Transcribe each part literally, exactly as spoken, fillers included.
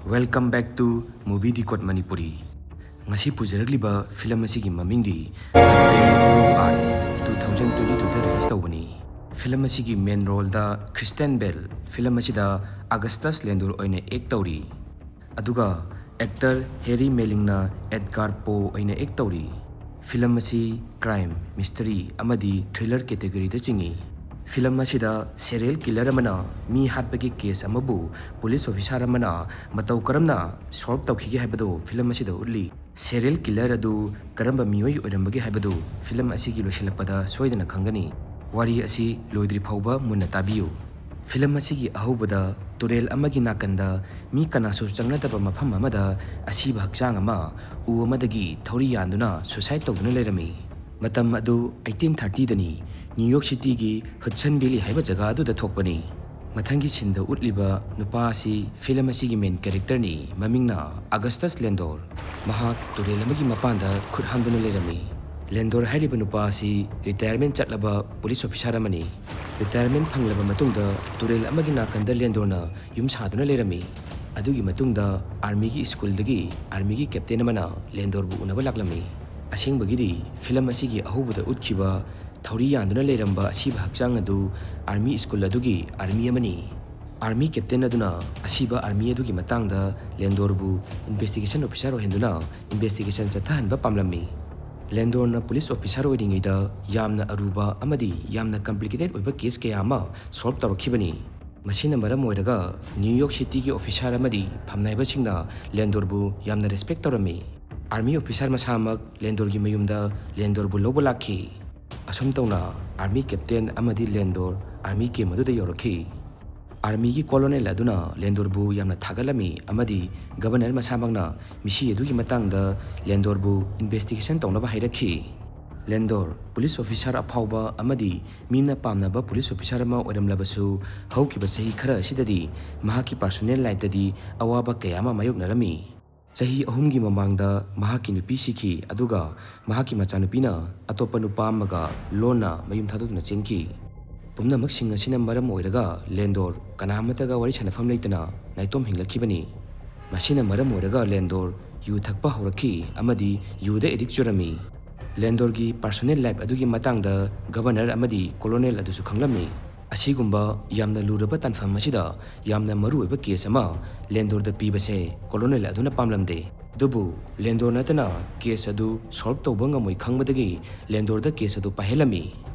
Welcome back to Movie Decode Manipuri. ꯉꯁꯤ ꯄꯨꯖꯔꯛꯂꯤꯕ film ꯑꯁꯤꯒꯤ ꯃꯃꯤꯡꯗꯤ The Pale Blue Eye, two thousand twenty twoꯗ release ꯇꯧꯕꯅꯤ꯫ ꯐꯤꯂꯝ ꯑꯁꯤꯒꯤ ꯃꯦꯟ ꯔꯣꯜꯗ ꯈ꯭ꯔꯤꯁꯇꯤꯌꯥꯟ ꯕꯦꯜ ꯐꯤꯂꯝ ꯑꯁꯤꯗ ꯑꯒꯁꯇꯁ ꯂꯦꯟꯗꯣꯔ ꯑꯣꯏꯅ ꯑꯦꯛ ꯇꯧꯔꯤ꯫ ꯑꯗꯨꯒ ꯑꯦꯛꯇꯔ ꯍꯦꯔꯤ ꯃꯦꯂꯤꯡꯅ ꯑꯦꯗꯒꯥꯔ ꯄꯣ ꯑꯣꯏꯅ ꯑꯦꯛ ꯇꯧꯔꯤ꯫ ꯐꯤꯂꯝ ꯑꯁꯤ ꯀ꯭ꯔꯥꯏꯝ, ꯃꯤꯁꯇꯔꯤ ꯑꯃꯗꯤ ꯊ꯭ꯔꯤꯂꯔ ꯀꯦꯇꯦꯒꯣꯔꯤꯗ ꯆꯤꯡꯏ꯫ ꯐꯤꯂꯝ ꯑꯁꯤꯗ ꯁꯦꯔꯤꯌꯦꯜ ꯀꯤꯂꯔ ꯑꯃꯅ ꯃꯤ ꯍꯥꯠꯄꯒꯤ ꯀꯦꯁ ꯑꯃꯕꯨ ꯄꯨꯂꯤꯁ ꯑꯣꯐꯤꯁꯥꯔ ꯑꯃꯅ ꯃꯇꯧ ꯀꯔꯝꯅ ꯁꯣꯜꯕ ꯇꯧꯈꯤꯒꯦ ꯍꯥꯏꯕꯗꯨ ꯐꯤꯂꯝ ꯑꯁꯤꯗ ꯎꯠꯂꯤ꯫ ꯁꯦꯔꯤꯌꯦꯜ ꯀꯤꯂꯔ ꯑꯗꯨ ꯀꯔꯝꯕ ꯃꯤꯑꯣꯏ ꯑꯣꯏꯔꯝꯕꯒꯦ ꯍꯥꯏꯕꯗꯨ ꯐꯤꯂꯝ ꯑꯁꯤꯒꯤ ꯂꯣꯏꯁꯤꯜꯂꯛꯄꯗ ꯁꯣꯏꯗꯅ ꯈꯪꯒꯅꯤ꯫ ꯋꯥꯔꯤ ꯑꯁꯤ ꯂꯣꯏꯗ꯭ꯔꯤ ꯐꯥꯎꯕ ꯃꯨꯟꯅ ꯇꯥꯕꯤꯌꯨ꯫ ꯐꯤꯂꯝ ꯑꯁꯤꯒꯤ ꯑꯍꯧꯕꯗ ꯇꯨꯔꯦꯜ ꯑꯃꯒꯤ ꯅꯥꯀꯟꯗ ꯃꯤ ꯀꯅꯥꯁꯨ ꯆꯪꯅꯗꯕ ꯃꯐꯝ ꯑꯃꯗ ꯑꯁꯤꯕ ꯍꯛꯆꯥꯡ ꯑꯃ ꯎ ꯑꯃꯗꯒꯤ ꯊꯧꯔꯤ ꯌꯥꯟꯗꯨꯅ ꯁꯨꯁꯥꯏꯗ ꯇꯧꯗꯨꯅ ꯂꯩꯔꯝꯃꯤ꯫ ꯃꯇꯝ ꯑꯗꯨ eighteen thirtyꯗꯅꯤ꯫ ꯅ꯭ꯌꯨ ꯌꯣꯔꯛ ꯁꯤꯇꯤꯒꯤ ꯍꯗꯁꯟ ꯚꯦꯂꯤ ꯍꯥꯏꯕ ꯖꯒꯥ ꯑꯗꯨꯗ ꯊꯣꯛꯄꯅꯤ꯫ ꯃꯊꯪꯒꯤ ꯁꯤꯟꯗ ꯎꯠꯂꯤꯕ ꯅꯨꯄꯥ ꯑꯁꯤ ꯐꯤꯂꯝ ꯑꯁꯤꯒꯤ ꯃꯦꯟ ꯀꯦꯔꯦꯛꯇꯔꯅꯤ꯫ ꯃꯃꯤꯡꯅ ꯑꯒꯁꯇꯁ ꯂꯦꯟꯗꯣꯔ꯫ ꯃꯍꯥꯛ ꯇꯨꯔꯦꯜ ꯑꯃꯒꯤ ꯃꯄꯥꯟꯗ ꯈꯨꯠ ꯍꯥꯝꯗꯨꯅ ꯂꯩꯔꯝꯃꯤ꯫ ꯂꯦꯟꯗꯣꯔ ꯍꯥꯏꯔꯤꯕ ꯅꯨꯄꯥ ꯑꯁꯤ ꯔꯤꯇꯥꯌꯔꯃꯦꯟ ꯆꯠꯂꯕ ꯄꯨꯂꯤꯁ ꯑꯣꯐꯤꯁꯥꯔ ꯑꯃꯅꯤ꯫ ꯔꯤꯇꯥꯌꯔꯃꯦꯟ ꯐꯪꯂꯕ ꯃꯇꯨꯡꯗ ꯇꯨꯔꯦꯜ ꯑꯃꯒꯤ ꯅꯥꯀꯟꯗ ꯂꯦꯟꯗꯣꯔꯅ ꯌꯨꯝ ꯁꯥꯗꯨꯅ ꯂꯩꯔꯝꯃꯤ꯫ ꯑꯗꯨꯒꯤ ꯃꯇꯨꯡꯗ ꯑꯥꯔꯃꯤꯒꯤ ꯁ꯭ꯀꯨꯜꯗꯒꯤ ꯑꯥꯔꯃꯤꯒꯤ ꯀꯦꯞꯇꯦꯟ ꯑꯃꯅ ꯂꯦꯟꯗꯣꯔꯕꯨ ꯎꯅꯕ ꯂꯥꯛꯂꯝꯃꯤ꯫ ꯑꯁꯦꯡꯕꯒꯤꯗꯤ ꯐꯤꯂꯝ ꯑꯁꯤꯒꯤ ꯑꯍꯧꯕꯗ ꯎꯠꯈꯤꯕ ꯊꯧꯔꯤ ꯌꯥꯟꯗꯨꯅ ꯂꯩꯔꯝꯕ ꯑꯁꯤꯕ ꯍꯛꯆꯥꯡ ꯑꯗꯨ ꯑꯥꯔꯃꯤ ꯁ꯭ꯀꯨꯜ ꯑꯗꯨꯒꯤ ꯑꯥꯔꯃꯤ ꯑꯃꯅꯤ꯫ ꯑꯥꯔꯃꯤ ꯀꯦꯞꯇꯦꯟ ꯑꯗꯨꯅ ꯑꯁꯤꯕ ꯑꯥꯔꯃꯤ ꯑꯗꯨꯒꯤ ꯃꯇꯥꯡꯗ ꯂꯦꯟꯗꯣꯔꯕꯨ ꯏꯟꯚꯦꯁꯇꯤꯒꯦꯁꯟ ꯑꯣꯐꯤꯁꯥꯔ ꯑꯣꯏꯍꯟꯗꯨꯅ ꯏꯟꯚꯦꯁꯇꯤꯒꯦꯁꯟ ꯆꯠꯊꯍꯟꯕ ꯄꯥꯝꯂꯝꯃꯤ꯫ ꯂꯦꯟꯗꯣꯔꯅ ꯄꯨꯂꯤꯁ ꯑꯣꯐꯤꯁꯥꯔ ꯑꯣꯏꯔꯤꯉꯩꯗ ꯌꯥꯝꯅ ꯑꯔꯨꯕ ꯑꯃꯗꯤ ꯌꯥꯝꯅ ꯀꯝꯄ꯭ꯂꯤꯀꯦꯇꯦꯗ ꯑꯣꯏꯕ ꯀꯦꯁ ꯀꯌꯥ ꯑꯃ ꯁꯣꯜꯕ ꯇꯧꯔꯛꯈꯤꯕꯅꯤ꯫ ꯃꯁꯤꯅ ꯃꯔꯝ ꯑꯣꯏꯔꯒ ꯅ꯭ꯌꯨ ꯌꯣꯔꯛ ꯁꯤꯇꯤꯒꯤ ꯑꯣꯐꯤꯁꯥꯔ ꯑꯃꯗꯤ ꯐꯝꯅꯥꯏꯕꯁꯤꯡꯅ ꯂꯦꯟꯗꯣꯔꯕꯨ ꯌꯥꯝꯅ ꯔꯦꯁꯄꯦꯛ ꯇꯧꯔꯝꯃꯤ꯫ ꯑꯥꯔꯃꯤ ꯑꯣꯐꯤꯁꯥꯔ ꯃꯁꯥꯃꯛ ꯂꯦꯟꯗꯣꯔꯒꯤ ꯃꯌꯨꯝꯗ ꯂꯦꯟꯗꯣꯔꯕꯨ ꯂꯧꯕ ꯂꯥꯛꯈꯤ꯫ ꯑꯁꯨꯝ ꯇꯧꯅ ꯑꯥꯔꯃꯤ ꯀꯦꯞꯇꯦꯟ ꯑꯃꯗꯤ ꯂꯦꯟꯗꯣꯔ ꯑꯥꯔꯃꯤ ꯀꯦꯝ ꯑꯗꯨꯗ ꯌꯧꯔꯛꯈꯤ꯫ ꯑꯥꯔꯃꯤꯒꯤ ꯀꯣꯂꯣꯅꯦꯜ ꯑꯗꯨꯅ ꯂꯦꯟꯗꯣꯔꯕꯨ ꯌꯥꯝꯅ ꯊꯥꯒꯠꯂꯝꯃꯤ ꯑꯃꯗꯤ ꯒꯕꯔꯅꯔ ꯃꯁꯥꯃꯛꯅ ꯃꯤꯁꯤ ꯑꯗꯨꯒꯤ ꯃꯇꯥꯡꯗ ꯂꯦꯟꯗꯣꯔꯕꯨ ꯏꯟꯚꯦꯁꯇꯤꯒꯦꯁꯟ ꯇꯧꯅꯕ ꯍꯥꯏꯔꯛꯈꯤ꯫ ꯂꯦꯟꯗꯣꯔ, ꯄꯨꯂꯤꯁ ꯑꯣꯐꯤꯁꯥꯔ ꯑꯐꯥꯎꯕ ꯑꯃꯗꯤ ꯃꯤꯅ ꯄꯥꯝꯅꯕ ꯄꯨꯂꯤꯁ ꯑꯣꯐꯤꯁꯥꯔ ꯑꯃ ꯑꯣꯏꯔꯝꯂꯕꯁꯨ, ꯍꯧꯈꯤꯕ ꯆꯍꯤ ꯈꯔ ꯑꯁꯤꯗꯗꯤ ꯃꯍꯥꯛꯀꯤ ꯄꯥꯔꯁꯣꯅꯦꯜ ꯂꯥꯏꯐꯇꯗꯤ ꯑꯋꯥꯕ ꯀꯌꯥ ꯑꯃ ꯃꯥꯌꯣꯛꯅꯔꯝꯃꯤ꯫ ꯆꯍꯤ ꯑꯍꯨꯝꯒꯤ ꯃꯃꯥꯡꯗ ꯃꯍꯥꯛꯀꯤ ꯅꯨꯄꯤ ꯁꯤꯈꯤ, ꯑꯗꯨꯒ ꯃꯍꯥꯛꯀꯤ ꯃꯆꯥꯅꯨꯄꯤꯅ ꯑꯇꯣꯞꯄ ꯅꯨꯄꯥ ꯑꯃꯒ ꯂꯣꯟꯅ ꯃꯌꯨꯝ ꯊꯥꯗꯣꯛꯇꯨꯅ ꯆꯦꯟꯈꯤ꯫ ꯄꯨꯝꯅꯃꯛꯁꯤꯡ ꯑꯁꯤꯅ ꯃꯔꯝ ꯑꯣꯏꯔꯒ ꯂꯦꯟꯗꯣꯔ ꯀꯅꯥ ꯑꯃꯠꯇꯒ ꯋꯥꯔꯤ ꯁꯥꯟꯅꯐꯝ ꯂꯩꯇꯅ ꯅꯥꯏꯇꯣꯝ ꯍꯤꯡꯂꯛꯈꯤꯕꯅꯤ꯫ ꯃꯁꯤꯅ ꯃꯔꯝ ꯑꯣꯏꯔꯒ ꯂꯦꯟꯗꯣꯔ ꯌꯨ ꯊꯛꯄ ꯍꯧꯔꯛꯈꯤ ꯑꯃꯗꯤ ꯌꯨꯗ ꯑꯦꯗꯤꯛ ꯆꯨꯔꯝꯃꯤ꯫ ꯂꯦꯟꯗꯣꯔꯒꯤ ꯄꯔꯁꯣꯅꯦꯜ ꯂꯥꯏꯐ ꯑꯗꯨꯒꯤ ꯃꯇꯥꯡꯗ ꯒꯕꯔꯅꯔ ꯑꯃꯗꯤ ꯀꯣꯂꯣꯅꯦꯜ ꯑꯗꯨꯁꯨ ꯈꯪꯂꯝꯃꯤ꯫ ꯑꯁꯤꯒꯨꯝꯕ ꯌꯥꯝꯅ ꯂꯨꯔꯕ ꯇꯥꯟꯐꯝ ꯑꯁꯤꯗ ꯌꯥꯝꯅ ꯃꯔꯨꯑꯣꯏꯕ ꯀꯦꯁ ꯑꯃ ꯂꯦꯟꯗꯣꯔꯗ ꯄꯤꯕꯁꯦ ꯀꯣꯂꯣꯅꯦꯜ ꯑꯗꯨꯅ ꯄꯥꯝꯂꯝꯗꯦ꯫ ꯑꯗꯨꯕꯨ ꯂꯦꯟꯗꯣꯔ ꯅꯠꯇꯅ ꯀꯦꯁ ꯑꯗꯨ ꯁꯣꯜꯕ ꯇꯧꯕ ꯉꯝꯃꯣꯏ ꯈꯪꯕꯗꯒꯤ ꯂꯦꯟꯗꯣꯔꯗ ꯀꯦꯁ ꯑꯗꯨ ꯄꯥꯏꯍꯜꯂꯝꯃꯤ꯫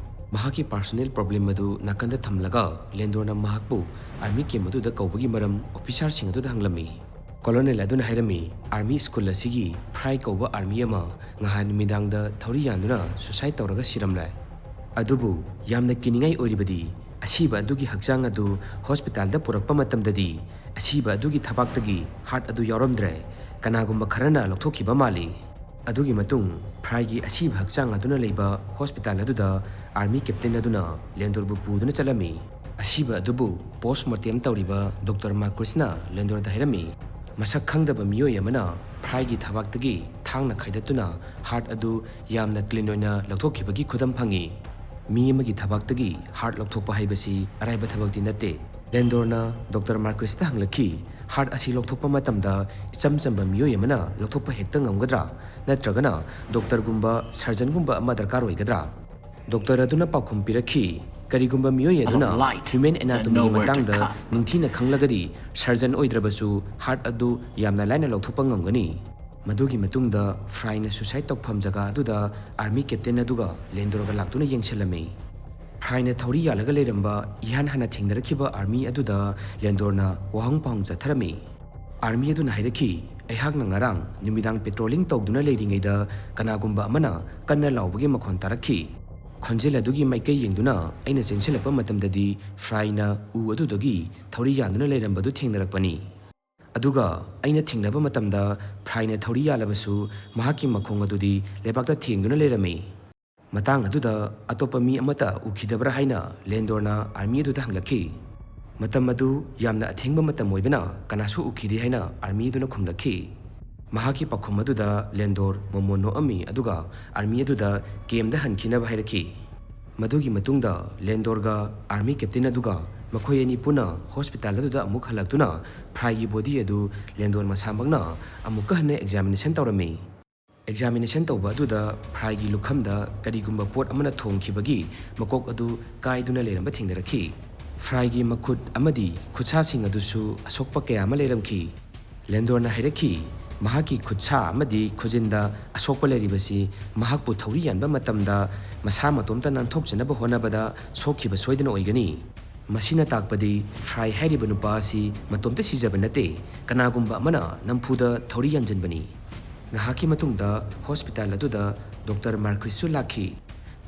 ꯃꯍꯥꯛꯀꯤ ꯄꯔꯁꯣꯅꯦꯜ ꯄ꯭ꯔꯣꯕ꯭ꯂꯦꯝ ꯑꯗꯨ ꯅꯥꯀꯟꯗ ꯊꯝꯂꯒ ꯂꯦꯟꯗꯣꯔꯅ ꯃꯍꯥꯛꯄꯨ ꯑꯥꯔꯃꯤ ꯀꯦꯝꯞ ꯑꯗꯨꯗ ꯀꯧꯕꯒꯤ ꯃꯔꯝ ꯑꯣꯐꯤꯁꯥꯔꯁꯤꯡ ꯑꯗꯨꯗ ꯍꯪꯂꯝꯃꯤ꯫ ꯀꯣꯂꯣꯅꯦꯜ ꯑꯗꯨꯅ ꯍꯥꯏꯔꯝꯃꯤ, "ꯑꯥꯔꯃꯤ ꯁ꯭ꯀꯨꯜ ꯑꯁꯤꯒꯤ ꯐ꯭ꯔꯥꯏ ꯀꯧꯕ ꯑꯥꯔꯃꯤ ꯑꯃ ꯉꯍꯥꯟ ꯅꯨꯃꯤꯗꯥꯡꯗ ꯊꯧꯔꯤ ꯌꯥꯟꯗꯨꯅ ꯁꯨꯁꯥꯏꯗ ꯇꯧꯔꯒ ꯁꯤꯔꯝꯂꯦ꯫ ꯑꯗꯨꯕꯨ ꯌꯥꯝꯅ ꯀꯤꯅꯤꯡꯉꯥꯏ ꯑꯣꯏꯔꯤꯕꯗꯤ ꯑꯁꯤꯕ ꯑꯗꯨꯒꯤ ꯍꯛꯆꯥꯡ ꯑꯗꯨ ꯍꯣꯁꯄꯤꯇꯥꯜꯗ ꯄꯨꯔꯛꯄ ꯃꯇꯝꯗꯗꯤ ꯑꯁꯤꯕ ꯑꯗꯨꯒꯤ ꯊꯕꯥꯛꯇꯒꯤ ꯍꯥꯔꯠ ꯑꯗꯨ ꯌꯥꯎꯔꯝꯗ꯭ꯔꯦ, ꯀꯅꯥꯒꯨꯝꯕ ꯈꯔꯅ ꯂꯧꯊꯣꯛꯈꯤꯕ ꯃꯥꯜꯂꯤ"꯫ ꯑꯗꯨꯒꯤ ꯃꯇꯨꯡ ꯐ꯭ꯔꯥꯏꯒꯤ ꯑꯁꯤꯕ ꯍꯛꯆꯥꯡ ꯑꯗꯨꯅ ꯂꯩꯕ ꯍꯣꯁꯄꯤꯇꯥꯜ ꯑꯗꯨꯗ ꯑꯥꯔꯃꯤ ꯀꯦꯞꯇꯦꯟ ꯑꯗꯨꯅ ꯂꯦꯟꯗꯣꯔꯕꯨ ꯄꯨꯗꯨꯅ ꯆꯠꯂꯝꯃꯤ꯫ ꯑꯁꯤꯕ ꯑꯗꯨꯕꯨ ꯄꯣꯁꯃꯣꯔꯇꯦꯝ ꯇꯧꯔꯤꯕ ꯗꯣꯛꯇꯔ ꯃꯥꯔꯀ꯭ꯋꯤꯁꯅ ꯂꯦꯟꯗꯣꯔꯗ ꯍꯥꯏꯔꯝꯃꯤ, "ꯃꯁꯛ ꯈꯪꯗꯕ ꯃꯤꯑꯣꯏ ꯑꯃꯅ ꯐ꯭ꯔꯥꯏꯒꯤ ꯊꯕꯥꯛꯇꯒꯤ ꯊꯥꯡꯅ ꯈꯥꯏꯗꯠꯇꯨꯅ ꯍꯥꯔꯠ ꯑꯗꯨ ꯌꯥꯝꯅ ꯀ꯭ꯂꯤꯟ ꯑꯣꯏꯅ ꯂꯧꯊꯣꯛꯈꯤꯕꯒꯤ ꯈꯨꯗꯝ ꯐꯪꯉꯤ꯫ ꯃꯤ ꯑꯃꯒꯤ ꯊꯕꯥꯛꯇꯒꯤ ꯍꯥꯔꯠ ꯂꯧꯊꯣꯛꯄ ꯍꯥꯏꯕꯁꯤ ꯑꯔꯥꯏꯕ ꯊꯕꯛꯇꯤ ꯅꯠꯇꯦ"꯫ ꯂꯦꯟꯗꯣꯔꯅ ꯗꯣꯛꯇꯔ ꯃꯥꯔꯀ꯭ꯋꯤꯁꯇ ꯍꯪꯂꯛꯈꯤ, "ꯍꯥꯔꯠ ꯑꯁꯤ ꯂꯧꯊꯣꯛꯄ ꯃꯇꯝꯗ ꯏꯆꯝ ꯆꯝꯕ ꯃꯤꯑꯣꯏ ꯑꯃꯅ ꯂꯧꯊꯣꯛꯄ ꯍꯦꯛꯇ ꯉꯝꯒꯗ꯭ꯔꯥ? ꯅꯠꯇ꯭ꯔꯒꯅ ꯗꯣꯛꯇꯔꯒꯨꯝꯕ ꯁꯔꯖꯟꯒꯨꯝꯕ ꯑꯃ ꯗꯔꯀꯥꯔ ꯑꯣꯏꯒꯗ꯭ꯔꯥ?" ꯗꯣꯛꯇꯔ ꯑꯗꯨꯅ ꯄꯥꯎꯈꯨꯝ ꯄꯤꯔꯛꯈꯤ, "ꯀꯔꯤꯒꯨꯝꯕ ꯃꯤꯑꯣꯏ ꯑꯗꯨꯅ ꯍ꯭ꯌꯨꯃꯦꯟ ꯑꯦꯅꯥꯇꯣꯃꯤꯒꯤ ꯃꯇꯥꯡꯗ ꯅꯤꯡꯊꯤꯅ ꯈꯪꯂꯒꯗꯤ ꯁꯔꯖꯟ ꯑꯣꯏꯗ꯭ꯔꯕꯁꯨ ꯍꯥꯔꯠ ꯑꯗꯨ ꯌꯥꯝꯅ ꯂꯥꯏꯅ ꯂꯧꯊꯣꯛꯄ ꯉꯝꯒꯅꯤ"꯫ ꯃꯗꯨꯒꯤ ꯃꯇꯨꯡꯗ ꯐ꯭ꯔꯥꯏꯅ ꯁꯨꯁꯥꯏꯗ ꯇꯧꯐꯝ ꯖꯒꯥ ꯑꯗꯨꯗ ꯑꯥꯔꯃꯤ ꯀꯦꯞꯇꯦꯟ ꯑꯗꯨꯒ ꯂꯦꯟꯗꯣꯔꯒ ꯂꯥꯛꯇꯨꯅ ꯌꯦꯡꯁꯤꯜꯂꯝꯃꯤ꯫ ꯐ꯭ꯔꯥꯏꯅ ꯊꯧꯔꯤ ꯌꯥꯜꯂꯒ ꯂꯩꯔꯝꯕ ꯏꯍꯥꯟ ꯍꯥꯟꯅ ꯊꯦꯡꯅꯔꯛꯈꯤꯕ ꯑꯥꯔꯃꯤ ꯑꯗꯨꯗ ꯂꯦꯟꯗꯣꯔꯅ ꯋꯥꯍꯪ ꯄꯥꯎꯍꯪ ꯆꯠꯊꯔꯝꯃꯤ꯫ ꯑꯥꯔꯃꯤ ꯑꯗꯨꯅ ꯍꯥꯏꯔꯛꯈꯤ, "ꯑꯩꯍꯥꯛꯅ ꯉꯔꯥꯡ ꯅꯨꯃꯤꯗꯥꯡ ꯄꯦꯇ꯭ꯔꯣꯂꯤꯡ ꯇꯧꯗꯨꯅ ꯂꯩꯔꯤꯉꯩꯗ ꯀꯅꯥꯒꯨꯝꯕ ꯑꯃꯅ ꯀꯟꯅ ꯂꯥꯎꯕꯒꯤ ꯃꯈꯣꯟ ꯇꯥꯔꯛꯈꯤ꯫ ꯈꯣꯟꯖꯦꯜ ꯑꯗꯨꯒꯤ ꯃꯥꯏꯀꯩ ꯌꯦꯡꯗꯨꯅ ꯑꯩꯅ ꯆꯦꯟꯁꯤꯜꯂꯛꯄ ꯃꯇꯝꯗꯗꯤ ꯐ꯭ꯔꯥꯏꯅ ꯎ ꯑꯗꯨꯗꯒꯤ ꯊꯧꯔꯤ ꯌꯥꯟꯗꯨꯅ ꯂꯩꯔꯝꯕꯗꯨ ꯊꯦꯡꯅꯔꯛꯄꯅꯤ꯫ ꯑꯗꯨꯒ ꯑꯩꯅ ꯊꯦꯡꯅꯕ ꯃꯇꯝꯗ ꯐ꯭ꯔꯥꯏꯅ ꯊꯧꯔꯤ ꯌꯥꯜꯂꯕꯁꯨ ꯃꯍꯥꯛꯀꯤ ꯃꯈꯣꯡ ꯑꯗꯨꯗꯤ ꯂꯩꯕꯥꯛꯇ ꯊꯦꯡꯗꯨꯅ ꯂꯩꯔꯝꯃꯤ꯫ ꯃꯇꯥꯡ ꯑꯗꯨꯗ ꯑꯇꯣꯞꯄ ꯃꯤ ꯑꯃꯠꯇ ꯎꯈꯤꯗꯕ꯭ꯔꯥ?" ꯍꯥꯏꯅ ꯂꯦꯟꯗꯣꯔꯅ ꯑꯥꯔꯃꯤ ꯑꯗꯨꯗ ꯍꯪꯂꯛꯈꯤ꯫ "ꯃꯇꯝ ꯑꯗꯨ ꯌꯥꯝꯅ ꯑꯊꯦꯡꯕ ꯃꯇꯝ ꯑꯣꯏꯕꯅ ꯀꯅꯥꯁꯨ ꯎꯈꯤꯗꯦ" ꯍꯥꯏꯅ ꯑꯥꯔꯃꯤ ꯑꯗꯨꯅ ꯈꯨꯝꯂꯛꯈꯤ꯫ ꯃꯍꯥꯛꯀꯤ ꯄꯥꯎꯈꯨꯝ ꯑꯗꯨꯗ ꯂꯦꯟꯗꯣꯔ ꯃꯣꯃꯣꯟ ꯅꯣꯛꯑꯝꯃꯤ, ꯑꯗꯨꯒ ꯑꯥꯔꯃꯤ ꯑꯗꯨꯗ ꯀꯦꯝꯗ ꯍꯟꯈꯤꯅꯕ ꯍꯥꯏꯔꯛꯈꯤ꯫ ꯃꯗꯨꯒꯤ ꯃꯇꯨꯡꯗ ꯂꯦꯟꯗꯣꯔꯒ ꯑꯥꯔꯃꯤ ꯀꯦꯞꯇꯦꯟ ꯑꯗꯨꯒ ꯃꯈꯣꯏ ꯑꯅꯤ ꯄꯨꯟꯅ ꯍꯣꯁꯄꯤꯇꯥꯜ ꯑꯗꯨꯗ ꯑꯃꯨꯛ ꯍꯜꯂꯛꯇꯨꯅ ꯐ꯭ꯔꯥꯏꯒꯤ ꯕꯣꯗꯤ ꯑꯗꯨ ꯂꯦꯟꯗꯣꯔ ꯃꯁꯥꯃꯛꯅ ꯑꯃꯨꯛꯀ ꯍꯟꯅ ꯑꯦꯛꯖꯥꯃꯤꯅꯦꯁꯟ ꯇꯧꯔꯝꯃꯤ꯫ ꯑꯦꯛꯖꯥꯃꯤꯅꯦꯁꯟ ꯇꯧꯕ ꯑꯗꯨꯗ ꯐ꯭ꯔꯥꯏꯒꯤ ꯂꯨꯈꯝꯗ ꯀꯔꯤꯒꯨꯝꯕ ꯄꯣꯠ ꯑꯃꯅ ꯊꯣꯝꯈꯤꯕꯒꯤ ꯃꯀꯣꯛ ꯑꯗꯨ ꯀꯥꯏꯗꯨꯅ ꯂꯩꯔꯝꯕ ꯊꯦꯡꯅꯔꯛꯈꯤ꯫ ꯐ꯭ꯔꯥꯏꯒꯤ ꯃꯈꯨꯠ ꯑꯃꯗꯤ ꯈꯨꯠꯁꯥꯁꯤꯡ ꯑꯗꯨꯁꯨ ꯑꯁꯣꯛꯄ ꯀꯌꯥ ꯑꯃ ꯂꯩꯔꯝꯈꯤ꯫ ꯂꯦꯟꯗꯣꯔꯅ ꯍꯥꯏꯔꯛꯈꯤ, ꯃꯍꯥꯛꯀꯤ ꯈꯨꯠꯁꯥ ꯑꯃꯗꯤ ꯈꯨꯖꯤꯟꯗ ꯑꯁꯣꯛꯄ ꯂꯩꯔꯤꯕꯁꯤ ꯃꯍꯥꯛꯄꯨ ꯊꯧꯔꯤ ꯌꯥꯟꯕ ꯃꯇꯝꯗ ꯃꯁꯥ ꯃꯇꯣꯝꯇ ꯅꯥꯟꯊꯣꯛꯆꯅꯕ ꯍꯣꯠꯅꯕꯗ ꯁꯣꯛꯈꯤꯕ ꯁꯣꯏꯗꯅ ꯑꯣꯏꯒꯅꯤ꯫ ꯃꯁꯤꯅ ꯇꯥꯛꯄꯗꯤ ꯐ꯭ꯔꯥꯏ ꯍꯥꯏꯔꯤꯕ ꯅꯨꯄꯥ ꯑꯁꯤ ꯃꯇꯣꯝꯇ ꯁꯤꯖꯕ ꯅꯠꯇꯦ, ꯀꯅꯥꯒꯨꯝꯕ ꯑꯃꯅ ꯅꯝꯐꯨꯗ ꯊꯧꯔꯤ ꯌꯥꯟꯖꯟꯕꯅꯤ꯫ ꯉꯥꯏꯍꯥꯛꯀꯤ ꯃꯇꯨꯡꯗ ꯍꯣꯁꯄꯤꯇꯥꯜ ꯑꯗꯨꯗ ꯗꯣꯛꯇꯔ ꯃꯥꯔꯀ꯭ꯋꯤꯁꯁꯨ ꯂꯥꯛꯈꯤ꯫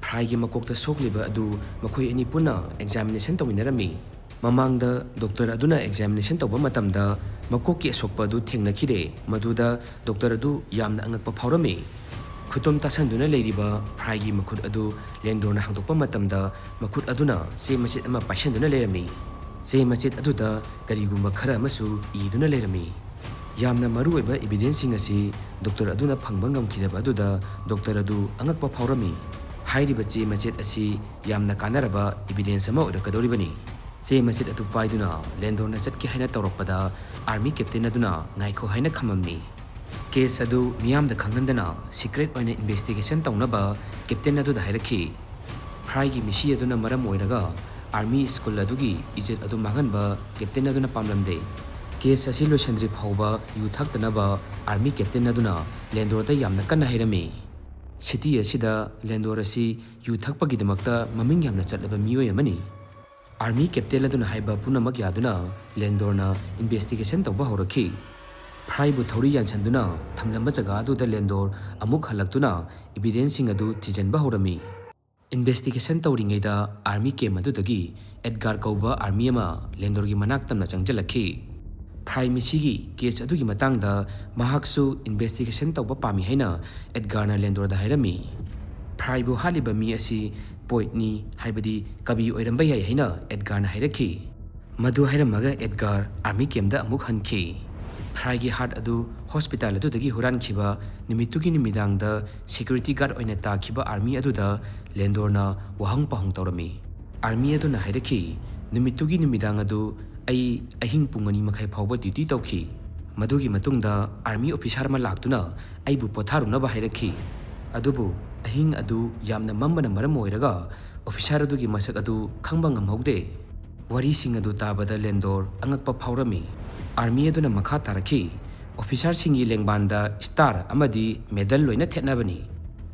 ꯐ꯭ꯔꯥꯏꯒꯤ ꯃꯀꯣꯛꯇ ꯁꯣꯛꯂꯤꯕ ꯑꯗꯨ ꯃꯈꯣꯏ ꯑꯅꯤ ꯄꯨꯟꯅ ꯑꯦꯛꯖꯥꯃꯤꯅꯦꯁꯟ ꯇꯧꯃꯤꯟꯅꯔꯝꯃꯤ꯫ ꯃꯃꯥꯡꯗ ꯗꯣꯛꯇꯔ ꯑꯗꯨꯅ ꯑꯦꯛꯖꯥꯃꯤꯅꯦꯁꯟ ꯇꯧꯕ ꯃꯇꯝꯗ ꯃꯀꯣꯛꯀꯤ ꯑꯁꯣꯛꯄ ꯑꯗꯨ ꯊꯦꯡꯅꯈꯤꯗꯦ, ꯃꯗꯨꯗ ꯗꯣꯛꯇꯔ ꯑꯗꯨ ꯌꯥꯝꯅ ꯑꯉꯛꯄ ꯐꯥꯎꯔꯝꯃꯤ꯫ ꯈꯨꯇꯨꯝ ꯇꯥꯁꯟꯗꯨꯅ ꯂꯩꯔꯤꯕ ꯐ꯭ꯔꯥꯏꯒꯤ ꯃꯈꯨꯠ ꯑꯗꯨ ꯂꯦꯟꯗꯣꯔꯅ ꯍꯥꯡꯗꯣꯛꯄ ꯃꯇꯝꯗ ꯃꯈꯨꯠ ꯑꯗꯨꯅ ꯆꯦ ꯃꯆꯦꯠ ꯑꯃ ꯄꯥꯏꯁꯟꯗꯨꯅ ꯂꯩꯔꯝꯃꯤ꯫ ꯆꯦ ꯃꯆꯦꯠ ꯑꯗꯨꯗ ꯀꯔꯤꯒꯨꯝꯕ ꯈꯔ ꯑꯃꯁꯨ ꯏꯗꯨꯅ ꯂꯩꯔꯝꯃꯤ꯫ ꯌꯥꯝꯅ ꯃꯔꯨꯑꯣꯏꯕ ꯏꯕꯤꯗꯦꯟꯁꯁꯤꯡ ꯑꯁꯤ ꯗꯣꯛꯇꯔ ꯑꯗꯨꯅ ꯐꯪꯕ ꯉꯝꯈꯤꯗꯕ ꯑꯗꯨꯗ ꯗꯣꯛꯇꯔ ꯑꯗꯨ ꯑꯉꯛꯄ ꯐꯥꯎꯔꯝꯃꯤ꯫ ꯍꯥꯏꯔꯤꯕ ꯆꯦ ꯃꯆꯦꯠ ꯑꯁꯤ ꯌꯥꯝꯅ ꯀꯥꯟꯅꯔꯕ ꯏꯕꯤꯗꯦꯟꯁ ꯑꯃ ꯑꯣꯏꯔꯛꯀꯗꯧꯔꯤꯕꯅꯤ꯫ ꯆꯦ ꯃꯆꯦꯠ ꯑꯗꯨ ꯄꯥꯏꯗꯨꯅ ꯂꯦꯟꯗꯣꯔꯅ ꯆꯠꯀꯦ ꯍꯥꯏꯅ ꯇꯧꯔꯛꯄꯗ ꯑꯥꯔꯃꯤ ꯀꯦꯞꯇꯦꯟ ꯑꯗꯨꯅ ꯉꯥꯏꯈꯣ ꯍꯥꯏꯅ ꯈꯝꯃꯝꯃꯤ꯫ ꯀꯦꯁ ꯑꯗꯨ ꯃꯤꯌꯥꯝꯗ ꯈꯪꯍꯟꯗꯅ ꯁꯤꯀ꯭ꯔꯦꯠ ꯑꯣꯏꯅ ꯏꯟꯚꯦꯁꯇꯤꯒꯦꯁꯟ ꯇꯧꯅꯕ ꯀꯦꯞꯇꯦꯟ ꯑꯗꯨꯗ ꯍꯥꯏꯔꯛꯈꯤ꯫ ꯐ꯭ꯔꯥꯏꯒꯤ ꯃꯤꯁꯤ ꯑꯗꯨꯅ ꯃꯔꯝ ꯑꯣꯏꯔꯒ ꯑꯥꯔꯃꯤ ꯁ꯭ꯀꯨꯜ ꯑꯗꯨꯒꯤ ꯏꯖꯠ ꯑꯗꯨ ꯃꯥꯡꯍꯟꯕ ꯀꯦꯞꯇꯦꯟ ꯑꯗꯨꯅ ꯄꯥꯝꯂꯝꯗꯦ꯫ ꯀꯦꯁ ꯑꯁꯤ ꯂꯣꯏꯁꯤꯟꯗ꯭ꯔꯤ ꯐꯥꯎꯕ ꯌꯨ ꯊꯛꯇꯅꯕ ꯑꯥꯔꯃꯤ ꯀꯦꯞꯇꯦꯟ ꯑꯗꯨꯅ ꯂꯦꯟꯗꯣꯔꯗ ꯌꯥꯝꯅ ꯀꯟꯅ ꯍꯥꯏꯔꯝꯃꯤ꯫ ꯁꯤꯇꯤ ꯑꯁꯤꯗ ꯂꯦꯟꯗꯣꯔ ꯑꯁꯤ ꯌꯨ ꯊꯛꯄꯒꯤꯗꯃꯛꯇ ꯃꯃꯤꯡ ꯌꯥꯝꯅ ꯆꯠꯂꯕ ꯃꯤꯑꯣꯏ ꯑꯃꯅꯤ꯫ ꯑꯥꯔꯃꯤ ꯀꯦꯞꯇꯦꯟ ꯑꯗꯨꯅ ꯍꯥꯏꯕ ꯄꯨꯝꯅꯃꯛ ꯌꯥꯗꯨꯅ ꯂꯦꯟꯗꯣꯔꯅ ꯏꯟꯚꯦꯁꯇꯤꯒꯦꯁꯟ ꯇꯧꯕ ꯍꯧꯔꯛꯈꯤ꯫ ꯐ꯭ꯔꯥꯏꯕꯨ ꯊꯧꯔꯤ ꯌꯥꯟꯁꯟꯗꯨꯅ ꯊꯝꯂꯝꯕ ꯖꯒꯥ ꯑꯗꯨꯗ ꯂꯦꯟꯗꯣꯔ ꯑꯃꯨꯛ ꯍꯜꯂꯛꯇꯨꯅ ꯏꯕꯤꯗꯦꯟꯁꯁꯤꯡ ꯑꯗꯨ ꯊꯤꯖꯤꯟꯕ ꯍꯧꯔꯝꯃꯤ꯫ ꯏꯟꯚꯦꯁꯇꯤꯒꯦꯁꯟ ꯇꯧꯔꯤꯉꯩꯗ ꯑꯥꯔꯃꯤ ꯀꯦꯝ ꯑꯗꯨꯗꯒꯤ ꯑꯦꯗꯒꯥꯔ ꯀꯧꯕ ꯑꯥꯔꯃꯤ ꯑꯃ ꯂꯦꯟꯗꯣꯔꯒꯤ ꯃꯅꯥꯛ ꯇꯝꯅ ꯆꯪꯁꯤꯜꯂꯛꯈꯤ꯫ ꯐ꯭ꯔꯥꯏ ꯃꯤꯁꯤꯒꯤ ꯀꯦꯁ ꯑꯗꯨꯒꯤ ꯃꯇꯥꯡꯗ ꯃꯍꯥꯛꯁꯨ ꯏꯟꯚꯦꯁꯇꯤꯒꯦꯁꯟ ꯇꯧꯕ ꯄꯥꯝꯃꯤ ꯍꯥꯏꯅ ꯑꯦꯗꯒꯥꯔꯅ ꯂꯦꯟꯗꯣꯔꯗ ꯍꯥꯏꯔꯝꯃꯤ꯫ ꯐ꯭ꯔꯥꯏꯕꯨ ꯍꯥꯠꯂꯤꯕ ꯃꯤ ꯑꯁꯤ ꯄꯣꯏꯠꯅꯤ, ꯍꯥꯏꯕꯗꯤ ꯀꯕꯤ ꯑꯣꯏꯔꯝꯕ ꯌꯥꯏ ꯍꯥꯏꯅ ꯑꯦꯗꯒꯥꯔꯅ ꯍꯥꯏꯔꯛꯈꯤ꯫ ꯃꯗꯨ ꯍꯥꯏꯔꯝꯃꯒ ꯑꯦꯗꯒꯥꯔ ꯑꯥꯔꯃꯤ ꯀꯦꯝꯗ ꯑꯃꯨꯛ ꯍꯟꯈꯤ꯫ ꯐ꯭ꯔꯥꯏꯒꯤ ꯍꯥꯔꯠ ꯑꯗꯨ ꯍꯣꯁꯄꯤꯇꯥꯜ ꯑꯗꯨꯗꯒꯤ ꯍꯨꯔꯥꯟꯈꯤꯕ ꯅꯨꯃꯤꯠꯇꯨꯒꯤ ꯅꯨꯃꯤꯗꯥꯡꯗ ꯁꯦꯀ꯭ꯌꯨꯔꯤꯇꯤ ꯒꯥꯔꯗ ꯑꯣꯏꯅ ꯇꯥꯈꯤꯕ ꯑꯥꯔꯃꯤ ꯑꯗꯨꯗ ꯂꯦꯟꯗꯣꯔꯅ ꯋꯥꯍꯪ ꯄꯥꯎꯍꯪ ꯇꯧꯔꯝꯃꯤ꯫ ꯑꯥꯔꯃꯤ ꯑꯗꯨꯅ ꯍꯥꯏꯔꯛꯈꯤ, ꯅꯨꯃꯤꯠꯇꯨꯒꯤ ꯅꯨꯃꯤꯗꯥꯡ ꯑꯗꯨ ꯑꯩ ꯑꯍꯤꯡ ꯄꯨꯡ ꯑꯅꯤ ꯃꯈꯥꯏ ꯐꯥꯎꯕ duty ꯇꯧꯈꯤ꯫ ꯃꯗꯨꯒꯤ ꯃꯇꯨꯡꯗ army officer ꯑꯃ ꯂꯥꯛꯇꯨꯅ ꯑꯩꯕꯨ ꯄꯣꯊꯥꯔꯨꯅꯕ ꯍꯥꯏꯔꯛꯈꯤ꯫ ꯑꯗꯨꯕꯨ ꯑꯍꯤꯡ ꯑꯗꯨ ꯌꯥꯝꯅ ꯃꯝꯕꯅ ꯃꯔꯝ ꯑꯣꯏꯔꯒ officer ꯑꯗꯨꯒꯤ ꯃꯁꯛ ꯑꯗꯨ ꯈꯪꯕ ꯉꯝꯍꯧꯗꯦ꯫ ꯋꯥꯔꯤꯁꯤꯡ ꯑꯗꯨ ꯇꯥꯕꯗ ꯂꯦꯟꯗꯣꯔ ꯑꯉꯛꯄ ꯐꯥꯎꯔꯝꯃꯤ꯫ Army ꯑꯗꯨꯅ ꯃꯈꯥ ꯇꯥꯔꯛꯈꯤ, "Officerꯁꯤꯡꯒꯤ ꯂꯦꯡꯕꯥꯟꯗ star ꯑꯃꯗꯤ medal ꯂꯣꯏꯅ ꯊꯦꯠꯅꯕꯅꯤ꯫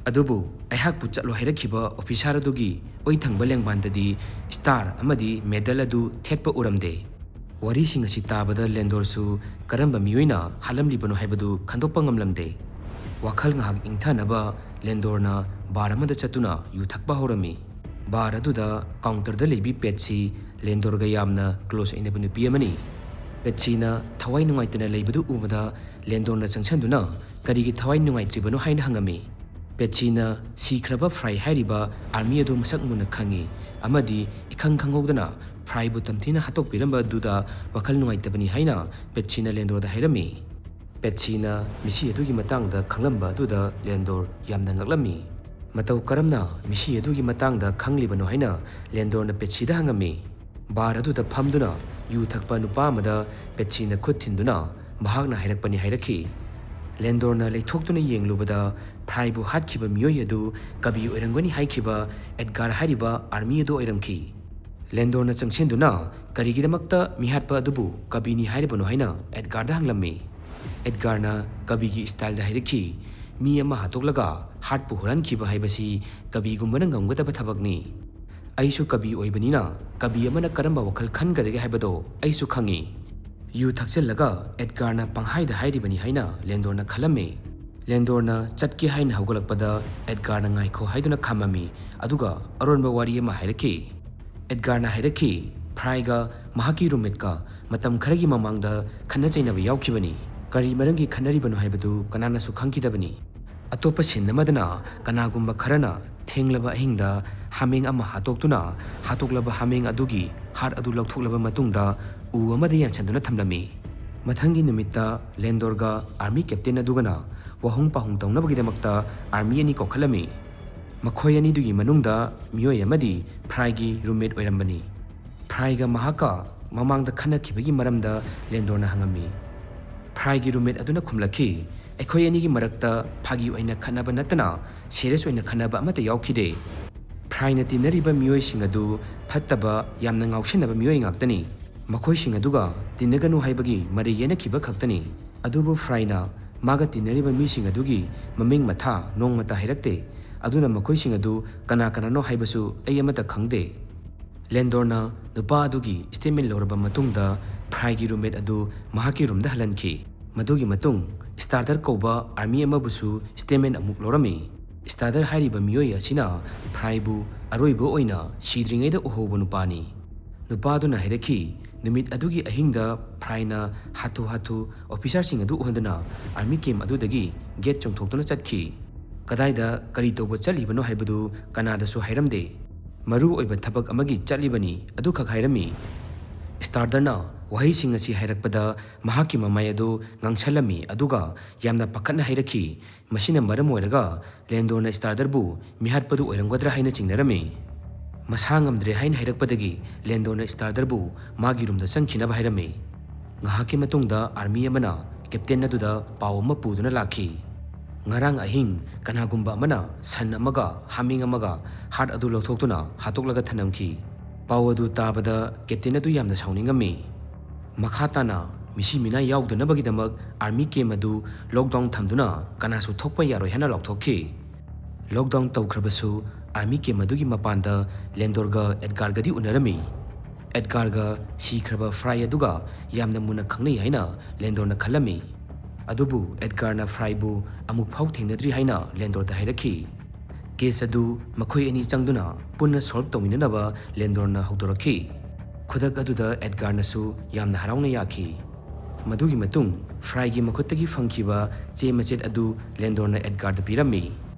ꯑꯗꯨꯕꯨ ꯑꯩꯍꯥꯛꯄꯨ ꯆꯠꯂꯣ ꯍꯥꯏꯔꯛꯈꯤꯕ officer ꯑꯗꯨꯒꯤ ꯑꯣꯏ ꯊꯪꯕ ꯂꯦꯡꯕꯥꯟꯗꯗꯤ star ꯑꯃꯗꯤ medal ꯑꯗꯨ ꯊꯦꯠꯄ ꯎꯔꯝꯗꯦ"꯫ ꯋꯥꯔꯤꯁꯤꯡ ꯑꯁꯤ ꯇꯥꯕꯗ ꯂꯦꯟꯗꯣꯔꯁꯨ ꯀꯔꯝꯕ ꯃꯤꯑꯣꯏꯅ ꯍꯥꯠꯂꯝꯂꯤꯕꯅꯣ ꯍꯥꯏꯕꯗꯨ ꯈꯟꯗꯣꯛꯄ ꯉꯝꯂꯝꯗꯦ꯫ ꯋꯥꯈꯜ ꯉꯥꯏꯍꯥꯛ ꯏꯪꯊꯅꯕ ꯂꯦꯟꯗꯣꯔꯅ bar ꯑꯃꯗ ꯆꯠꯇꯨꯅ ꯌꯨ ꯊꯛꯄ ꯍꯧꯔꯝꯃꯤ꯫ Bar ꯑꯗꯨꯗ counterꯗ ꯂꯩꯕꯤ ꯄꯦꯠꯁꯤ ꯂꯦꯟꯗꯣꯔꯒ ꯌꯥꯝꯅ close ꯑꯣꯏꯅꯕ ꯅꯨꯄꯤ ꯑꯃꯅꯤ꯫ ꯄꯦꯠꯁꯤꯅ ꯊꯋꯥꯏ ꯅꯨꯡꯉꯥꯏꯇꯅ ꯂꯩꯕꯗꯨ ꯎꯕꯗ ꯂꯦꯟꯗꯣꯔꯅ ꯆꯪꯁꯤꯟꯗꯨꯅ ꯀꯔꯤꯒꯤ ꯊꯋꯥꯏ ꯅꯨꯡꯉꯥꯏꯇ꯭ꯔꯤꯕꯅꯣ ꯍꯥꯏꯅ ꯍꯪꯉꯝꯃꯤ꯫ ꯄꯦꯠꯁꯤꯅ ꯁꯤꯈ꯭ꯔꯕ ꯐ꯭ꯔꯥꯏ ꯍꯥꯏꯔꯤꯕ army ꯑꯗꯨ ꯃꯁꯛ ꯃꯨꯟꯅ ꯈꯪꯉꯤ ꯑꯃꯗꯤ ꯏꯈꯪ ꯈꯪꯍꯧꯗꯅ ꯐ꯭ꯔꯥꯏꯕꯨ ꯇꯝꯊꯤꯅ ꯍꯥꯠꯇꯣꯛꯄꯤꯔꯝꯕ ꯑꯗꯨꯗ ꯋꯥꯈꯜ ꯅꯨꯡꯉꯥꯏꯇꯕꯅꯤ ꯍꯥꯏꯅ ꯄꯦꯠꯁꯤꯅ ꯂꯦꯟꯗꯣꯔꯗ ꯍꯥꯏꯔꯝꯃꯤ꯫ ꯄꯦꯠꯁꯤꯅ ꯃꯤꯁꯤ ꯑꯗꯨꯒꯤ ꯃꯇꯥꯡꯗ ꯈꯪꯂꯝꯕ ꯑꯗꯨꯗ ꯂꯦꯟꯗꯣꯔ ꯌꯥꯝꯅ ꯉꯛꯂꯝꯃꯤ꯫ ꯃꯇꯧ ꯀꯔꯝꯅ ꯃꯤꯁꯤ ꯑꯗꯨꯒꯤ ꯃꯇꯥꯡꯗ ꯈꯪꯂꯤꯕꯅꯣ ꯍꯥꯏꯅ ꯂꯦꯟꯗꯣꯔꯅ ꯄꯦꯠꯁꯤꯗ ꯍꯪꯉꯝꯃꯤ꯫ Bar ꯑꯗꯨꯗ ꯐꯝꯗꯨꯅ ꯌꯨ ꯊꯛꯄ ꯅꯨꯄꯥ ꯑꯃꯗ ꯄꯦꯠꯁꯤꯅ ꯈꯨꯠ ꯊꯤꯟꯗꯨꯅ ꯃꯍꯥꯛꯅ ꯍꯥꯏꯔꯛꯄꯅꯤ ꯍꯥꯏꯔꯛꯈꯤ꯫ ꯂꯦꯟꯗꯣꯔꯅ ꯂꯩꯊꯣꯛꯇꯨꯅ ꯌꯦꯡꯂꯨꯕꯗ ꯐ꯭ꯔꯥꯏꯕꯨ ꯍꯥꯠꯈꯤꯕ ꯃꯤꯑꯣꯏ ꯑꯗꯨ ꯀꯕꯤ ꯑꯣꯏꯔꯝꯒꯅꯤ ꯍꯥꯏꯈꯤꯕ ꯑꯦꯗꯒꯥꯔ ꯍꯥꯏꯔꯤꯕ army ꯑꯗꯨ ꯑꯣꯏꯔꯝꯈꯤ꯫ ꯂꯦꯟꯗꯣꯔꯅ ꯆꯪꯁꯤꯟꯗꯨꯅ ꯀꯔꯤꯒꯤꯗꯃꯛꯇ ꯃꯤꯍꯥꯠꯄ ꯑꯗꯨꯕꯨ ꯀꯕꯤꯅꯤ ꯍꯥꯏꯔꯤꯕꯅꯣ ꯍꯥꯏꯅ ꯑꯦꯗꯒꯥꯔꯗ ꯍꯪꯂꯝꯃꯤ꯫ ꯑꯦꯗꯒꯥꯔꯅ ꯀꯕꯤꯒꯤ styleꯗ ꯍꯥꯏꯔꯛꯈꯤ, "ꯃꯤ ꯑꯃ ꯍꯥꯠꯇꯣꯛꯂꯒ heartꯄꯨ ꯍꯨꯔꯥꯟꯈꯤꯕ ꯍꯥꯏꯕꯁꯤ ꯀꯕꯤꯒꯨꯝꯕꯅ ꯉꯝꯒꯗꯕ ꯊꯕꯛꯅꯤ꯫ ꯑꯩꯁꯨ ꯀꯕꯤ ꯑꯣꯏꯕꯅꯤꯅ ꯀꯕꯤ ꯑꯃꯅ ꯀꯔꯝꯕ ꯋꯥꯈꯜ ꯈꯟꯒꯗꯒꯦ ꯍꯥꯏꯕꯗꯣ ꯑꯩꯁꯨ ꯈꯪꯉꯤ"꯫ ꯌꯨ ꯊꯛꯆꯤꯜꯂꯒ ꯑꯦꯗꯒꯥꯔꯅ ꯄꯪꯍꯥꯏꯗ ꯍꯥꯏꯔꯤꯕꯅꯤ ꯍꯥꯏꯅ ꯂꯦꯟꯗꯣꯔꯅ ꯈꯜꯂꯝꯃꯤ꯫ ꯂꯦꯟꯗꯣꯔꯅ ꯆꯠꯀꯦ ꯍꯥꯏꯅ ꯍꯧꯒꯠꯂꯛꯄꯗ ꯑꯦꯗꯒꯥꯔꯅ ꯉꯥꯏꯈꯣ ꯍꯥꯏꯗꯨꯅ ꯈꯥꯝꯃꯝꯃꯤ, ꯑꯗꯨꯒ ꯑꯔꯣꯟꯕ ꯋꯥꯔꯤ ꯑꯃ ꯍꯥꯏꯔꯛꯈꯤ꯫ ꯑꯦꯗꯒꯥꯔꯅ ꯍꯥꯏꯔꯛꯈꯤ, "ꯐ꯭ꯔꯥꯏꯒ ꯃꯍꯥꯛꯀꯤ roommateꯀ ꯃꯇꯝ ꯈꯔꯒꯤ ꯃꯃꯥꯡꯗ ꯈꯠꯅ ꯆꯩꯅꯕ ꯌꯥꯎꯈꯤꯕꯅꯤ꯫ ꯀꯔꯤ ꯃꯔꯝꯒꯤ ꯈꯠꯅꯔꯤꯕꯅꯣ ꯍꯥꯏꯕꯗꯨ ꯀꯅꯥꯅꯁꯨ ꯈꯪꯈꯤꯗꯕꯅꯤ꯫ ꯑꯇꯣꯞꯄ scene ꯑꯃꯗꯅ ꯀꯅꯥꯒꯨꯝꯕ ꯈꯔꯅ ꯊꯦꯡꯂꯕ ꯑꯍꯤꯡꯗ ꯍꯥꯃꯦꯡ ꯑꯃ ꯍꯥꯠꯇꯣꯛꯇꯨꯅ, ꯍꯥꯠꯇꯣꯛꯂꯕ ꯍꯥꯃꯦꯡ ꯑꯗꯨꯒꯤ heart ꯑꯗꯨ ꯂꯧꯊꯣꯛꯂꯕ ꯃꯇꯨꯡꯗ ꯎ ꯑꯃꯗ ꯌꯥꯟꯁꯤꯟꯗꯨꯅ ꯊꯝꯂꯝꯃꯤ"꯫ ꯃꯊꯪꯒꯤ ꯅꯨꯃꯤꯠꯇ ꯂꯦꯟꯗꯣꯔꯒ army captain ꯑꯗꯨꯒꯅ ꯋꯥꯍꯨꯝ ꯄꯥꯎꯍꯨꯝ ꯇꯧꯅꯕꯒꯤꯗꯃꯛꯇ army ꯑꯅꯤ ꯀꯧꯈꯠꯂꯝꯃꯤ꯫ ꯃꯈꯣꯏ ꯑꯅꯤꯗꯨꯒꯤ ꯃꯅꯨꯡꯗ ꯃꯤꯑꯣꯏ ꯑꯃꯗꯤ ꯐ꯭ꯔꯥꯏꯒꯤ roommate ꯑꯣꯏꯔꯝꯕꯅꯤ꯫ ꯐ꯭ꯔꯥꯏꯒ ꯃꯍꯥꯛꯀ ꯃꯃꯥꯡꯗ ꯈꯠꯅꯈꯤꯕꯒꯤ ꯃꯔꯝꯗ ꯂꯦꯟꯗꯣꯔꯅ ꯍꯪꯉꯝꯃꯤ꯫ ꯐ꯭ꯔꯥꯏꯒꯤ ꯔꯨꯝꯃꯦꯠ ꯑꯗꯨꯅ ꯈꯨꯝꯂꯛꯈꯤ, "ꯑꯩꯈꯣꯏ ꯑꯅꯤꯒꯤ ꯃꯔꯛꯇ ꯐꯥꯒꯤ ꯑꯣꯏꯅ ꯈꯠꯅꯕ ꯅꯠꯇꯅ ꯁꯦꯔꯤꯌꯁ ꯑꯣꯏꯅ ꯈꯠꯅꯕ ꯑꯃꯠꯇ ꯌꯥꯎꯈꯤꯗꯦ꯫ ꯐ꯭ꯔꯥꯏꯅ ꯇꯤꯟꯅꯔꯤꯕ ꯃꯤꯑꯣꯏꯁꯤꯡ ꯑꯗꯨ ꯐꯠꯇꯕ, ꯌꯥꯝꯅ ꯉꯥꯎꯁꯤꯟꯅꯕ ꯃꯤꯑꯣꯏ ꯉꯥꯛꯇꯅꯤ꯫ ꯃꯈꯣꯏꯁꯤꯡ ꯑꯗꯨꯒ ꯇꯤꯟꯅꯒꯅꯨ ꯍꯥꯏꯕꯒꯤ ꯃꯔꯩ ꯌꯦꯠꯅꯈꯤꯕ ꯈꯛꯇꯅꯤ꯫ ꯑꯗꯨꯕꯨ ꯐ꯭ꯔꯥꯏꯅ ꯃꯥꯒ ꯇꯤꯟꯅꯔꯤꯕ ꯃꯤꯁꯤꯡ ꯑꯗꯨꯒꯤ ꯃꯃꯤꯡ ꯃꯊꯥ ꯅꯣꯡꯃꯇ ꯍꯥꯏꯔꯛꯇꯦ꯫ ꯑꯗꯨꯅ ꯃꯈꯣꯏꯁꯤꯡ ꯑꯗꯨ ꯀꯅꯥ ꯀꯅꯥꯅꯣ ꯍꯥꯏꯕꯁꯨ ꯑꯩ ꯑꯃꯠꯇ ꯈꯪꯗꯦ꯫" ꯂꯦꯟꯗꯣꯔꯅ ꯅꯨꯄꯥ ꯑꯗꯨꯒꯤ ꯁ꯭ꯇꯦꯠꯃꯦꯟ ꯂꯧꯔꯕ ꯃꯇꯨꯡꯗ ꯐ꯭ꯔꯥꯏꯒꯤ ꯔꯨꯝꯃꯦꯠ ꯑꯗꯨ ꯃꯍꯥꯛꯀꯤ ꯔꯨꯝꯗ ꯍꯜꯍꯟꯈꯤ꯫ ꯃꯗꯨꯒꯤ ꯃꯇꯨꯡ ꯁ꯭ꯇꯥꯔꯗꯔ ꯀꯧꯕ ꯑꯥꯔꯃꯤ ꯑꯃꯕꯨꯁꯨ ꯁ꯭ꯇꯦꯠꯃꯦꯟ ꯑꯃꯨꯛ ꯂꯧꯔꯝꯃꯤ꯫ ꯁ꯭ꯇꯥꯔꯗꯔ ꯍꯥꯏꯔꯤꯕ ꯃꯤꯑꯣꯏ ꯑꯁꯤꯅ ꯐ꯭ꯔꯥꯏꯕꯨ ꯑꯔꯣꯏꯕ ꯑꯣꯏꯅ ꯁꯤꯗ꯭ꯔꯤꯉꯩꯗ ꯎꯍꯧꯕ ꯅꯨꯄꯥꯅꯤ꯫ ꯅꯨꯄꯥ ꯑꯗꯨꯅ ꯍꯥꯏꯔꯛꯈꯤ, ꯅꯨꯃꯤꯠ ꯑꯗꯨꯒꯤ ꯑꯍꯤꯡꯗ ꯐ꯭ꯔꯥꯏꯅ ꯍꯥꯊꯨ ꯍꯥꯊꯨ ꯑꯣꯐꯤꯁꯥꯔꯁꯤꯡ ꯑꯗꯨ ꯎꯍꯟꯗꯨꯅ ꯑꯥꯔꯃꯤ ꯀꯦꯝ ꯑꯗꯨꯗꯒꯤ ꯒꯦꯠ ꯆꯣꯡꯊꯣꯛꯇꯨꯅ ꯆꯠꯈꯤ꯫ ꯀꯗꯥꯏꯗ ꯀꯔꯤ ꯇꯧꯕ ꯆꯠꯂꯤꯕꯅꯣ ꯍꯥꯏꯕꯗꯨ ꯀꯅꯥꯗꯁꯨ ꯍꯥꯏꯔꯝꯗꯦ꯫ ꯃꯔꯨ ꯑꯣꯏꯕ ꯊꯕꯛ ꯑꯃꯒꯤ ꯆꯠꯂꯤꯕꯅꯤ ꯑꯗꯨꯈꯛ ꯍꯥꯏꯔꯝꯃꯤ꯫ ꯁ꯭ꯇꯥꯔꯗꯔꯅ ꯋꯥꯍꯩꯁꯤꯡ ꯑꯁꯤ ꯍꯥꯏꯔꯛꯄꯗ ꯃꯍꯥꯛꯀꯤ ꯃꯃꯥꯏ ꯑꯗꯨ ꯉꯥꯡꯁꯜꯂꯝꯃꯤ, ꯑꯗꯨꯒ ꯌꯥꯝꯅ ꯄꯥꯈꯠꯅ ꯍꯥꯏꯔꯛꯈꯤ꯫ ꯃꯁꯤꯅ ꯃꯔꯝ ꯑꯣꯏꯔꯒ ꯂꯦꯟꯗꯣꯔꯅ ꯁ꯭ꯇꯥꯔꯗꯔꯕꯨ ꯃꯤꯍꯥꯠꯄꯗꯨ ꯑꯣꯏꯔꯝꯒꯗ꯭ꯔꯥ ꯍꯥꯏꯅ ꯆꯤꯡꯅꯔꯝꯃꯤ꯫ ꯃꯁꯥ ꯉꯝꯗ꯭ꯔꯦ ꯍꯥꯏꯅ ꯍꯥꯏꯔꯛꯄꯗꯒꯤ ꯂꯦꯟꯗꯣꯔꯅ ꯁ꯭ꯇꯥꯔꯗꯔꯕꯨ ꯃꯥꯒꯤ ꯔꯨꯝꯗ ꯆꯪꯈꯤꯅꯕ ꯍꯥꯏꯔꯝꯃꯤ꯫ ꯉꯥꯏꯍꯥꯛꯀꯤ ꯃꯇꯨꯡꯗ ꯑꯥꯔꯃꯤ ꯑꯃꯅ ꯀꯦꯞꯇꯦꯟ ꯑꯗꯨꯗ ꯄꯥꯎ ꯑꯃ ꯄꯨꯗꯨꯅ ꯂꯥꯛꯈꯤ꯫ ꯉꯔꯥꯡ ꯑꯍꯤꯡ ꯀꯅꯥꯒꯨꯝꯕ ꯑꯃꯅ ꯁꯟ ꯑꯃꯒ ꯍꯥꯃꯦꯡ ꯑꯃꯒ ꯍꯥꯔꯠ ꯑꯗꯨ ꯂꯧꯊꯣꯛꯇꯨꯅ ꯍꯥꯠꯇꯣꯛꯂꯒ ꯊꯅꯝꯈꯤ꯫ ꯄꯥꯎ ꯑꯗꯨ ꯇꯥꯕꯗ ꯀꯦꯞꯇꯦꯟ ꯑꯗꯨ ꯌꯥꯝꯅ ꯁꯥꯎꯅꯤꯡꯉꯝꯃꯤ꯫ ꯃꯈꯥ ꯇꯥꯅ ꯃꯤꯁꯤ ꯃꯤꯅꯥ ꯌꯥꯎꯗꯅꯕꯒꯤꯗꯃꯛ ꯑꯥꯔꯃꯤ ꯀꯦꯝ ꯑꯗꯨ ꯂꯣꯛꯗꯥꯎꯟ ꯊꯝꯗꯨꯅ ꯀꯅꯥꯁꯨ ꯊꯣꯛꯄ ꯌꯥꯔꯣꯏ ꯍꯥꯏꯅ ꯂꯥꯎꯊꯣꯛꯈꯤ꯫ ꯂꯣꯛꯗꯥꯎꯟ ꯇꯧꯈ꯭ꯔꯕꯁꯨ ꯑꯥꯔꯃꯤ ꯀꯦꯝ ꯑꯗꯨꯒꯤ ꯃꯄꯥꯟꯗ ꯂꯦꯟꯗꯣꯔꯒ ꯑꯦꯗꯒꯥꯔꯒꯗꯤ ꯎꯅꯔꯝꯃꯤ꯫ ꯑꯦꯗꯒꯥꯔꯒ ꯁꯤꯈ꯭ꯔꯕ ꯐ꯭ꯔꯥꯏ ꯑꯗꯨꯒ ꯌꯥꯝꯅ ꯃꯨꯟꯅ ꯈꯪꯅꯩ ꯍꯥꯏꯅ ꯂꯦꯟꯗꯣꯔꯅ ꯈꯜꯂꯝꯃꯤ꯫ ꯑꯗꯨꯕꯨ ꯑꯦꯗꯒꯥꯔꯅ ꯐ꯭ꯔꯥꯏꯕꯨ ꯑꯃꯨꯛ ꯐꯥꯎ ꯊꯦꯡꯅꯗ꯭ꯔꯤ ꯍꯥꯏꯅ ꯂꯦꯟꯗꯣꯔꯗ ꯍꯥꯏꯔꯛꯈꯤ꯫ ꯀꯦꯁ ꯑꯗꯨ ꯃꯈꯣꯏ ꯑꯅꯤ ꯆꯪꯗꯨꯅ ꯄꯨꯟꯅ ꯁꯣꯜꯕ ꯇꯧꯃꯤꯟꯅꯅꯕ ꯂꯦꯟꯗꯣꯔꯅ ꯍꯧꯗꯣꯔꯛꯈꯤ꯫ ꯈꯨꯗꯛ ꯑꯗꯨꯗ ꯑꯦꯗꯒꯥꯔꯅꯁꯨ ꯌꯥꯝꯅ ꯍꯔꯥꯎꯅ ꯌꯥꯈꯤ꯫ ꯃꯗꯨꯒꯤ ꯃꯇꯨꯡ ꯐ꯭ꯔꯥꯏꯒꯤ ꯃꯈꯨꯠꯇꯒꯤ ꯐꯪꯈꯤꯕ ꯆꯦ ꯃꯆꯦꯠ ꯑꯗꯨ ꯂꯦꯟꯗꯣꯔꯅ ꯑꯦꯗꯒꯥꯔꯗ ꯄꯤꯔꯝꯃꯤ꯫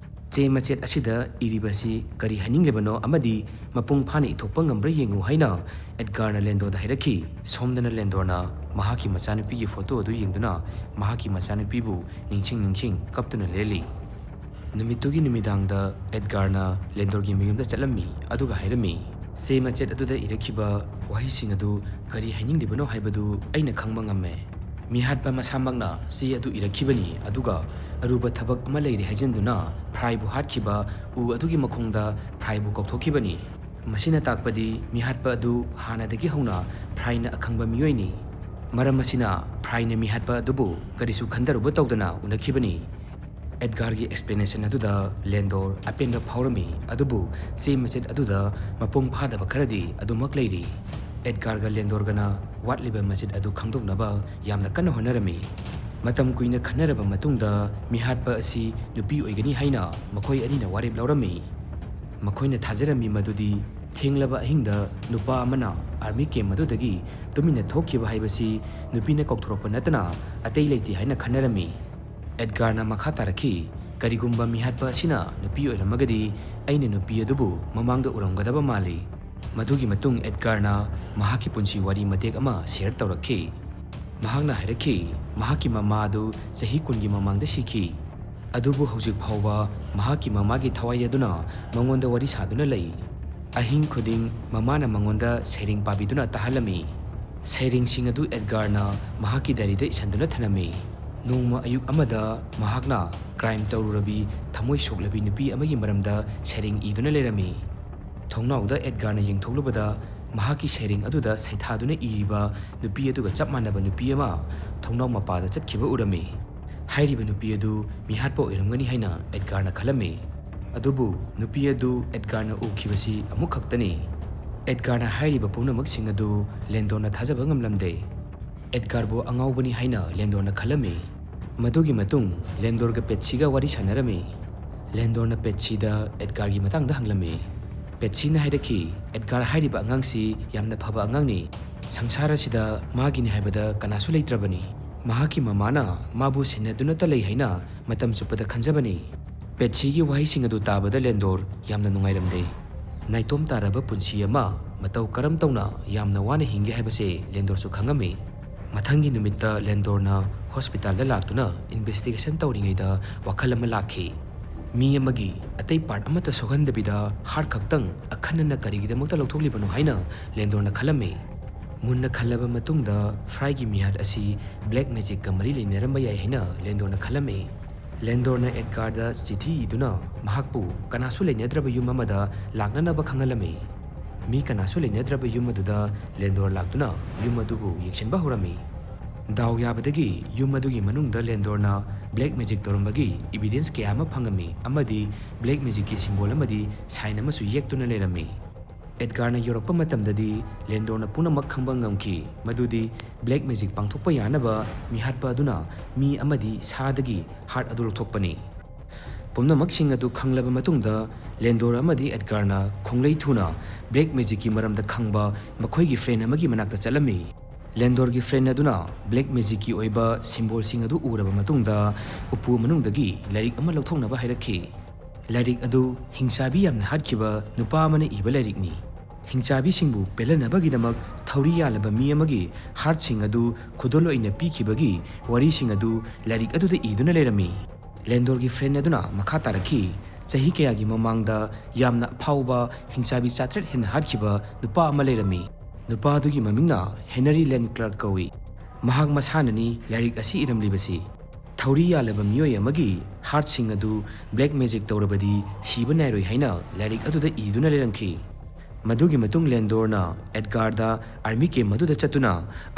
ꯆꯦ ꯃꯆꯦꯠ ꯑꯁꯤꯗ ꯏꯔꯤꯕꯁꯤ ꯀꯔꯤ ꯍꯥꯏꯅꯤꯡꯂꯤꯕꯅꯣ ꯑꯃꯗꯤ ꯃꯄꯨꯡ ꯐꯥꯅ ꯏꯊꯣꯛꯄ ꯉꯝꯕ꯭ꯔꯥ ꯌꯦꯡꯉꯨ ꯍꯥꯏꯅ ꯑꯦꯗꯒꯥꯔꯅ ꯂꯦꯟꯗꯣꯔꯗ ꯍꯥꯏꯔꯛꯈꯤ꯫ ꯁꯣꯝꯗꯅ ꯂꯦꯟꯗꯣꯔꯅ ꯃꯍꯥꯛꯀꯤ ꯃꯆꯥꯅꯨꯄꯤꯒꯤ ꯐꯣꯇꯣ ꯑꯗꯨ ꯌꯦꯡꯗꯨꯅ ꯃꯍꯥꯛꯀꯤ ꯃꯆꯥꯅꯨꯄꯤꯕꯨ ꯅꯤꯡꯁꯤꯡ ꯅꯤꯡꯁꯤꯡ ꯀꯞꯇꯨꯅ ꯂꯦꯜꯂꯤ꯫ ꯅꯨꯃꯤꯠꯇꯨꯒꯤ ꯅꯨꯃꯤꯗꯥꯡꯗ ꯑꯦꯗꯒꯥꯔꯅ ꯂꯦꯟꯗꯣꯔꯒꯤ ꯃꯌꯨꯝꯗ ꯆꯠꯂꯝꯃꯤ ꯑꯗꯨꯒ ꯍꯥꯏꯔꯝꯃꯤ, ꯆꯦ ꯃꯆꯦꯠ ꯑꯗꯨꯗ ꯏꯔꯛꯈꯤꯕ ꯋꯥꯍꯩꯁꯤꯡ ꯑꯗꯨ ꯀꯔꯤ ꯍꯥꯏꯅꯤꯡꯂꯤꯕꯅꯣ ꯍꯥꯏꯕꯗꯨ ꯑꯩꯅ ꯈꯪꯕ ꯉꯝꯃꯦ꯫ ꯃꯤꯍꯥꯠꯄ ꯃꯁꯥꯃꯛꯅ ꯆꯦ ꯑꯗꯨ ꯏꯔꯛꯈꯤꯕꯅꯤ, ꯑꯗꯨꯒ ꯑꯔꯨꯕ ꯊꯕꯛ ꯑꯃ ꯂꯩꯔꯦ ꯍꯥꯏꯖꯤꯟꯗꯨꯅ ꯐ꯭ꯔꯥꯏꯕꯨ ꯍꯥꯠꯈꯤꯕ ꯎ ꯑꯗꯨꯒꯤ ꯃꯈꯣꯡꯗ ꯐ꯭ꯔꯥꯏꯕꯨ ꯀꯧꯊꯣꯛꯈꯤꯕꯅꯤ꯫ ꯃꯁꯤꯅ ꯇꯥꯛꯄꯗꯤ ꯃꯤꯍꯥꯠꯄ ꯑꯗꯨ ꯍꯥꯟꯅꯗꯒꯤ ꯍꯧꯅ ꯐ꯭ꯔꯥꯏꯅ ꯑꯈꯪꯕ ꯃꯤꯑꯣꯏꯅꯤ꯫ ꯃꯔꯝ ꯑꯁꯤꯅ ꯐ꯭ꯔꯥꯏꯅ ꯃꯤꯍꯥꯠꯄ ꯑꯗꯨꯕꯨ ꯀꯔꯤꯁꯨ ꯈꯟꯊꯔꯨꯕ ꯇꯧꯗꯅ ꯎꯅꯈꯤꯕꯅꯤ꯫ ꯑꯦꯗꯒꯥꯔꯒꯤ explanation ꯑꯗꯨꯗ ꯂꯦꯟꯗꯣꯔ ꯑꯄꯦꯟꯕ ꯐꯥꯎꯔꯝꯃꯤ, ꯑꯗꯨꯕꯨ ꯆꯦ ꯃꯆꯦꯠ ꯑꯗꯨꯗ ꯃꯄꯨꯡ ꯐꯥꯗꯕ ꯈꯔꯗꯤ ꯑꯗꯨꯃꯛ ꯂꯩꯔꯤ꯫ ꯑꯦꯗꯒꯥꯔꯒ ꯂꯦꯟꯗꯣꯔꯒꯅ ꯋꯥꯠꯂꯤꯕ ꯃꯆꯦꯠ ꯑꯗꯨ ꯈꯪꯗꯣꯛꯅꯕ ꯌꯥꯝꯅ ꯀꯟꯅ ꯍꯣꯠꯅꯔꯝꯃꯤ꯫ ꯃꯇꯝ ꯀꯨꯏꯅ ꯈꯟꯅꯔꯕ ꯃꯇꯨꯡꯗ ꯃꯤꯍꯥꯠꯄ ꯑꯁꯤ ꯅꯨꯄꯤ ꯑꯣꯏꯒꯅꯤ ꯍꯥꯏꯅ ꯃꯈꯣꯏ ꯑꯅꯤꯅ ꯋꯥꯔꯦꯞ ꯂꯧꯔꯝꯃꯤ꯫ ꯃꯈꯣꯏꯅ ꯊꯥꯖꯔꯝꯃꯤ ꯃꯗꯨꯗꯤ ꯊꯦꯡꯂꯕ ꯑꯍꯤꯡꯗ ꯅꯨꯄꯥ ꯑꯃꯅ army camp ꯑꯗꯨꯗꯒꯤ ꯇꯨꯃꯤꯟꯅ ꯊꯣꯛꯈꯤꯕ ꯍꯥꯏꯕꯁꯤ ꯅꯨꯄꯤꯅ ꯀꯧꯊꯣꯔꯛꯄ ꯅꯠꯇꯅ ꯑꯇꯩ ꯂꯩꯇꯦ ꯍꯥꯏꯅ ꯈꯟꯅꯔꯝꯃꯤ꯫ ꯑꯦꯗꯒꯥꯔꯅ ꯃꯈꯥ ꯇꯥꯔꯛꯈꯤ, "ꯀꯔꯤꯒꯨꯝꯕ ꯃꯤꯍꯥꯠꯄ ꯑꯁꯤꯅ ꯅꯨꯄꯤ ꯑꯣꯏꯔꯝꯃꯒꯗꯤ ꯑꯩꯅ ꯅꯨꯄꯤ ꯑꯗꯨꯕꯨ ꯃꯃꯥꯡꯗ ꯎꯔꯝꯒꯗꯕ ꯃꯥꯜꯂꯤ꯫" ꯃꯗꯨꯒꯤ ꯃꯇꯨꯡ ꯑꯦꯗꯒꯥꯔꯅ ꯃꯍꯥꯛꯀꯤ ꯄꯨꯟꯁꯤ ꯋꯥꯔꯤ ꯃꯇꯦꯛ ꯑꯃ share ꯇꯧꯔꯛꯈꯤ꯫ ꯃꯍꯥꯛꯅ ꯍꯥꯏꯔꯛꯈꯤ, ꯃꯍꯥꯛꯀꯤ ꯃꯃꯥ ꯑꯗꯨ ꯆꯍꯤ ꯀꯨꯟꯒꯤ ꯃꯃꯥꯡꯗ ꯁꯤꯈꯤ꯫ ꯑꯗꯨꯕꯨ ꯍꯧꯖꯤꯛ ꯐꯥꯎꯕ ꯃꯍꯥꯛꯀꯤ ꯃꯃꯥꯒꯤ ꯊꯋꯥꯏ ꯑꯗꯨꯅ ꯃꯉꯣꯟꯗ ꯋꯥꯔꯤ ꯁꯥꯗꯨꯅ ꯂꯩ꯫ ꯑꯍꯤꯡ ꯈꯨꯗꯤꯡ ꯃꯃꯥꯅ ꯃꯉꯣꯟꯗ ꯁꯩꯔꯦꯡ ꯄꯥꯕꯤꯗꯨꯅ ꯇꯥꯍꯜꯂꯝꯃꯤ꯫ ꯁꯩꯔꯦꯡꯁꯤꯡ ꯑꯗꯨ ꯑꯦꯗꯒꯥꯔꯅ ꯃꯍꯥꯛꯀꯤ diaryꯗ ꯏꯁꯟꯗꯨꯅ ꯊꯅꯝꯃꯤ꯫ ꯅꯣꯡꯃ ꯑꯌꯨꯛ ꯑꯃꯗ ꯃꯍꯥꯛꯅ crime ꯇꯧꯔꯨꯔꯕꯤ ꯊꯃꯣꯏ ꯁꯣꯛꯂꯕꯤ ꯅꯨꯄꯤ ꯑꯃꯒꯤ ꯃꯔꯝꯗ ꯁꯩꯔꯦꯡ ꯏꯗꯨꯅ ꯂꯩꯔꯝꯃꯤ꯫ ꯊꯣꯡꯅꯥꯎꯗ ꯑꯦꯗꯒꯥꯔꯅ ꯌꯦꯡꯊꯣꯛꯂꯨꯕꯗ ꯃꯍꯥꯛꯀꯤ ꯁꯩꯔꯦꯡ ꯑꯗꯨꯗ ꯁꯩꯊꯥꯗꯨꯅ ꯏꯔꯤꯕ ꯅꯨꯄꯤ ꯑꯗꯨꯒ ꯆꯞ ꯃꯥꯟꯅꯕ ꯅꯨꯄꯤ ꯑꯃ ꯊꯣꯡꯅꯥꯎ ꯃꯄꯥꯗ ꯆꯠꯈꯤꯕ ꯎꯔꯝꯃꯤ꯫ ꯍꯥꯏꯔꯤꯕ ꯅꯨꯄꯤ ꯑꯗꯨ ꯃꯤꯍꯥꯠꯄ ꯑꯣꯏꯔꯝꯒꯅꯤ ꯍꯥꯏꯅ ꯑꯦꯗꯒꯥꯔꯅ ꯈꯜꯂꯝꯃꯤ꯫ ꯑꯗꯨꯕꯨ ꯅꯨꯄꯤ ꯑꯗꯨ ꯑꯦꯗꯒꯥꯔꯅ ꯎꯈꯤꯕꯁꯤ ꯑꯃꯨꯛ ꯈꯛꯇꯅꯤ꯫ ꯑꯦꯗꯒꯥꯔꯅ ꯍꯥꯏꯔꯤꯕ ꯄꯨꯝꯅꯃꯛꯁꯤꯡ ꯑꯗꯨ ꯂꯦꯟꯗꯣꯔꯅ ꯊꯥꯖꯕ ꯉꯝꯂꯝꯗꯦ꯫ ꯑꯦꯗꯒꯥꯔꯕꯨ ꯑꯉꯥꯎꯕꯅꯤ ꯍꯥꯏꯅ ꯂꯦꯟꯗꯣꯔꯅ ꯈꯜꯂꯝꯃꯤ꯫ ꯃꯗꯨꯒꯤ ꯃꯇꯨꯡ ꯂꯦꯟꯗꯣꯔꯒ ꯄꯦꯠꯁꯤꯒ ꯋꯥꯔꯤ ꯁꯥꯟꯅꯔꯝꯃꯤ꯫ ꯂꯦꯟꯗꯣꯔꯅ ꯄꯦꯠꯁꯤꯗ ꯑꯦꯗꯒꯥꯔꯒꯤ ꯃꯇꯥꯡꯗ ꯍꯪꯂꯝꯃꯤ꯫ ꯄꯦꯠꯁꯤꯅ ꯍꯥꯏꯔꯛꯈꯤ, "ꯑꯦꯗꯒꯥꯔ ꯍꯥꯏꯔꯤꯕ ꯑꯉꯥꯡꯁꯤ ꯌꯥꯝꯅ ꯐꯕ ꯑꯉꯥꯡꯅꯤ꯫ ꯁꯪꯁꯥꯔ ꯑꯁꯤꯗ ꯃꯥꯒꯤꯅꯤ ꯍꯥꯏꯕꯗ ꯀꯅꯥꯁꯨ ꯂꯩꯇ꯭ꯔꯕꯅꯤ꯫ ꯃꯍꯥꯛꯀꯤ ꯃꯃꯥꯅ ꯃꯥꯕꯨ ꯁꯦꯟꯅꯗꯨꯅꯇ ꯂꯩ ꯍꯥꯏꯅ ꯃꯇꯝ ꯆꯨꯞꯄꯗ ꯈꯟꯖꯕꯅꯤ꯫" ꯄꯦꯠꯁꯤꯒꯤ ꯋꯥꯍꯩꯁꯤꯡ ꯑꯗꯨ ꯇꯥꯕꯗ ꯂꯦꯟꯗꯣꯔ ꯌꯥꯝꯅ ꯅꯨꯡꯉꯥꯏꯔꯝꯗꯦ꯫ ꯅꯥꯏꯇꯣꯝ ꯇꯥꯔꯕ ꯄꯨꯟꯁꯤ ꯑꯃ ꯃꯇꯧ ꯀꯔꯝ ꯇꯧꯅ ꯌꯥꯝꯅ ꯋꯥꯅ ꯍꯤꯡꯒꯦ ꯍꯥꯏꯕꯁꯦ ꯂꯦꯟꯗꯣꯔꯁꯨ ꯈꯪꯉꯝꯃꯤ꯫ ꯃꯊꯪꯒꯤ ꯅꯨꯃꯤꯠꯇ ꯂꯦꯟꯗꯣꯔꯅ hospitalꯗ ꯂꯥꯛꯇꯨꯅ investigation ꯇꯧꯔꯤꯉꯩꯗ ꯋꯥꯈꯜ ꯑꯃ ꯂꯥꯛꯈꯤ꯫ ꯃꯤ ꯑꯃꯒꯤ ꯑꯇꯩ part ꯑꯃꯠꯇ ꯁꯣꯛꯍꯟꯗꯕꯤꯗ heart ꯈꯛꯇꯪ ꯑꯈꯟꯅꯅ ꯀꯔꯤꯒꯤꯗꯃꯛꯇ ꯂꯧꯊꯣꯛꯂꯤꯕꯅꯣ ꯍꯥꯏꯅ ꯂꯦꯟꯗꯣꯔꯅ ꯈꯜꯂꯝꯃꯤ꯫ ꯃꯨꯟꯅ ꯈꯜꯂꯕ ꯃꯇꯨꯡꯗ Fryꯒꯤ ꯃꯤꯍꯥꯠ ꯑꯁꯤ black magicꯀ ꯃꯔꯤ ꯂꯩꯅꯔꯝꯕ ꯌꯥꯏ ꯍꯥꯏꯅ ꯂꯦꯟꯗꯣꯔꯅ ꯈꯜꯂꯝꯃꯤ꯫ ꯂꯦꯟꯗꯣꯔꯅ ꯑꯦꯗꯒꯥꯔꯗ ꯆꯤꯊꯤ ꯏꯗꯨꯅ ꯃꯍꯥꯛꯄꯨ ꯀꯅꯥꯁꯨ ꯂꯩꯅꯗ꯭ꯔꯕ ꯌꯨꯝ ꯑꯃꯗ ꯂꯥꯛꯅꯅꯕ ꯈꯪꯍꯜꯂꯝꯃꯤ꯫ ꯃꯤ ꯀꯅꯥꯁꯨ ꯂꯩꯅꯗ꯭ꯔꯕ ꯌꯨꯝ ꯑꯗꯨꯗ ꯂꯦꯟꯗꯣꯔ ꯂꯥꯛꯇꯨꯅ ꯌꯨꯝ ꯑꯗꯨꯕꯨ ꯌꯦꯡꯁꯤꯟꯕ ꯍꯧꯔꯝꯃꯤ꯫ ꯗꯥꯎ ꯌꯥꯕꯗꯒꯤ ꯌꯨꯝ ꯑꯗꯨꯒꯤ ꯃꯅꯨꯡꯗ ꯂꯦꯟꯗꯣꯔꯅ black magic ꯇꯧꯔꯝꯕꯒꯤ evidence ꯀꯌꯥ ꯑꯃ ꯐꯪꯉꯝꯃꯤ ꯑꯃꯗꯤ black magicꯀꯤ symbol ꯑꯃꯗꯤ sign ꯑꯃꯁꯨ ꯌꯦꯛꯇꯨꯅ ꯂꯩꯔꯝꯃꯤ꯫ ꯑꯦꯗꯒꯥꯔꯅ ꯌꯧꯔꯛꯄ ꯃꯇꯝꯗꯗꯤ ꯂꯦꯟꯗꯣꯔꯅ ꯄꯨꯝꯅꯃꯛ ꯈꯪꯕ ꯉꯝꯈꯤ, ꯃꯗꯨꯗꯤ black magic ꯄꯥꯡꯊꯣꯛꯄ ꯌꯥꯅꯕ ꯃꯤꯍꯥꯠꯄ ꯑꯗꯨꯅ ꯃꯤ ꯑꯃꯗꯤ ꯁꯥꯗꯒꯤ heart ꯑꯗꯨ ꯂꯧꯊꯣꯛꯄꯅꯤ꯫ ꯄꯨꯝꯅꯃꯛꯁꯤꯡ ꯑꯗꯨ ꯈꯪꯂꯕ ꯃꯇꯨꯡꯗ ꯂꯦꯟꯗꯣꯔ ꯑꯃꯗꯤ ꯑꯦꯗꯒꯥꯔꯅ ꯈꯣꯡꯂꯩ ꯊꯨꯅ black magicꯀꯤ ꯃꯔꯝꯗ ꯈꯪꯕ ꯃꯈꯣꯏꯒꯤ friend ꯑꯃꯒꯤ ꯃꯅꯥꯛꯇ ꯆꯠꯂꯝꯃꯤ꯫ ꯂꯦꯟꯗꯣꯔꯒꯤ friend ꯑꯗꯨꯅ black magicꯀꯤ ꯑꯣꯏꯕ symbolꯁꯤꯡ ꯑꯗꯨ ꯎꯔꯕ ꯃꯇꯨꯡꯗ ꯎꯄꯨ ꯃꯅꯨꯡꯗꯒꯤ ꯂꯥꯏꯔꯤꯛ ꯑꯃ ꯂꯧꯊꯣꯛꯅꯕ ꯍꯥꯏꯔꯛꯈꯤ꯫ ꯂꯥꯏꯔꯤꯛ ꯑꯗꯨ ꯍꯤꯡꯆꯥꯕꯤ ꯌꯥꯝꯅ ꯍꯥꯠꯈꯤꯕ ꯅꯨꯄꯥ ꯑꯃꯅ ꯏꯕ ꯂꯥꯏꯔꯤꯛꯅꯤ꯫ ꯍꯤꯡꯆꯥꯕꯤꯁꯤꯡꯕꯨ ꯄꯦꯜꯍꯟꯅꯕꯒꯤꯗꯃꯛ ꯊꯧꯔꯤ ꯌꯥꯜꯂꯕ ꯃꯤ ꯑꯃꯒꯤ heartꯁꯤꯡ ꯑꯗꯨ ꯈꯨꯗꯣꯜ ꯑꯣꯏꯅ ꯄꯤꯈꯤꯕꯒꯤ ꯋꯥꯔꯤꯁꯤꯡ ꯑꯗꯨ ꯂꯥꯏꯔꯤꯛ ꯑꯗꯨꯗ ꯏꯗꯨꯅ ꯂꯩꯔꯝꯃꯤ꯫ ꯂꯦꯟꯗꯣꯔꯒꯤ friend ꯑꯗꯨꯅ ꯃꯈꯥ ꯇꯥꯔꯛꯈꯤ, ꯆꯍꯤ ꯀꯌꯥꯒꯤ ꯃꯃꯥꯡꯗ ꯌꯥꯝꯅ ꯑꯐꯥꯎꯕ ꯍꯤꯡꯆꯥꯕꯤ ꯆꯥꯇ꯭ꯔꯦꯠ ꯍꯦꯟꯅ ꯍꯥꯠꯈꯤꯕ ꯅꯨꯄꯥ ꯑꯃ ꯂꯩꯔꯝꯃꯤ꯫ ꯅꯨꯄꯥ ꯑꯗꯨꯒꯤ ꯃꯃꯤꯡꯅ ꯍꯦꯅꯔꯤ ꯂꯦꯟ ꯀ꯭ꯂꯥꯔꯛ ꯀꯧꯏ꯫ ꯃꯍꯥꯛ ꯃꯁꯥꯅꯅꯤ ꯂꯥꯏꯔꯤꯛ ꯑꯁꯤ ꯏꯔꯝꯂꯤꯕꯁꯤ꯫ ꯊꯧꯔꯤ ꯌꯥꯜꯂꯕ ꯃꯤꯑꯣꯏ ꯑꯃꯒꯤ heartꯁꯤꯡ ꯑꯗꯨ black magic ꯇꯧꯔꯕꯗꯤ ꯁꯤꯕ ꯅꯥꯏꯔꯣꯏ ꯍꯥꯏꯅ ꯂꯥꯏꯔꯤꯛ ꯑꯗꯨꯗ ꯏꯗꯨꯅ ꯂꯩꯔꯝꯈꯤ꯫ ꯃꯗꯨꯒꯤ ꯃꯇꯨꯡ ꯂꯦꯟꯗꯣꯔꯅ ꯑꯦꯗꯒꯥꯔꯗ army camp ꯑꯗꯨꯗ ꯆꯠꯇꯨꯅ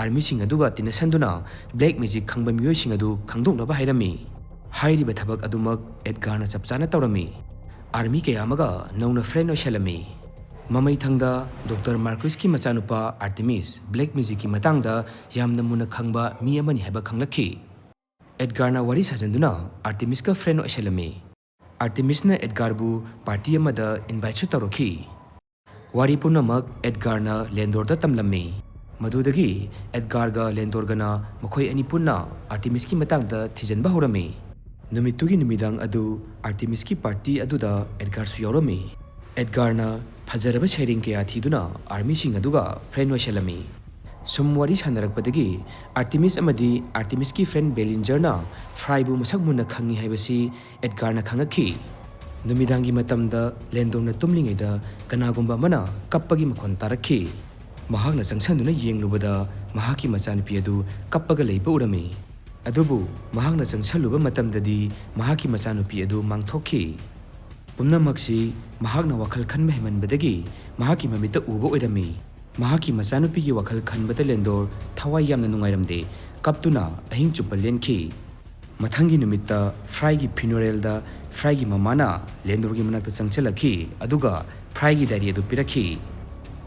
armyꯁꯤꯡ ꯑꯗꯨꯒ ꯇꯤꯟꯅꯁꯟꯗꯨꯅ black magic ꯈꯪꯕ ꯃꯤꯑꯣꯏꯁꯤꯡ ꯑꯗꯨ ꯈꯪꯗꯣꯛꯅꯕ ꯍꯥꯏꯔꯝꯃꯤ꯫ ꯍꯥꯏꯔꯤꯕ ꯊꯕꯛ ꯑꯗꯨꯃꯛ ꯑꯦꯗꯒꯥꯔꯅ ꯆꯞ ꯆꯥꯅ ꯇꯧꯔꯝꯃꯤ꯫ Army ꯀꯌꯥ ꯑꯃꯒ ꯅꯧꯅ friend ꯑꯣꯏꯁꯜꯂꯝꯃꯤ꯫ ꯃꯃꯩꯊꯪꯗ ꯗꯣꯛꯇꯔ ꯃꯥꯔꯀ꯭ꯋꯤꯁꯀꯤ ꯃꯆꯥꯅꯨꯄꯥ ꯑꯥꯔꯇꯦꯃꯤꯁ black magicꯀꯤ ꯃꯇꯥꯡꯗ ꯌꯥꯝꯅ ꯃꯨꯟꯅ ꯈꯪꯕ ꯃꯤ ꯑꯃꯅꯤ ꯍꯥꯏꯕ ꯈꯪꯂꯛꯈꯤ꯫ ꯑꯦꯗꯒꯥꯔꯅ ꯋꯥꯔꯤ ꯁꯥꯖꯟꯗꯨꯅ ꯑꯥꯔꯇꯦꯃꯤꯁꯀ friend ꯑꯣꯏꯁꯜꯂꯝꯃꯤ꯫ ꯑꯥꯔꯇꯦꯃꯤꯁꯅ ꯑꯦꯗꯒꯥꯔꯕꯨ party ꯑꯃꯗ inviteꯁꯨ ꯇꯧꯔꯛꯈꯤ꯫ ꯋꯥꯔꯤ ꯄꯨꯝꯅꯃꯛ ꯑꯦꯗꯒꯥꯔꯅ ꯂꯦꯟꯗꯣꯔꯗ ꯇꯝꯂꯝꯃꯤ꯫ ꯃꯗꯨꯗꯒꯤ ꯑꯦꯗꯒꯥꯔꯒ ꯂꯦꯟꯗꯣꯔꯒꯅ ꯃꯈꯣꯏ ꯑꯅꯤ ꯄꯨꯟꯅ ꯑꯥꯔꯇꯦꯃꯤꯁꯀꯤ ꯃꯇꯥꯡꯗ ꯊꯤꯖꯤꯟꯕ ꯍꯧꯔꯝꯃꯤ꯫ ꯅꯨꯃꯤꯠꯇꯨꯒꯤ ꯅꯨꯃꯤꯗꯥꯡ ꯑꯗꯨ ꯑꯥꯔꯇꯦꯃꯤꯁꯀꯤ party ꯑꯗꯨꯗ ꯑꯦꯗꯒꯥꯔꯁꯨ ꯌꯥꯎꯔꯝꯃꯤ꯫ ꯑꯦꯗꯒꯥꯔꯅ ꯐꯖꯔꯕ ꯁꯩꯔꯦꯡ ꯀꯌꯥ ꯊꯤꯗꯨꯅ armyꯁꯤꯡ ꯑꯗꯨꯒ friend ꯑꯣꯏꯁꯜꯂꯝꯃꯤ꯫ ꯁꯨꯝ ꯋꯥꯔꯤ ꯁꯥꯟꯅꯔꯛꯄꯗꯒꯤ ꯑꯥꯔꯇꯤꯃꯤꯁ ꯑꯃꯗꯤ ꯑꯥꯔꯇꯤꯃꯤꯁꯀꯤ ꯐ꯭ꯔꯦꯟ ꯕꯦꯂꯤꯟꯖꯔꯅ ꯐ꯭ꯔꯥꯏꯕꯨ ꯃꯁꯛ ꯃꯨꯟꯅ ꯈꯪꯉꯤ ꯍꯥꯏꯕꯁꯤ ꯑꯦꯗꯒꯥꯔꯅ ꯈꯪꯉꯛꯈꯤ꯫ ꯅꯨꯃꯤꯗꯥꯡꯒꯤ ꯃꯇꯝꯗ ꯂꯦꯟꯗꯣꯔꯅ ꯇꯨꯝꯂꯤꯉꯩꯗ ꯀꯅꯥꯒꯨꯝꯕ ꯑꯃꯅ ꯀꯞꯄꯒꯤ ꯃꯈꯣꯟ ꯇꯥꯔꯛꯈꯤ꯫ ꯃꯍꯥꯛꯅ ꯆꯪꯁꯤꯟꯗꯨꯅ ꯌꯦꯡꯂꯨꯕꯗ ꯃꯍꯥꯛꯀꯤ ꯃꯆꯥꯅꯨꯄꯤ ꯑꯗꯨ ꯀꯞꯄꯒ ꯂꯩꯕ ꯎꯔꯝꯃꯤ꯫ ꯑꯗꯨꯕꯨ ꯃꯍꯥꯛꯅ ꯆꯪꯁꯤꯜꯂꯨꯕ ꯃꯇꯝꯗꯗꯤ ꯃꯍꯥꯛꯀꯤ ꯃꯆꯥꯅꯨꯄꯤ ꯑꯗꯨ ꯃꯥꯡꯊꯣꯛꯈꯤ꯫ ꯄꯨꯝꯅꯃꯛꯁꯤ ꯃꯍꯥꯛꯅ ꯋꯥꯈꯜ ꯈꯟꯕ ꯍꯦꯟꯃꯟꯕꯗꯒꯤ ꯃꯍꯥꯛꯀꯤ ꯃꯃꯤꯠꯇ ꯎꯕ ꯑꯣꯏꯔꯝꯃꯤ꯫ ꯃꯍꯥꯛꯀꯤ ꯃꯆꯥꯅꯨꯄꯤꯒꯤ ꯋꯥꯈꯜ ꯈꯟꯕꯗ ꯂꯦꯟꯗꯣꯔ ꯊꯋꯥꯏ ꯌꯥꯝꯅ ꯅꯨꯡꯉꯥꯏꯔꯝꯗꯦ, ꯀꯞꯇꯨꯅ ꯑꯍꯤꯡ ꯆꯨꯞꯄ ꯂꯦꯟꯈꯤ꯫ ꯃꯊꯪꯒꯤ ꯅꯨꯃꯤꯠꯇ ꯐ꯭ꯔꯥꯏꯒꯤ ꯐ꯭ꯌꯨꯅꯔꯦꯜꯗ ꯐ꯭ꯔꯥꯏꯒꯤ ꯃꯃꯥꯅ ꯂꯦꯟꯗꯣꯔꯒꯤ ꯃꯅꯥꯛꯇ ꯆꯪꯁꯤꯜꯂꯛꯈꯤ, ꯑꯗꯨꯒ ꯐ꯭ꯔꯥꯏꯒꯤ ꯗꯥꯏꯔꯤ ꯑꯗꯨ ꯄꯤꯔꯛꯈꯤ꯫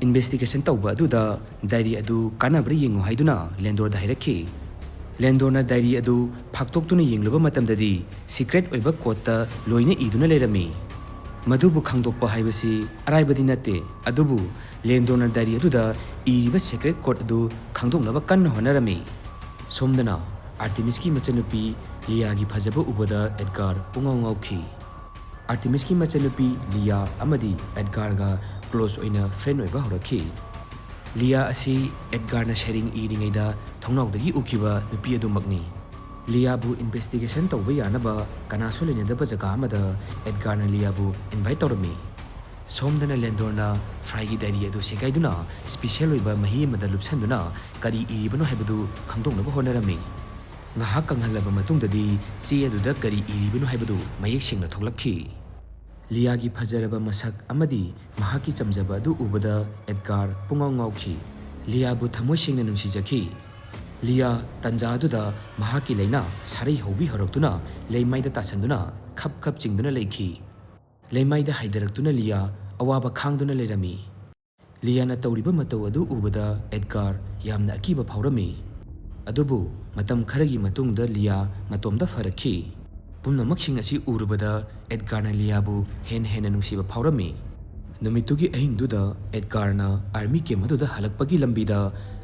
ꯏꯟꯚꯦꯁꯇꯤꯒꯦꯁꯟ ꯇꯧꯕ ꯑꯗꯨꯗ ꯗꯥꯏꯔꯤ ꯑꯗꯨ ꯀꯥꯟꯅꯕ꯭ꯔꯥ ꯌꯦꯡꯉꯨ ꯍꯥꯏꯗꯨꯅ ꯂꯦꯟꯗꯣꯔꯗ ꯍꯥꯏꯔꯛꯈꯤ꯫ ꯂꯦꯟꯗꯣꯔꯅ ꯗꯥꯏꯔꯤ ꯑꯗꯨ ꯐꯥꯛꯇꯣꯛꯇꯨꯅ ꯌꯦꯡꯂꯨꯕ ꯃꯇꯝꯗꯗꯤ ꯁꯤꯀ꯭ꯔꯦꯠ ꯑꯣꯏꯕ ꯀꯣꯗꯇ ꯂꯣꯏꯅ ꯏꯗꯨꯅ ꯂꯩꯔꯝꯃꯤ꯫ ꯃꯗꯨꯕꯨ ꯈꯪꯗꯣꯛꯄ ꯍꯥꯏꯕꯁꯤ ꯑꯔꯥꯏꯕꯗꯤ ꯅꯠꯇꯦ, ꯑꯗꯨꯕꯨ ꯂꯦꯟꯗꯣꯔꯅ ꯗꯥꯏꯔꯤ ꯑꯗꯨꯗ ꯏꯔꯤꯕ ꯁꯤꯀ꯭ꯔꯦꯠ ꯀꯣꯗ ꯑꯗꯨ ꯈꯪꯗꯣꯛꯅꯕ ꯀꯟꯅ ꯍꯣꯠꯅꯔꯝꯃꯤ꯫ ꯁꯣꯝꯗꯅ ꯑꯥꯔꯇꯤꯃꯤꯁꯀꯤ ꯃꯆꯟꯅꯨꯄꯤ ꯂꯤꯌꯥꯒꯤ ꯐꯖꯕ ꯎꯕꯗ ꯑꯦꯗꯒꯥꯔ ꯄꯨꯡꯉꯥꯎ ꯉꯥꯎꯈꯤ꯫ ꯑꯥꯔꯇꯤꯃꯤꯁꯀꯤ ꯃꯆꯟꯅꯨꯄꯤ ꯂꯤꯌꯥ ꯑꯃꯗꯤ ꯑꯦꯗꯒꯥꯔꯒ ꯀ꯭ꯂꯣꯁ ꯑꯣꯏꯅ ꯐ꯭ꯔꯦꯟ ꯑꯣꯏꯕ ꯍꯧꯔꯛꯈꯤ꯫ ꯂꯤꯌꯥ ꯑꯁꯤ ꯑꯦꯗꯒꯥꯔꯅ ꯁꯩꯔꯦꯡ ꯏꯔꯤꯉꯩꯗ ꯊꯣꯡꯅꯥꯎꯗꯒꯤ ꯎꯈꯤꯕ ꯅꯨꯄꯤ ꯑꯗꯨꯃꯛꯅꯤ꯫ ꯂꯤꯌꯥꯕꯨ ꯏꯟꯚꯦꯁꯇꯤꯒꯦꯁꯟ ꯇꯧꯕ ꯌꯥꯅꯕ ꯀꯅꯥꯁꯨ ꯂꯩꯅꯗꯕ ꯖꯒꯥ ꯑꯃꯗ ꯑꯦꯗꯒꯥꯔꯅ ꯂꯤꯌꯥꯕꯨ ꯏꯟꯚꯥꯏꯠ ꯇꯧꯔꯝꯃꯤ꯫ ꯁꯣꯝꯗꯅ ꯂꯦꯟꯗꯣꯔꯅ ꯐ꯭ꯔꯥꯏꯒꯤ ꯗꯥꯏꯔꯤ ꯑꯗꯨ ꯁꯦꯒꯥꯏꯗꯨꯅ ꯁ꯭ꯄꯤꯁꯦꯜ ꯑꯣꯏꯕ ꯃꯍꯤ ꯑꯃꯗ ꯂꯨꯞꯁꯟꯗꯨꯅ ꯀꯔꯤ ꯏꯔꯤꯕꯅꯣ ꯍꯥꯏꯕꯗꯨ ꯈꯪꯗꯣꯛꯅꯕ ꯍꯣꯠꯅꯔꯝꯃꯤ꯫ ꯉꯥꯏꯍꯥꯛ ꯀꯪꯍꯜꯂꯕ ꯃꯇꯨꯡꯗꯗꯤ ꯆꯦ ꯑꯗꯨꯗ ꯀꯔꯤ ꯏꯔꯤꯕꯅꯣ ꯍꯥꯏꯕꯗꯨ ꯃꯌꯦꯛ ꯁꯦꯡꯅ ꯊꯣꯛꯂꯛꯈꯤ꯫ ꯂꯤꯌꯥꯒꯤ ꯐꯖꯔꯕ ꯃꯁꯛ ꯑꯃꯗꯤ ꯃꯍꯥꯛꯀꯤ ꯆꯝꯖꯕ ꯑꯗꯨ ꯎꯕꯗ ꯑꯦꯗꯒꯥꯔ ꯄꯨꯡꯉꯥꯎ ꯉꯥꯎꯈꯤ꯫ ꯂꯤꯌꯥꯕꯨ ꯊꯃꯣꯏ ꯁꯦꯡꯅ ꯅꯨꯡꯁꯤꯖꯈꯤ꯫ ꯂꯤꯌꯥ ꯇꯟꯖꯥ ꯑꯗꯨꯗ ꯃꯍꯥꯛꯀꯤ ꯂꯥꯏꯅꯥ ꯁꯥꯔꯩ ꯍꯧꯕꯤ ꯍꯧꯔꯛꯇꯨꯅ ꯂꯩꯃꯥꯏꯗ ꯇꯥꯁꯟꯗꯨꯅ ꯈꯞ ꯈꯞ ꯆꯤꯡꯗꯨꯅ ꯂꯩꯈꯤ꯫ ꯂꯩꯃꯥꯏꯗ ꯍꯥꯏꯊꯔꯛꯇꯨꯅ ꯂꯤꯌꯥ ꯑꯋꯥꯕ ꯈꯥꯡꯗꯨꯅ ꯂꯩꯔꯝꯃꯤ꯫ ꯂꯤꯌꯥꯅ ꯇꯧꯔꯤꯕ ꯃꯇꯧ ꯑꯗꯨ ꯎꯕꯗ ꯑꯦꯗꯒꯥꯔ ꯌꯥꯝꯅ ꯑꯀꯤꯕ ꯐꯥꯎꯔꯝꯃꯤ꯫ ꯑꯗꯨꯕꯨ ꯃꯇꯝ ꯈꯔꯒꯤ ꯃꯇꯨꯡꯗ ꯂꯤꯌꯥ ꯃꯇꯣꯝꯇ ꯐꯔꯛꯈꯤ꯫ ꯄꯨꯝꯅꯃꯛꯁꯤꯡ ꯑꯁꯤ ꯎꯔꯨꯕꯗ ꯑꯦꯗꯒꯥꯔꯅ ꯂꯤꯌꯥꯕꯨ ꯍꯦꯟꯅ ꯍꯦꯟꯅ ꯅꯨꯡꯁꯤꯕ ꯐꯥꯎꯔꯝꯃꯤ꯫ ꯅꯨꯃꯤꯠꯇꯨꯒꯤ ꯑꯍꯤꯡꯗꯨꯗ ꯑꯦꯗꯒꯥꯔꯅ ꯑꯥꯔꯃꯤ ꯀꯦꯝ ꯑꯗꯨꯗ ꯍꯜꯂꯛꯄꯒꯤ ꯂꯝꯕꯤꯗ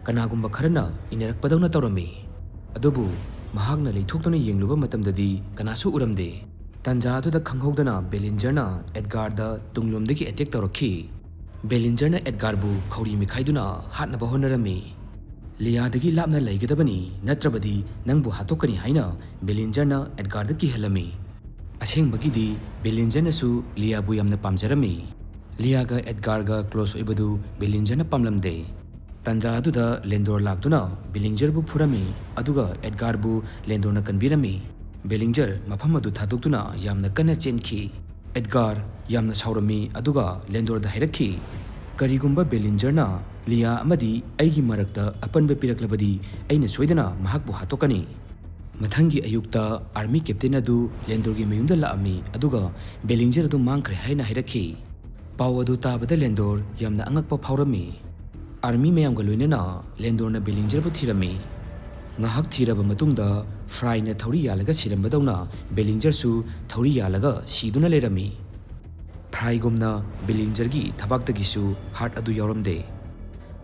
ꯀꯅꯥꯒꯨꯝꯕ ꯈꯔꯅ ꯏꯟꯅꯔꯛꯄꯗꯧꯅ ꯇꯧꯔꯝꯃꯤ꯫ ꯑꯗꯨꯕꯨ ꯃꯍꯥꯛꯅ ꯂꯩꯊꯣꯛꯇꯨꯅ ꯌꯦꯡꯂꯨꯕ ꯃꯇꯝꯗꯗꯤ ꯀꯅꯥꯁꯨ ꯎꯔꯝꯗꯦ꯫ ꯇꯟꯖꯥ ꯑꯗꯨꯗ ꯈꯪꯍꯧꯗꯅ ꯕꯦꯂꯤꯟꯖꯔꯅ ꯑꯦꯗꯒꯥꯔꯗ ꯇꯨꯡꯂꯣꯝꯗꯒꯤ ꯑꯦꯇꯦꯛ ꯇꯧꯔꯛꯈꯤ꯫ ꯕꯦꯂꯤꯟꯖꯔꯅ ꯑꯦꯗꯒꯥꯔꯕꯨ ꯈꯧꯔꯤ ꯃꯤꯈꯥꯏꯗꯨꯅ ꯍꯥꯠꯅꯕ ꯍꯣꯠꯅꯔꯝꯃꯤ꯫ "ꯂꯤꯌꯥꯗꯒꯤ ꯂꯥꯞꯅ ꯂꯩꯒꯗꯕꯅꯤ, ꯅꯠꯇ꯭ꯔꯕꯗꯤ ꯅꯪꯕꯨ ꯍꯥꯠꯇꯣꯛꯀꯅꯤ" ꯍꯥꯏꯅ ꯕꯦꯂꯤꯟꯖꯔꯅ ꯑꯦꯗꯒꯥꯔꯗ ꯀꯤꯍꯜꯂꯝꯃꯤ꯫ ꯑꯁꯦꯡꯕꯒꯤꯗꯤ ꯕꯦꯂꯤꯟꯖꯔꯅꯁꯨ ꯂꯤꯌꯥꯕꯨ ꯌꯥꯝꯅ ꯄꯥꯝꯖꯔꯝꯃꯤ꯫ ꯂꯤꯌꯥꯒ ꯑꯦꯗꯒꯥꯔꯒ ꯀ꯭ꯂꯣꯁ ꯑꯣꯏꯕꯗꯨ ꯕꯦꯂꯤꯟꯖꯔꯅ ꯄꯥꯝꯂꯝꯗꯦ꯫ ꯇꯥꯟꯖꯥ ꯑꯗꯨꯗ ꯂꯦꯟꯗꯣꯔ ꯂꯥꯛꯇꯨꯅ ꯕꯦꯂꯤꯟꯖꯔꯕꯨ ꯐꯨꯔꯝꯃꯤ, ꯑꯗꯨꯒ ꯑꯦꯗꯒꯥꯔꯕꯨ ꯂꯦꯟꯗꯣꯔꯅ ꯀꯟꯕꯤꯔꯝꯃꯤ꯫ ꯕꯦꯂꯤꯟꯖꯔ ꯃꯐꯝ ꯑꯗꯨ ꯊꯥꯗꯣꯛꯇꯨꯅ ꯌꯥꯝꯅ ꯀꯟꯅ ꯆꯦꯟꯈꯤ꯫ ꯑꯦꯗꯒꯥꯔ ꯌꯥꯝꯅ ꯁꯥꯎꯔꯝꯃꯤ, ꯑꯗꯨꯒ ꯂꯦꯟꯗꯣꯔꯗ ꯍꯥꯏꯔꯛꯈꯤ, "ꯀꯔꯤꯒꯨꯝꯕ ꯕꯦꯂꯤꯟꯖꯔꯅ ꯂꯤꯌꯥ ꯑꯃꯗꯤ ꯑꯩꯒꯤ ꯃꯔꯛꯇ ꯑꯄꯟꯕ ꯄꯤꯔꯛꯂꯕꯗꯤ, ꯑꯩꯅ ꯁꯣꯏꯗꯅ ꯃꯍꯥꯛꯄꯨ ꯍꯥꯠꯇꯣꯛꯀꯅꯤ"꯫ ꯃꯊꯪꯒꯤ ꯑꯌꯨꯛꯇ ꯑꯥꯔꯃꯤ ꯀꯦꯞꯇꯦꯟ ꯑꯗꯨ ꯂꯦꯟꯗꯣꯔꯒꯤ ꯃꯌꯨꯝꯗ ꯂꯥꯛꯑꯝꯃꯤ, ꯑꯗꯨꯒ ꯕꯦꯂꯤꯟꯖꯔ ꯑꯗꯨ ꯃꯥꯡꯈ꯭ꯔꯦ ꯍꯥꯏꯅ ꯍꯥꯏꯔꯛꯈꯤ꯫ ꯄꯥꯎ ꯑꯗꯨ ꯇꯥꯕꯗ ꯂꯦꯟꯗꯣꯔ ꯌꯥꯝꯅ ꯑꯉꯛꯄ ꯐꯥꯎꯔꯝꯃꯤ꯫ ꯑꯥꯔꯃꯤ ꯃꯌꯥꯝꯒ ꯂꯣꯏꯅꯅ ꯂꯦꯟꯗꯣꯔꯅ ꯕꯦꯂꯤꯟꯖꯔꯕꯨ ꯊꯤꯔꯝꯃꯤ꯫ ꯉꯥꯏꯍꯥꯛ ꯊꯤꯔꯕ ꯃꯇꯨꯡꯗ, ꯐ꯭ꯔꯥꯏꯅ ꯊꯧꯔꯤ ꯌꯥꯜꯂꯒ ꯁꯤꯔꯝꯕꯗꯧꯅ ꯕꯦꯂꯤꯟꯖꯔꯁꯨ ꯊꯧꯔꯤ ꯌꯥꯜꯂꯒ ꯁꯤꯗꯨꯅ ꯂꯩꯔꯝꯃꯤ꯫ ꯐ꯭ꯔꯥꯏꯒꯨꯝꯅ ꯕꯦꯂꯤꯟꯖꯔꯒꯤ ꯊꯕꯥꯛꯇꯒꯤꯁꯨ ꯍꯥꯔꯠ ꯑꯗꯨ ꯌꯥꯎꯔꯝꯗꯦ꯫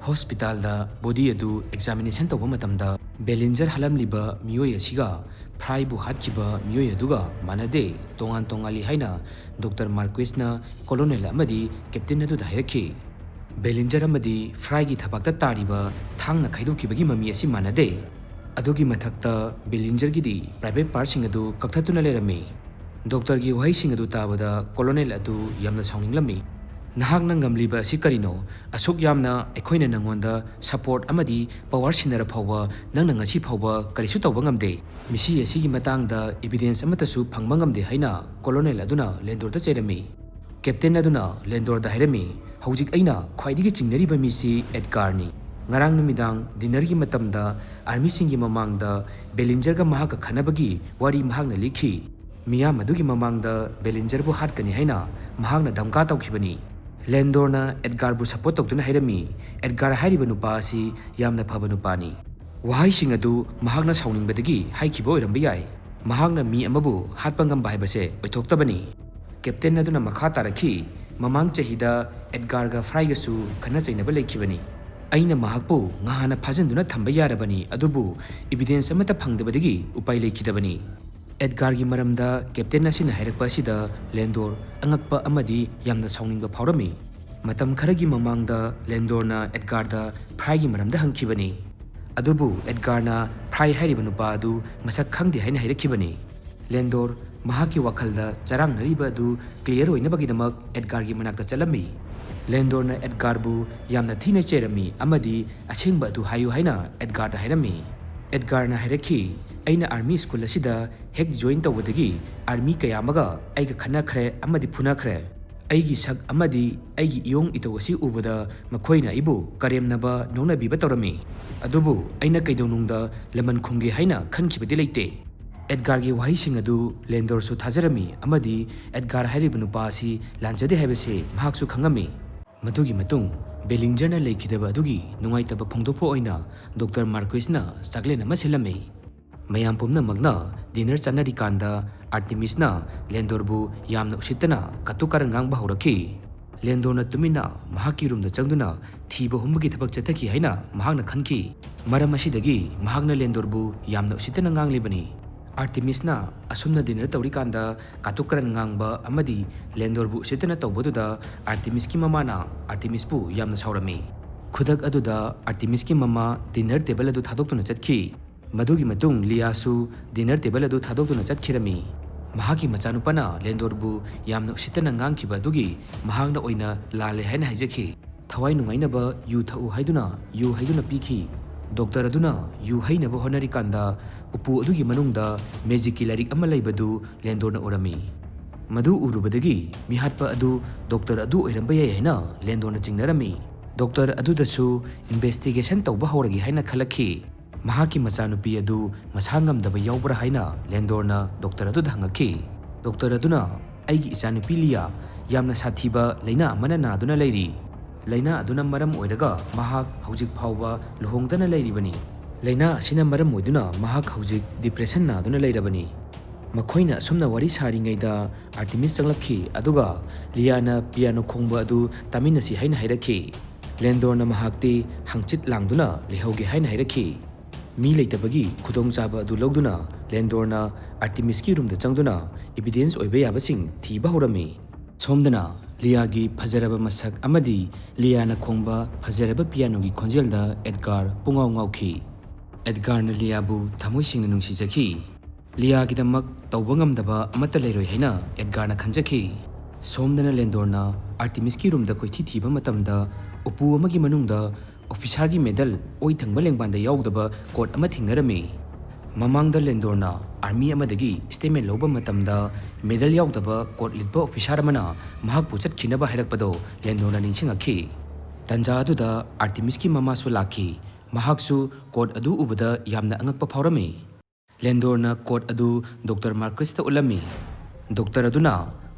ꯍꯣꯁꯄꯤꯇꯥꯜꯗ ꯕꯣꯗꯤ ꯑꯗꯨ ꯑꯦꯛꯖꯥꯃꯤꯅꯦꯁꯟ ꯇꯧꯕ ꯃꯇꯝꯗ, ꯕꯦꯂꯤꯟꯖꯔ ꯍꯥꯠꯂꯝꯂꯤꯕ ꯃꯤꯑꯣꯏ ꯑꯁꯤꯒ ꯐ꯭ꯔꯥꯏꯕꯨ ꯍꯥꯠꯈꯤꯕ ꯃꯤꯑꯣꯏ ꯑꯗꯨꯒ ꯃꯥꯟꯅꯗꯦ, ꯇꯣꯉꯥꯟ ꯇꯣꯉꯥꯜꯂꯤ ꯍꯥꯏꯅ ꯗꯣꯛꯇꯔ ꯃꯥꯔꯀ꯭ꯋꯤꯁꯅ ꯀꯣꯂꯣꯅꯦꯜ ꯑꯃꯗꯤ ꯀꯦꯞꯇꯦꯟ ꯑꯗꯨꯗ ꯍꯥꯏꯔꯛꯈꯤ꯫ ꯕꯦꯂꯤꯟꯖꯔ ꯑꯃꯗꯤ ꯐ꯭ꯔꯥꯏꯒꯤ ꯊꯕꯥꯛꯇ ꯇꯥꯔꯤꯕ ꯊꯥꯡꯅ ꯈꯥꯏꯗꯣꯛꯈꯤꯕꯒꯤ ꯃꯃꯤ ꯑꯁꯤ ꯃꯥꯟꯅꯗꯦ꯫ ꯑꯗꯨꯒꯤ ꯃꯊꯛꯇ, ꯕꯦꯂꯤꯟꯖꯔꯒꯤꯗꯤ ꯄ꯭ꯔꯥꯏꯚꯦꯠ ꯄꯥꯔꯠꯁꯤꯡ ꯑꯗꯨ ꯀꯛꯊꯠꯇꯨꯅ ꯂꯩꯔꯝꯃꯤ꯫ ꯗꯣꯛꯇꯔꯒꯤ ꯋꯥꯍꯩꯁꯤꯡ ꯑꯗꯨ ꯇꯥꯕꯗ ꯀꯣꯂꯣꯅꯦꯜ ꯑꯗꯨ ꯌꯥꯝꯅ ꯁꯥꯎꯅꯤꯡꯂꯝꯃꯤ꯫ "ꯅꯍꯥꯛꯅ ꯉꯝꯂꯤꯕ ꯑꯁꯤ ꯀꯔꯤꯅꯣ? ꯑꯁꯨꯛ ꯌꯥꯝꯅ ꯑꯩꯈꯣꯏꯅ ꯅꯉꯣꯟꯗ ꯁꯄꯣꯔꯠ ꯑꯃꯗꯤ ꯄꯋꯥꯔ ꯁꯤꯟꯅꯔ ꯐꯥꯎꯕ ꯅꯪꯅ ꯉꯁꯤ ꯐꯥꯎꯕ ꯀꯔꯤꯁꯨ ꯇꯧꯕ ꯉꯝꯗꯦ꯫ ꯃꯤꯁꯤ ꯑꯁꯤꯒꯤ ꯃꯇꯥꯡꯗ ꯏꯕꯤꯗꯦꯟꯁ ꯑꯃꯠꯇꯁꯨ ꯐꯪꯕ ꯉꯝꯗꯦ" ꯍꯥꯏꯅ ꯀꯣꯂꯣꯅꯦꯜ ꯑꯗꯨꯅ ꯂꯦꯟꯗꯣꯔꯗ ꯆꯩꯔꯝꯃꯤ꯫ ꯀꯦꯞꯇꯦꯟ ꯑꯗꯨꯅ ꯂꯦꯟꯗꯣꯔꯗ ꯍꯥꯏꯔꯝꯃꯤ, "ꯍꯧꯖꯤꯛ ꯑꯩꯅ ꯈ꯭ꯋꯥꯏꯗꯒꯤ ꯆꯤꯡꯅꯔꯤꯕ ꯃꯤꯁꯤ ꯑꯦꯗꯒꯥꯔꯅꯤ꯫ ꯉꯔꯥꯡ ꯅꯨꯃꯤꯗꯥꯡ ꯗꯤꯅꯔꯒꯤ ꯃꯇꯝꯗ ꯑꯥꯔꯃꯤꯁꯤꯡꯒꯤ ꯃꯃꯥꯡꯗ ꯕꯦꯂꯤꯟꯖꯔꯒ ꯃꯍꯥꯛꯀ ꯈꯠꯅꯕꯒꯤ ꯋꯥꯔꯤ ꯃꯍꯥꯛꯅ ꯂꯤꯈꯤ꯫ ꯃꯤꯌꯥꯝ ꯑꯗꯨꯒꯤ ꯃꯃꯥꯡꯗ ꯕꯦꯂꯤꯟꯖꯔꯕꯨ ꯍꯥꯠꯀꯅꯤ ꯍꯥꯏꯅ ꯃꯍꯥꯛꯅ ꯙꯝꯀꯥ ꯇꯧꯈꯤꯕꯅꯤ"꯫ ꯂꯦꯟꯗꯣꯔꯅ ꯑꯦꯗꯒꯥꯔꯕꯨ ꯁꯄꯣꯔꯠ ꯇꯧꯗꯨꯅ ꯍꯥꯏꯔꯝꯃꯤ, "ꯑꯦꯗꯒꯥꯔ ꯍꯥꯏꯔꯤꯕ ꯅꯨꯄꯥ ꯑꯁꯤ ꯌꯥꯝꯅ ꯐꯕ ꯅꯨꯄꯥꯅꯤ"꯫ ꯋꯥꯍꯩꯁꯤꯡ ꯑꯗꯨ ꯃꯍꯥꯛꯅ ꯁꯥꯎꯅꯤꯡꯕꯗꯒꯤ ꯍꯥꯏꯈꯤꯕ ꯑꯣꯏꯔꯝꯕ ꯌꯥꯏ꯫ ꯃꯍꯥꯛꯅ ꯃꯤ ꯑꯃꯕꯨ ꯍꯥꯠꯄ ꯉꯝꯕ ꯍꯥꯏꯕꯁꯦ ꯑꯣꯏꯊꯣꯛꯇꯕꯅꯤ꯫ ꯀꯦꯞꯇꯦꯟ ꯑꯗꯨꯅ ꯃꯈꯥ ꯇꯥꯔꯛꯈꯤ, "ꯃꯃꯥꯡ ꯆꯍꯤꯗ ꯑꯦꯗꯒꯥꯔꯒ ꯐ꯭ꯔꯥꯏꯒꯁꯨ ꯈꯠꯅ ꯆꯩꯅꯕ ꯂꯩꯈꯤꯕꯅꯤ꯫ ꯑꯩꯅ ꯃꯍꯥꯛꯄꯨ ꯉꯍꯥꯟꯅ ꯐꯥꯖꯤꯟꯗꯨꯅ ꯊꯝꯕ ꯌꯥꯔꯕꯅꯤ, ꯑꯗꯨꯕꯨ ꯏꯕꯤꯗꯦꯟꯁ ꯑꯃꯠꯇ ꯐꯪꯗꯕꯗꯒꯤ ꯎꯄꯥꯏ ꯂꯩꯈꯤꯗꯕꯅꯤ"꯫ ꯑꯦꯗꯒꯥꯔꯒꯤ ꯃꯔꯝꯗ ꯀꯦꯞꯇꯦꯟ ꯑꯁꯤꯅ ꯍꯥꯏꯔꯛꯄ ꯑꯁꯤꯗ ꯂꯦꯟꯗꯣꯔ ꯑꯉꯛꯄ ꯑꯃꯗꯤ ꯌꯥꯝꯅ ꯁꯥꯎꯅꯤꯡꯕ ꯐꯥꯎꯔꯝꯃꯤ꯫ ꯃꯇꯝ ꯈꯔꯒꯤ ꯃꯃꯥꯡꯗ ꯂꯦꯟꯗꯣꯔꯅ ꯑꯦꯗꯒꯥꯔꯗ ꯐ꯭ꯔꯥꯏꯒꯤ ꯃꯔꯝꯗ ꯍꯪꯈꯤꯕꯅꯤ꯫ ꯑꯗꯨꯕꯨ ꯑꯦꯗꯒꯥꯔꯅ ꯐ꯭ꯔꯥꯏ ꯍꯥꯏꯔꯤꯕ ꯅꯨꯄꯥ ꯑꯗꯨ ꯃꯁꯛ ꯈꯪꯗꯦ ꯍꯥꯏꯅ ꯍꯥꯏꯔꯛꯈꯤꯕꯅꯤ꯫ ꯂꯦꯟꯗꯣꯔ ꯃꯍꯥꯛꯀꯤ ꯋꯥꯈꯜꯗ ꯆꯔꯥꯡꯅꯔꯤꯕ ꯑꯗꯨ ꯀ꯭ꯂꯤꯌꯔ ꯑꯣꯏꯅꯕꯒꯤꯗꯃꯛ ꯑꯦꯗꯒꯥꯔꯒꯤ ꯃꯅꯥꯛꯇ ꯆꯠꯂꯝꯃꯤ꯫ ꯂꯦꯟꯗꯣꯔꯅ ꯑꯦꯗꯒꯥꯔꯕꯨ ꯌꯥꯝꯅ ꯊꯤꯅ ꯆꯩꯔꯝꯃꯤ ꯑꯃꯗꯤ ꯑꯁꯦꯡꯕ ꯑꯗꯨ ꯍꯥꯏꯌꯨ ꯍꯥꯏꯅ ꯑꯦꯗꯒꯥꯔꯗ ꯍꯥꯏꯔꯝꯃꯤ꯫ ꯑꯦꯗꯒꯥꯔꯅ ꯍꯥꯏꯔꯛꯈꯤ, "ꯑꯩꯅ ꯑꯥꯔꯃꯤ ꯁ꯭ꯀꯨꯜ ꯑꯁꯤꯗ ꯍꯦꯛ ꯖꯣꯏꯟ ꯇꯧꯕꯗꯒꯤ ꯑꯥꯔꯃꯤ ꯀꯌꯥ ꯑꯃꯒ ꯑꯩꯒ ꯈꯠꯅꯈ꯭ꯔꯦ ꯑꯃꯗꯤ ꯐꯨꯅꯈ꯭ꯔꯦ꯫ ꯑꯩꯒꯤ ꯁꯛ ꯑꯃꯗꯤ ꯑꯩꯒꯤ ꯏꯌꯣꯡ ꯏꯇꯧ ꯑꯁꯤ ꯎꯕꯗ ꯃꯈꯣꯏꯅ ꯑꯩꯕꯨ ꯀꯔꯦꯝꯅꯕ ꯅꯣꯛꯅꯕꯤꯕ ꯇꯧꯔꯝꯃꯤ꯫ ꯑꯗꯨꯕꯨ ꯑꯩꯅ ꯀꯩꯗꯧꯅꯨꯡꯗ ꯂꯃꯟ ꯈꯨꯝꯒꯦ ꯍꯥꯏꯅ ꯈꯟꯈꯤꯕꯗꯤ ꯂꯩꯇꯦ꯫" ꯑꯦꯗꯒꯥꯔꯒꯤ ꯋꯥꯍꯩꯁꯤꯡ ꯑꯗꯨ ꯂꯦꯟꯗꯣꯔꯁꯨ ꯊꯥꯖꯔꯝꯃꯤ ꯑꯃꯗꯤ ꯑꯦꯗꯒꯥꯔ ꯍꯥꯏꯔꯤꯕ ꯅꯨꯄꯥ ꯑꯁꯤ ꯂꯥꯟꯖꯗꯦ ꯍꯥꯏꯕꯁꯤ ꯃꯍꯥꯛꯁꯨ ꯈꯪꯉꯝꯃꯤ꯫ ꯃꯗꯨꯒꯤ ꯃꯇꯨꯡ ꯕꯦꯂꯤꯡꯖꯔꯅ ꯂꯩꯈꯤꯗꯕ ꯑꯗꯨꯒꯤ ꯅꯨꯡꯉꯥꯏꯇꯕ ꯐꯣꯡꯗꯣꯛꯄ ꯑꯣꯏꯅ ꯗꯣꯛꯇꯔ ꯃꯥꯔꯀ꯭ꯋꯤꯁꯅ ꯆꯥꯛꯂꯦꯟ ꯑꯃ ꯁꯤꯜꯂꯝꯃꯤ꯫ ꯃꯌꯥꯝ ꯄꯨꯝꯅꯃꯛꯅ ꯗꯤꯅꯔ ꯆꯥꯅꯔꯤꯀꯥꯟꯗ ꯑꯥꯔꯇꯤꯃꯤꯁꯅ ꯂꯦꯟꯗꯣꯔꯕꯨ ꯌꯥꯝꯅ ꯎꯁꯤꯠꯇꯅ ꯀꯇꯨ ꯀꯥꯔꯟ ꯉꯥꯡꯕ ꯍꯧꯔꯛꯈꯤ꯫ ꯂꯦꯟꯗꯣꯔꯅ ꯇꯨꯃꯤꯟꯅ ꯃꯍꯥꯛꯀꯤ ꯔꯨꯝꯗ ꯆꯪꯗꯨꯅ ꯊꯤꯕ ꯍꯨꯝꯕꯒꯤ ꯊꯕꯛ ꯆꯠꯊꯈꯤ ꯍꯥꯏꯅ ꯃꯍꯥꯛꯅ ꯈꯟꯈꯤ꯫ ꯃꯔꯝ ꯑꯁꯤꯗꯒꯤ ꯃꯍꯥꯛꯅ ꯂꯦꯟꯗꯣꯔꯕꯨ ꯌꯥꯝꯅ ꯎꯁꯤꯠꯇꯅ ꯉꯥꯡꯂꯤꯕꯅꯤ꯫ ꯑꯥꯔꯇꯤꯃꯤꯁꯅ ꯑꯁꯨꯝꯅ ꯗꯤꯅꯔ ꯇꯧꯔꯤꯀꯥꯟꯗ ꯀꯥꯇꯨ ꯀꯥꯔꯟ ꯉꯥꯡꯕ ꯑꯃꯗꯤ ꯂꯦꯟꯗꯣꯔꯕꯨ ꯎꯁꯤꯠꯇꯅ ꯇꯧꯕꯗꯨꯗ ꯑꯥꯔꯇꯤꯃꯤꯁꯀꯤ ꯃꯃꯥꯅ ꯑꯥꯔꯇꯤꯃꯤꯁꯄꯨ ꯌꯥꯝꯅ ꯁꯥꯎꯔꯝꯃꯤ꯫ ꯈꯨꯗꯛ ꯑꯗꯨꯗ ꯑꯥꯔꯇꯤꯃꯤꯁꯀꯤ ꯃꯃꯥ ꯗꯤꯅꯔ ꯇꯦꯕꯜ ꯑꯗꯨ ꯊꯥꯗꯣꯛꯇꯨꯅ ꯆꯠꯈꯤ꯫ ꯃꯗꯨꯒꯤ ꯃꯇꯨꯡ ꯂꯤꯌꯥꯁꯨ ꯗꯤꯅꯔ ꯇꯦꯕꯜ ꯑꯗꯨ ꯊꯥꯗꯣꯛꯇꯨꯅ ꯆꯠꯈꯤꯔꯝꯃꯤ꯫ ꯃꯍꯥꯛꯀꯤ ꯃꯆꯥꯅꯨꯄꯥꯅ ꯂꯦꯟꯗꯣꯔꯕꯨ ꯌꯥꯝꯅ ꯎꯁꯤꯠꯇꯅ ꯉꯥꯡꯈꯤꯕ ꯑꯗꯨꯒꯤ ꯃꯍꯥꯛꯅ ꯑꯣꯏꯅ ꯂꯥꯜꯂꯦ ꯍꯥꯏꯅ ꯍꯥꯏꯖꯈꯤ꯫ ꯊꯋꯥꯏ ꯅꯨꯡꯉꯥꯏꯅꯕ ꯌꯨ ꯊꯛꯎ ꯍꯥꯏꯗꯨꯅ ꯌꯨ ꯍꯩꯗꯨꯅ ꯄꯤꯈꯤ꯫ ꯗꯣꯛꯇꯔ ꯑꯗꯨꯅ ꯌꯨ ꯍꯩꯅꯕ ꯍꯣꯠꯅꯔꯤꯀꯥꯟꯗ ꯎꯄꯨ ꯑꯗꯨꯒꯤ ꯃꯅꯨꯡꯗ ꯃꯦꯖꯤꯛꯀꯤ ꯂꯥꯏꯔꯤꯛ ꯑꯃ ꯂꯩꯕꯗꯨ ꯂꯦꯟꯗꯣꯔꯅ ꯎꯔꯝꯃꯤ꯫ ꯃꯗꯨ ꯎꯔꯨꯕꯗꯒꯤ ꯃꯤꯍꯥꯠꯄ ꯑꯗꯨ ꯗꯣꯛꯇꯔ ꯑꯗꯨ ꯑꯣꯏꯔꯝꯕ ꯌꯥꯏ ꯍꯥꯏꯅ ꯂꯦꯟꯗꯣꯔꯅ ꯆꯤꯡꯅꯔꯝꯃꯤ꯫ ꯗꯣꯛꯇꯔ ꯑꯗꯨꯗꯁꯨ ꯏꯟꯚꯦꯁꯇꯤꯒꯦꯁꯟ ꯇꯧꯕ ꯍꯧꯔꯒꯦ ꯍꯥꯏꯅ ꯈꯜꯂꯛꯈꯤ꯫ ꯃꯍꯥꯛꯀꯤ ꯃꯆꯥꯅꯨꯄꯤ ꯑꯗꯨ ꯃꯁꯥ ꯉꯝꯗꯕ ꯌꯥꯎꯕ꯭ꯔꯥ ꯍꯥꯏꯅ ꯂꯦꯟꯗꯣꯔꯅ ꯗꯣꯛꯇꯔ ꯑꯗꯨꯗ ꯍꯪꯉꯛꯈꯤ꯫ ꯗꯣꯛꯇꯔ ꯑꯗꯨꯅ, "ꯑꯩꯒꯤ ꯏꯆꯥꯅꯨꯄꯤ ꯂꯤꯌꯥ ꯌꯥꯝꯅ ꯁꯥꯊꯤꯕ ꯂꯥꯏꯅꯥ ꯑꯃꯅ ꯅꯥꯗꯨꯅ ꯂꯩꯔꯤ꯫ ꯂꯥꯏꯅꯥ ꯑꯗꯨꯅ ꯃꯔꯝ ꯑꯣꯏꯔꯒ ꯃꯍꯥꯛ ꯍꯧꯖꯤꯛ ꯐꯥꯎꯕ ꯂꯨꯍꯣꯡꯗꯅ ꯂꯩꯔꯤꯕꯅꯤ꯫ ꯂꯥꯏꯅꯥ ꯑꯁꯤꯅ ꯃꯔꯝ ꯑꯣꯏꯗꯨꯅ ꯃꯍꯥꯛ ꯍꯧꯖꯤꯛ ꯗꯤꯄ꯭ꯔꯦꯁꯟ ꯅꯥꯗꯨꯅ ꯂꯩꯔꯕꯅꯤ꯫" ꯃꯈꯣꯏꯅ ꯑꯁꯨꯝꯅ ꯋꯥꯔꯤ ꯁꯥꯔꯤꯉꯩꯗ ꯑꯥꯔꯇꯤꯃꯤꯁ ꯆꯪꯂꯛꯈꯤ, ꯑꯗꯨꯒ ꯂꯤꯌꯥꯅ ꯄꯤꯌꯥꯅꯣ ꯈꯣꯡꯕ ꯑꯗꯨ ꯇꯥꯃꯤꯟꯅꯁꯤ ꯍꯥꯏꯅ ꯍꯥꯏꯔꯛꯈꯤ꯫ ꯂꯦꯟꯗꯣꯔꯅ ꯃꯍꯥꯛꯇꯤ ꯍꯪꯆꯤꯠ ꯂꯥꯡꯗꯨꯅ ꯂꯩꯍꯧꯒꯦ ꯍꯥꯏꯅ ꯍꯥꯏꯔꯛꯈꯤ꯫ ꯃꯤ ꯂꯩꯇꯕꯒꯤ ꯈꯨꯗꯣꯡꯆꯥꯕ ꯑꯗꯨ ꯂꯧꯗꯨꯅ ꯂꯦꯟꯗꯣꯔꯅ ꯑꯥꯔꯇꯤꯃꯤꯁꯀꯤ ꯔꯨꯝꯗ ꯆꯪꯗꯨꯅ ꯏꯕꯤꯗꯦꯟꯁ ꯑꯣꯏꯕ ꯌꯥꯕꯁꯤꯡ ꯊꯤꯕ ꯍꯧꯔꯝꯃꯤ꯫ ꯁꯣꯝꯗꯅ ꯂꯤꯌꯥꯒꯤ ꯐꯖꯔꯕ ꯃꯁꯛ ꯑꯃꯗꯤ ꯂꯤꯌꯥꯅ ꯈꯣꯡꯕ ꯐꯖꯔꯕ ꯄꯤꯌꯥꯅꯣꯒꯤ ꯈꯣꯟꯖꯦꯜꯗ ꯑꯦꯗꯒꯥꯔ ꯄꯨꯡꯉꯥꯎ ꯉꯥꯎꯈꯤ꯫ ꯑꯦꯗꯒꯥꯔꯅ ꯂꯤꯌꯥꯕꯨ ꯊꯃꯣꯏ ꯁꯦꯡꯅ ꯅꯨꯡꯁꯤꯖꯈꯤ꯫ ꯂꯤꯌꯥꯒꯤꯗꯃꯛ ꯇꯧꯕ ꯉꯝꯗꯕ ꯑꯃꯠꯇ ꯂꯩꯔꯣꯏ ꯍꯥꯏꯅ ꯑꯦꯗꯒꯥꯔꯅ ꯈꯟꯖꯈꯤ꯫ ꯁꯣꯝꯗꯅ ꯂꯦꯟꯗꯣꯔꯅ ꯑꯥꯔꯇꯤꯃꯤꯁꯀꯤ ꯔꯨꯝꯗ ꯀꯣꯏꯊꯤ ꯊꯤꯕ ꯃꯇꯝꯗ ꯎꯄꯨ ꯑꯃꯒꯤ ꯃꯅꯨꯡꯗ ꯑꯣꯐꯤꯁꯥꯔꯒꯤ ꯃꯦꯗꯜ ꯑꯣꯏ ꯊꯪꯕ ꯂꯦꯡꯕꯥꯟꯗ ꯌꯥꯎꯗꯕ ꯀꯣꯠ ꯑꯃ ꯊꯦꯡꯅꯔꯝꯃꯤ꯫ ꯃꯃꯥꯡꯗ ꯂꯦꯟꯗꯣꯔꯅ ꯑꯥꯔꯃꯤ ꯑꯃꯗꯒꯤ ꯁ꯭ꯇꯦꯠꯃꯦꯟ ꯂꯧꯕ ꯃꯇꯝꯗ ꯃꯦꯗꯜ ꯌꯥꯎꯗꯕ ꯀꯣꯠ ꯂꯤꯠꯄ ꯑꯣꯐꯤꯁꯥꯔ ꯑꯃꯅ ꯃꯍꯥꯛꯄꯨ ꯆꯠꯈꯤꯅꯕ ꯍꯥꯏꯔꯛꯄꯗꯣ ꯂꯦꯟꯗꯣꯔꯅ ꯅꯤꯡꯁꯤꯡꯉꯛꯈꯤ꯫ ꯇꯟꯖꯥ ꯑꯗꯨꯗ ꯑꯥꯔꯇꯤꯃꯤꯁꯀꯤ ꯃꯃꯥꯁꯨ ꯂꯥꯛꯈꯤ꯫ ꯃꯍꯥꯛꯁꯨ ꯀꯣꯠ ꯑꯗꯨ ꯎꯕꯗ ꯌꯥꯝꯅ ꯑꯉꯛꯄ ꯐꯥꯎꯔꯝꯃꯤ꯫ ꯂꯦꯟꯗꯣꯔꯅ ꯀꯣꯠ ꯑꯗꯨ ꯗꯣꯛꯇꯔ ꯃꯥꯔꯀꯁꯇ ꯎꯠꯂꯝꯃꯤ꯫ ꯗꯣꯛꯇꯔ ꯑꯗꯨꯅ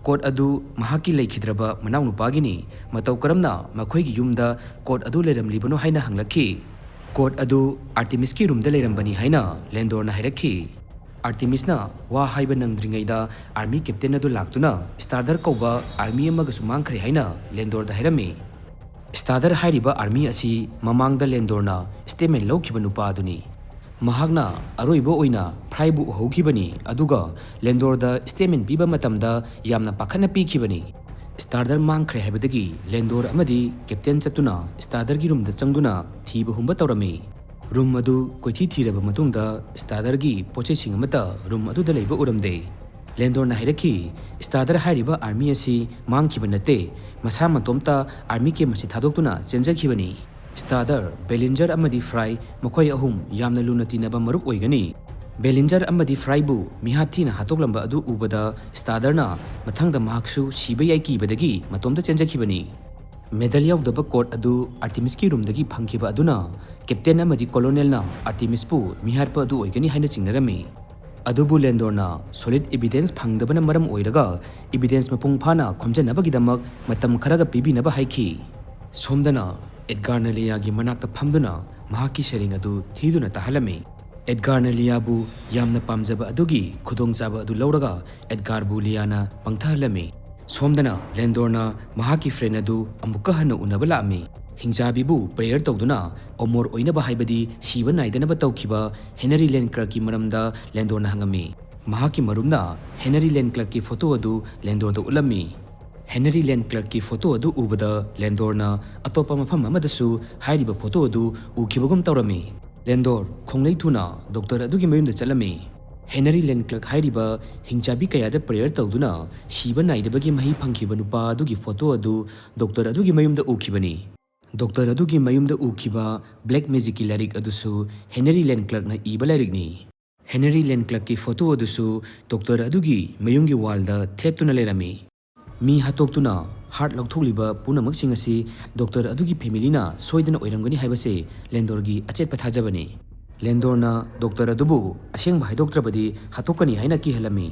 ꯀꯣꯠ ꯑꯗꯨ ꯃꯍꯥꯛꯀꯤ ꯂꯩꯈꯤꯗ꯭ꯔꯕ ꯃꯅꯥꯎꯅꯨꯄꯥꯒꯤꯅꯤ, ꯃꯇꯧ ꯀꯔꯝꯅ ꯃꯈꯣꯏꯒꯤ ꯌꯨꯝꯗ ꯀꯣꯠ ꯑꯗꯨ ꯂꯩꯔꯝꯂꯤꯕꯅꯣ ꯍꯥꯏꯅ ꯍꯪꯂꯛꯈꯤ꯫ ꯀꯣꯠ ꯑꯗꯨ ꯑꯥꯔꯇꯤꯃꯤꯁꯀꯤ ꯔꯨꯝꯗ ꯂꯩꯔꯝꯕꯅꯤ ꯍꯥꯏꯅ ꯂꯦꯟꯗꯣꯔꯅ ꯍꯥꯏꯔꯛꯈꯤ꯫ ꯑꯥꯔꯇꯤꯃꯤꯁꯅ ꯋꯥ ꯍꯥꯏꯕ ꯅꯪꯗ꯭ꯔꯤꯉꯩꯗ ꯑꯥꯔꯃꯤ ꯀꯦꯞꯇꯦꯟ ꯑꯗꯨ ꯂꯥꯛꯇꯨꯅ ꯁ꯭ꯇꯥꯔꯗꯔ ꯀꯧꯕ ꯑꯥꯔꯃꯤ ꯑꯃꯒꯁꯨ ꯃꯥꯡꯈ꯭ꯔꯦ ꯍꯥꯏꯅ ꯂꯦꯟꯗꯣꯔꯗ ꯍꯥꯏꯔꯝꯃꯤ꯫ ꯁ꯭ꯇꯥꯗꯔ ꯍꯥꯏꯔꯤꯕ ꯑꯥꯔꯃꯤ ꯑꯁꯤ ꯃꯃꯥꯡꯗ ꯂꯦꯟꯗꯣꯔꯅ ꯁ꯭ꯇꯦꯠꯃꯦꯟ ꯂꯧꯈꯤꯕ ꯅꯨꯄꯥ ꯑꯗꯨꯅꯤ꯫ ꯃꯍꯥꯛꯅ ꯑꯔꯣꯏꯕ ꯑꯣꯏꯅ ꯐ꯭ꯔꯥꯏꯕꯨ ꯎꯍꯧꯈꯤꯕꯅꯤ, ꯑꯗꯨꯒ ꯂꯦꯟꯗꯣꯔꯗ ꯁ꯭ꯇꯦꯠꯃꯦꯟ ꯄꯤꯕ ꯃꯇꯝꯗ ꯌꯥꯝꯅ ꯄꯥꯈꯠꯅ ꯄꯤꯈꯤꯕꯅꯤ꯫ ꯁ꯭ꯇꯥꯗꯔ ꯃꯥꯡꯈ꯭ꯔꯦ ꯍꯥꯏꯕꯗꯒꯤ ꯂꯦꯟꯗꯣꯔ ꯑꯃꯗꯤ ꯀꯦꯞꯇꯦꯟ ꯆꯠꯇꯨꯅ ꯁ꯭ꯇꯥꯗꯔꯒꯤ ꯔꯨꯝꯗ ꯆꯪꯗꯨꯅ ꯊꯤꯕ ꯍꯨꯝꯕ ꯇꯧꯔꯝꯃꯤ꯫ ꯔꯨꯝ ꯑꯗꯨ ꯀꯣꯏꯊꯤ ꯊꯤꯔꯕ ꯃꯇꯨꯡꯗ ꯁ꯭ꯇꯥꯗꯔꯒꯤ ꯄꯣꯠꯆꯩꯁꯤꯡ ꯑꯃꯠꯇ ꯔꯨꯝ ꯑꯗꯨꯗ ꯂꯩꯕ ꯎꯔꯝꯗꯦ꯫ ꯂꯦꯟꯗꯣꯔꯅ ꯍꯥꯏꯔꯛꯈꯤ, "ꯁ꯭ꯇꯥꯗꯔ ꯍꯥꯏꯔꯤꯕ ꯑꯥꯔꯃꯤ ꯑꯁꯤ ꯃꯥꯡꯈꯤꯕ ꯅꯠꯇꯦ, ꯃꯁꯥ ꯃꯇꯣꯝꯇ ꯑꯥꯔꯃꯤ ꯀꯦꯝ ꯑꯁꯤ ꯊꯥꯗꯣꯛꯇꯨꯅ ꯆꯦꯟꯖꯈꯤꯕꯅꯤ꯫ ꯁ꯭ꯇꯥꯗꯔ, ꯕꯦꯂꯤꯟꯖꯔ ꯑꯃꯗꯤ ꯐ꯭ꯔꯥꯏ, ꯃꯈꯣꯏ ꯑꯍꯨꯝ ꯌꯥꯝꯅ ꯂꯨꯅ ꯇꯤꯟꯅꯕ ꯃꯔꯨꯞ ꯑꯣꯏꯒꯅꯤ꯫ ꯕꯦꯂꯤꯟꯖꯔ ꯑꯃꯗꯤ ꯐ꯭ꯔꯥꯏꯕꯨ ꯃꯤꯍꯥꯠ ꯊꯤꯅ ꯍꯥꯠꯇꯣꯛꯂꯝꯕ ꯑꯗꯨ ꯎꯕꯗ ꯁ꯭ꯇꯥꯗꯔꯅ ꯃꯊꯪꯗ ꯃꯍꯥꯛꯁꯨ ꯁꯤꯕ ꯌꯥꯏ ꯀꯤꯕꯗꯒꯤ ꯃꯇꯣꯝꯇ ꯆꯦꯟꯖꯈꯤꯕꯅꯤ꯫" ꯃꯦꯗꯜ ꯌꯥꯎꯗꯕ ꯀꯣꯠ ꯑꯗꯨ ꯑꯥꯔꯇꯤꯃꯤꯁꯀꯤ ꯔꯨꯝꯗꯒꯤ ꯐꯪꯈꯤꯕ ꯑꯗꯨꯅ ꯀꯦꯞꯇꯦꯟ ꯑꯃꯗꯤ ꯀꯣꯂꯣꯅꯦꯜꯅ ꯑꯥꯔꯇꯤꯃꯤꯁꯄꯨ ꯃꯤꯍꯥꯠꯄ ꯑꯗꯨ ꯑꯣꯏꯒꯅꯤ ꯍꯥꯏꯅ ꯆꯤꯡꯅꯔꯝꯃꯤ꯫ ꯑꯗꯨꯕꯨ ꯂꯦꯟꯗꯣꯔꯅ ꯁꯣꯂꯤꯗ ꯏꯕꯤꯗꯦꯟꯁ ꯐꯪꯗꯕꯅ ꯃꯔꯝ ꯑꯣꯏꯔꯒ ꯏꯕꯤꯗꯦꯟꯁ ꯃꯄꯨꯡ ꯐꯥꯅ ꯈꯣꯝꯖꯅꯕꯒꯤꯗꯃꯛ ꯃꯇꯝ ꯈꯔꯒ ꯄꯤꯕꯤꯅꯕ ꯍꯥꯏꯈꯤ꯫ ꯁꯣꯝꯗꯅ ꯑꯦꯗꯒꯥꯔꯅ ꯂꯤꯌꯥꯒꯤ ꯃꯅꯥꯛꯇ ꯐꯝꯗꯨꯅ ꯃꯍꯥꯛꯀꯤ ꯁꯩꯔꯦꯡ ꯑꯗꯨ ꯊꯤꯗꯨꯅ ꯇꯥꯍꯜꯂꯝꯃꯤ꯫ ꯑꯦꯗꯒꯥꯔꯅ ꯂꯤꯌꯥꯕꯨ ꯌꯥꯝꯅ ꯄꯥꯝꯖꯕ ꯑꯗꯨꯒꯤ ꯈꯨꯗꯣꯡꯆꯥꯕ ꯑꯗꯨ ꯂꯧꯔꯒ ꯑꯦꯗꯒꯥꯔꯕꯨ ꯂꯤꯌꯥꯅ ꯄꯪꯊꯍꯜꯂꯝꯃꯤ꯫ ꯁꯣꯝꯗꯅ ꯂꯦꯟꯗꯣꯔꯅ ꯃꯍꯥꯛꯀꯤ ꯐ꯭ꯔꯦꯟ ꯑꯗꯨ ꯑꯃꯨꯛꯀ ꯍꯟꯅ ꯎꯅꯕ ꯂꯥꯛꯑꯝꯃꯤ꯫ ꯍꯤꯡꯆꯥꯕꯤꯕꯨ ꯄ꯭ꯔꯦꯌꯔ ꯇꯧꯗꯨꯅ ꯑꯃꯣꯔ ꯑꯣꯏꯅꯕ ꯍꯥꯏꯕꯗꯤ ꯁꯤꯕ ꯅꯥꯏꯗꯅꯕ ꯇꯧꯈꯤꯕ ꯍꯦꯅꯔꯤ ꯂꯦꯟꯀ꯭ꯂꯔꯛꯀꯤ ꯃꯔꯝꯗ ꯂꯦꯟꯗꯣꯔꯅ ꯍꯪꯉꯝꯃꯤ꯫ ꯃꯍꯥꯛꯀꯤ ꯃꯔꯨꯞꯅ ꯍꯦꯅꯔꯤ ꯂꯦꯟꯀ꯭ꯂꯔꯛꯀꯤ ꯐꯣꯇꯣ ꯑꯗꯨ ꯂꯦꯟꯗꯣꯔꯗ ꯎꯠꯂꯝꯃꯤ꯫ ꯍꯦꯅꯔꯤ ꯂꯦꯟ ꯀ꯭ꯂꯔꯛꯀꯤ ꯐꯣꯇꯣ ꯑꯗꯨ ꯎꯕꯗ ꯂꯦꯟꯗꯣꯔꯅ ꯑꯇꯣꯞꯄ ꯃꯐꯝ ꯑꯃꯗꯁꯨ ꯍꯥꯏꯔꯤꯕ ꯐꯣꯇꯣ ꯑꯗꯨ ꯎꯈꯤꯕꯒꯨꯝ ꯇꯧꯔꯝꯃꯤ꯫ ꯂꯦꯟꯗꯣꯔ ꯈꯣꯡꯂꯩ ꯊꯨꯅ ꯗꯣꯛꯇꯔ ꯑꯗꯨꯒꯤ ꯃꯌꯨꯝꯗ ꯆꯠꯂꯝꯃꯤ꯫ ꯍꯦꯅꯔꯤ ꯂꯦꯟ ꯀ꯭ꯂꯔꯛ ꯍꯥꯏꯔꯤꯕ ꯍꯤꯡꯆꯥꯕꯤ ꯀꯌꯥꯗ ꯄ꯭ꯔꯦꯌꯔ ꯇꯧꯗꯨꯅ ꯁꯤꯕ ꯅꯥꯏꯗꯕꯒꯤ ꯃꯍꯩ ꯐꯪꯈꯤꯕ ꯅꯨꯄꯥ ꯑꯗꯨꯒꯤ ꯐꯣꯇꯣ ꯑꯗꯨ ꯗꯣꯛꯇꯔ ꯑꯗꯨꯒꯤ ꯃꯌꯨꯝꯗ ꯎꯈꯤꯕꯅꯤ꯫ ꯗꯣꯛꯇꯔ ꯑꯗꯨꯒꯤ ꯃꯌꯨꯝꯗ ꯎꯈꯤꯕ ꯕ꯭ꯂꯦꯛ ꯃꯦꯖꯤꯛꯀꯤ ꯂꯥꯏꯔꯤꯛ ꯑꯗꯨꯁꯨ ꯍꯦꯅꯔꯤ ꯂꯦꯟ ꯀ꯭ꯂꯔꯛꯅ ꯏꯕ ꯂꯥꯏꯔꯤꯛꯅꯤ꯫ ꯍꯦꯅꯔꯤ ꯂꯦꯟ ꯀ꯭ꯂꯔꯛꯀꯤ ꯐꯣꯇꯣ ꯑꯗꯨꯁꯨ ꯗꯣꯛꯇꯔ ꯑꯗꯨꯒꯤ ꯃꯌꯨꯝꯒꯤ ꯋꯥꯜꯗ ꯊꯦꯠꯇꯨꯅ ꯂꯩꯔꯝꯃꯤ꯫ ꯃꯤ ꯍꯥꯠꯇꯣꯛꯇꯨꯅ ꯍꯥꯔꯠ ꯂꯧꯊꯣꯛꯂꯤꯕ ꯄꯨꯝꯅꯃꯛꯁꯤꯡ ꯑꯁꯤ ꯗꯣꯛꯇꯔ ꯑꯗꯨꯒꯤ ꯐꯦꯃꯤꯂꯤꯅ ꯁꯣꯏꯗꯅ ꯑꯣꯏꯔꯝꯒꯅꯤ ꯍꯥꯏꯕꯁꯦ ꯂꯦꯟꯗꯣꯔꯒꯤ ꯑꯆꯦꯠꯄ ꯊꯥꯖꯕꯅꯤ꯫ ꯂꯦꯟꯗꯣꯔꯅ ꯗꯣꯛꯇꯔ ꯑꯗꯨꯕꯨ ꯑꯁꯦꯡꯕ ꯍꯥꯏꯗꯣꯛꯇ꯭ꯔꯕꯗꯤ ꯍꯥꯠꯇꯣꯛꯀꯅꯤ ꯍꯥꯏꯅ ꯀꯤꯍꯜꯂꯝꯃꯤ꯫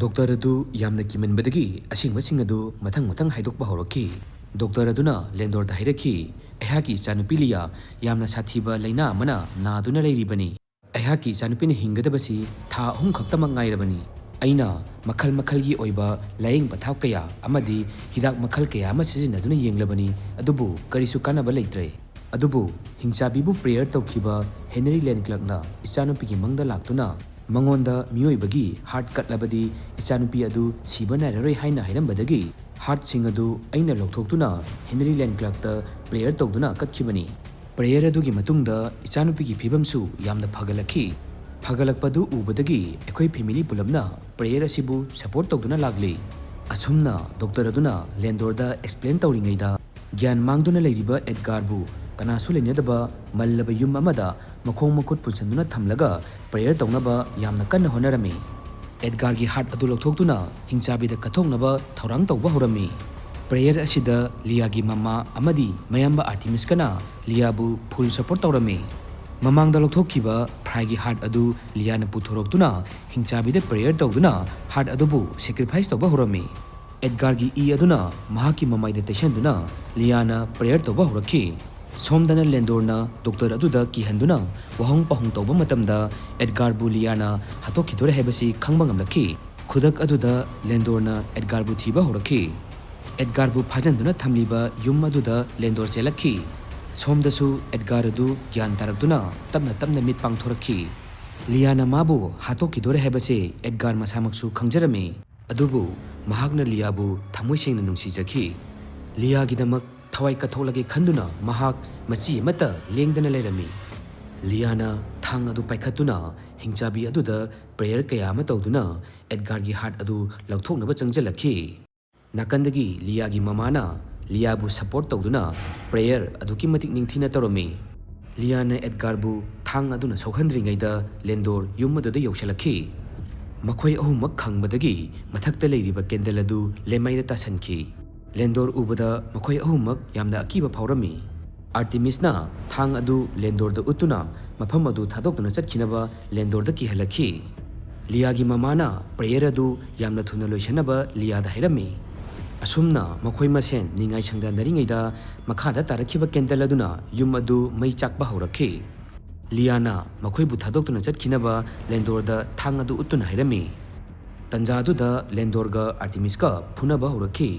ꯗꯣꯛꯇꯔ ꯑꯗꯨ ꯌꯥꯝꯅ ꯀꯤꯃꯟꯕꯗꯒꯤ ꯑꯁꯦꯡꯕꯁꯤꯡ ꯑꯗꯨ ꯃꯊꯪ ꯃꯊꯪ ꯍꯥꯏꯗꯣꯛꯄ ꯍꯧꯔꯛꯈꯤ꯫ ꯗꯣꯛꯇꯔ ꯑꯗꯨꯅ ꯂꯦꯟꯗꯣꯔꯗ ꯍꯥꯏꯔꯛꯈꯤ, "ꯑꯩꯍꯥꯛꯀꯤ ꯏꯆꯥꯅꯨꯄꯤ ꯂꯤꯌꯥ ꯌꯥꯝꯅ ꯁꯥꯊꯤꯕ ꯂꯥꯏꯅꯥ ꯑꯃꯅ ꯅꯥꯗꯨꯅ ꯂꯩꯔꯤꯕꯅꯤ꯫ ꯑꯩꯍꯥꯛꯀꯤ ꯏꯆꯥꯅꯨꯄꯤꯅ ꯍꯤꯡꯒꯗꯕꯁꯤ ꯊꯥ ꯑꯍꯨꯝ ꯈꯛꯇꯃꯛ ꯉꯥꯏꯔꯕꯅꯤ꯫ ꯑꯩꯅ ꯃꯈꯜ ꯃꯈꯜꯒꯤ ꯑꯣꯏꯕ ꯂꯥꯌꯦꯡ ꯄꯊꯥꯞ ꯀꯌꯥ ꯑꯃꯗꯤ ꯍꯤꯗꯥꯛ ꯃꯈꯜ ꯀꯌꯥ ꯑꯃ ꯁꯤꯖꯤꯟꯅꯗꯨꯅ ꯌꯦꯡꯂꯕꯅꯤ, ꯑꯗꯨꯕꯨ ꯀꯔꯤꯁꯨ ꯀꯥꯟꯅꯕ ꯂꯩꯇ꯭ꯔꯦ꯫ ꯑꯗꯨꯕꯨ ꯍꯤꯡꯆꯥꯕꯤꯕꯨ ꯄ꯭ꯔꯦꯌꯔ ꯇꯧꯈꯤꯕ ꯍꯦꯅꯔꯤ ꯂꯦꯟ ꯀ꯭ꯂꯔꯛꯅ ꯏꯆꯥꯅꯨꯄꯤꯒꯤ ꯃꯪꯗ ꯂꯥꯛꯇꯨꯅ ꯃꯉꯣꯟꯗ ꯃꯤꯑꯣꯏꯕꯒꯤ ꯍꯥꯔꯠ ꯀꯠꯂꯕꯗꯤ ꯏꯆꯥꯅꯨꯄꯤ ꯑꯗꯨ ꯁꯤꯕ ꯅꯥꯏꯔꯔꯣꯏ ꯍꯥꯏꯅ ꯍꯥꯏꯔꯝꯕꯗꯒꯤ ꯍꯥꯔꯠꯁꯤꯡ ꯑꯗꯨ ꯑꯩꯅ ꯂꯧꯊꯣꯛꯇꯨꯅ ꯍꯦꯅꯔꯤ ꯂꯦꯟ ꯀ꯭ꯂꯔꯛꯇ ꯄ꯭ꯔꯦꯌꯔ ꯇꯧꯗꯨꯅ ꯀꯠꯈꯤꯕꯅꯤ꯫ ꯄ꯭ꯔꯦꯌꯔ ꯑꯗꯨꯒꯤ ꯃꯇꯨꯡꯗ ꯏꯆꯥꯅꯨꯄꯤꯒꯤ ꯐꯤꯕꯝꯁꯨ ꯌꯥꯝꯅ ꯐꯒꯠꯂꯛꯈꯤ꯫ ꯐꯒꯠꯂꯛꯄꯗꯨ ꯎꯕꯗꯒꯤ ꯑꯩꯈꯣꯏ ꯐꯦꯃꯤꯂꯤ ꯄꯨꯂꯞꯅ ꯄ꯭ꯔꯦꯌꯔ ꯑꯁꯤꯕꯨ ꯁꯄꯣꯔꯠ ꯇꯧꯗꯨꯅ ꯂꯥꯛꯂꯤ꯫ ꯑꯁꯨꯝꯅ ꯗꯣꯛꯇꯔ ꯑꯗꯨꯅ ꯂꯦꯟꯗꯣꯔꯗ ꯑꯦꯛꯁꯄ꯭ꯂꯦꯟ ꯇꯧꯔꯤꯉꯩꯗ ꯒ꯭ꯌꯥꯟ ꯃꯥꯡꯗꯨꯅ ꯂꯩꯔꯤꯕ ꯑꯦꯗꯒꯥꯔꯕꯨ ꯀꯅꯥꯁꯨ ꯂꯩꯅꯗꯕ ꯃꯜꯂꯕ ꯌꯨꯝ ꯑꯃꯗ ꯃꯈꯣꯡ ꯃꯈꯨꯠ ꯄꯨꯟꯁꯤꯟꯗꯨꯅ ꯊꯝꯂꯒ ꯄ꯭ꯔꯦꯌꯔ ꯇꯧꯅꯕ ꯌꯥꯝꯅ ꯀꯟꯅ ꯍꯣꯠꯅꯔꯝꯃꯤ꯫ ꯑꯦꯗꯒꯥꯔꯒꯤ ꯍꯥꯔꯠ ꯑꯗꯨ ꯂꯧꯊꯣꯛꯇꯨꯅ ꯍꯤꯡꯆꯥꯕꯤꯗ ꯀꯠꯊꯣꯛꯅꯕ ꯊꯧꯔꯥꯡ ꯇꯧꯕ ꯍꯧꯔꯝꯃꯤ꯫ ꯄ꯭ꯔꯦꯌꯔ ꯑꯁꯤꯗ ꯂꯤꯌꯥꯒꯤ ꯃꯃꯥ ꯑꯃꯗꯤ ꯃꯌꯥꯝꯕ ꯑꯥꯔꯇꯤꯃꯤꯁꯀꯅ ꯂꯤꯌꯥꯕꯨ ꯐꯨꯜ ꯁꯄꯣꯔꯠ ꯇꯧꯔꯝꯃꯤ꯫ ꯃꯃꯥꯡꯗ ꯂꯧꯊꯣꯛꯈꯤꯕ ꯐ꯭ꯔꯥꯏꯒꯤ ꯍꯥꯔꯠ ꯑꯗꯨ ꯂꯤꯌꯥꯅ ꯄꯨꯊꯣꯔꯛꯇꯨꯅ ꯍꯤꯡꯆꯥꯕꯤꯗ ꯄ꯭ꯔꯦꯌꯔ ꯇꯧꯗꯨꯅ ꯍꯥꯔꯠ ꯑꯗꯨꯕꯨ ꯁꯦꯀ꯭ꯔꯤꯐꯥꯏꯁ ꯇꯧꯕ ꯍꯧꯔꯝꯃꯤ꯫ ꯑꯦꯗꯒꯥꯔꯒꯤ ꯏ ꯑꯗꯨꯅ ꯃꯍꯥꯛꯀꯤ ꯃꯃꯥꯏꯗ ꯇꯩꯁꯟꯗꯨꯅ ꯂꯤꯌꯥꯅ ꯄ꯭ꯔꯦꯌꯔ ꯇꯧꯕ ꯍꯧꯔꯛꯈꯤ꯫ ꯁꯣꯝꯗꯅ ꯂꯦꯟꯗꯣꯔꯅ ꯗꯣꯛꯇꯔ ꯑꯗꯨꯗ ꯀꯤꯍꯟꯗꯨꯅ ꯋꯥꯍꯪ ꯄꯥꯎꯍꯪ ꯇꯧꯕ ꯃꯇꯝꯗ ꯑꯦꯗꯒꯥꯔꯕꯨ ꯂꯤꯌꯥꯅ ꯍꯥꯠꯇꯣꯛꯈꯤꯗꯣꯔꯦ ꯍꯥꯏꯕꯁꯤ ꯈꯪꯕ ꯉꯝꯂꯛꯈꯤ꯫ ꯈꯨꯗꯛ ꯑꯗꯨꯗ ꯂꯦꯟꯗꯣꯔꯅ ꯑꯦꯗꯒꯥꯔꯕꯨ ꯊꯤꯕ ꯍꯧꯔꯛꯈꯤ꯫ ꯑꯦꯗꯒꯥꯔꯕꯨ ꯐꯥꯖꯟꯗꯨꯅ ꯊꯝꯂꯤꯕ ꯌꯨꯝ ꯑꯗꯨꯗ ꯂꯦꯟꯗꯣꯔ ꯆꯦꯜꯂꯛꯈꯤ꯫ ꯁꯣꯝꯗꯁꯨ ꯑꯦꯗꯒꯥꯔ ꯑꯗꯨ ꯒ꯭ꯌꯥꯟ ꯇꯥꯔꯛꯇꯨꯅ ꯇꯞꯅ ꯇꯞꯅ ꯃꯤꯠ ꯄꯥꯡꯊꯣꯔꯛꯈꯤ꯫ ꯂꯤꯌꯥꯅ ꯃꯥꯕꯨ ꯍꯥꯠꯇꯣꯛꯈꯤꯗꯣꯔꯦ ꯍꯥꯏꯕꯁꯦ ꯑꯦꯗꯒꯥꯔ ꯃꯁꯥꯃꯛꯁꯨ ꯈꯪꯖꯔꯝꯃꯤ꯫ ꯑꯗꯨꯕꯨ ꯃꯍꯥꯛꯅ ꯂꯤꯌꯥꯕꯨ ꯊꯃꯣꯏ ꯁꯦꯡꯅ ꯅꯨꯡꯁꯤꯖꯈꯤ꯫ ꯂꯤꯌꯥꯒꯤꯗꯃꯛ ꯊꯋꯥꯏ ꯀꯠꯊꯣꯛꯂꯒꯦ ꯈꯟꯗꯨꯅ ꯃꯍꯥꯛ ꯃꯆꯤ ꯑꯃꯠꯇ ꯂꯦꯡꯗꯅ ꯂꯩꯔꯝꯃꯤ꯫ ꯂꯤꯌꯥꯅ ꯊꯥꯡ ꯑꯗꯨ ꯄꯥꯏꯈꯠꯇꯨꯅ ꯍꯤꯡꯆꯥꯕꯤ ꯑꯗꯨꯗ ꯄ꯭ꯔꯦꯌꯔ ꯀꯌꯥ ꯑꯃ ꯇꯧꯗꯨꯅ ꯑꯦꯗꯒꯥꯔꯒꯤ ꯍꯥꯔꯠ ꯑꯗꯨ ꯂꯧꯊꯣꯛꯅꯕ ꯆꯪꯁꯤꯜꯂꯛꯈꯤ꯫ ꯅꯥꯀꯟꯗꯒꯤ ꯂꯤꯌꯥꯒꯤ ꯃꯃꯥꯅ ꯂꯤꯌꯥꯕꯨ ꯁꯄꯣꯔꯠ ꯇꯧꯗꯨꯅ ꯄ꯭ꯔꯦꯌꯔ ꯑꯗꯨꯛꯀꯤ ꯃꯇꯤꯛ ꯅꯤꯡꯊꯤꯅ ꯇꯧꯔꯝꯃꯤ꯫ ꯂꯤꯌꯥꯅ ꯑꯦꯗꯒꯥꯔꯕꯨ ꯊꯥꯡ ꯑꯗꯨꯅ ꯁꯣꯛꯍꯟꯗ꯭ꯔꯤꯉꯩꯗ ꯂꯦꯟꯗꯣꯔ ꯌꯨꯝ ꯑꯗꯨꯗ ꯌꯧꯁꯤꯜꯂꯛꯈꯤ꯫ ꯃꯈꯣꯏ ꯑꯍꯨꯝꯃꯛ ꯈꯪꯕꯗꯒꯤ ꯃꯊꯛꯇ ꯂꯩꯔꯤꯕ ꯀꯦꯟꯗꯜ ꯑꯗꯨ ꯂꯦꯝꯃꯩꯗ ꯇꯥꯁꯟꯈꯤ꯫ ꯂꯦꯟꯗꯣꯔ ꯎꯕꯗ ꯃꯈꯣꯏ ꯑꯍꯨꯝꯃꯛ ꯌꯥꯝꯅ ꯑꯀꯤꯕ ꯐꯥꯎꯔꯝꯃꯤ꯫ ꯑꯥꯔꯇꯤꯃꯤꯁꯅ ꯊꯥꯡ ꯑꯗꯨ ꯂꯦꯟꯗꯣꯔꯗ ꯎꯠꯇꯨꯅ ꯃꯐꯝ ꯑꯗꯨ ꯊꯥꯗꯣꯛꯇꯨꯅ ꯆꯠꯈꯤꯅꯕ ꯂꯦꯟꯗꯣꯔꯗ ꯀꯤꯍꯜꯂꯛꯈꯤ꯫ ꯂꯤꯌꯥꯒꯤ ꯃꯃꯥꯅ ꯄ꯭ꯔꯦꯌꯔ ꯑꯗꯨ ꯌꯥꯝꯅ ꯊꯨꯅ ꯂꯣꯏꯁꯤꯟꯅꯕ ꯂꯤꯌꯥꯗ ꯍꯥꯏꯔꯝꯃꯤ꯫ ꯑꯁꯨꯝꯅ ꯃꯈꯣꯏ ꯃꯁꯦꯟ ꯅꯤꯡꯉꯥꯏ ꯁꯪꯗꯅꯔꯤꯉꯩꯗ ꯃꯈꯥꯗ ꯇꯥꯔꯛꯈꯤꯕ ꯀꯦꯟꯗꯜ ꯑꯗꯨꯅ ꯌꯨꯝ ꯑꯗꯨ ꯃꯩ ꯆꯥꯛꯄ ꯍꯧꯔꯛꯈꯤ꯫ ꯂꯤꯌꯥꯅ ꯃꯈꯣꯏꯕꯨ ꯊꯥꯗꯣꯛꯇꯨꯅ ꯆꯠꯈꯤꯅꯕ ꯂꯦꯟꯗꯣꯔꯗ ꯊꯥꯡ ꯑꯗꯨ ꯎꯠꯇꯨꯅ ꯍꯥꯏꯔꯝꯃꯤ꯫ ꯇꯟꯖꯥ ꯑꯗꯨꯗ ꯂꯦꯟꯗꯣꯔꯒ ꯑꯥꯔꯇꯤꯃꯤꯁꯀ ꯐꯨꯅꯕ ꯍꯧꯔꯛꯈꯤ꯫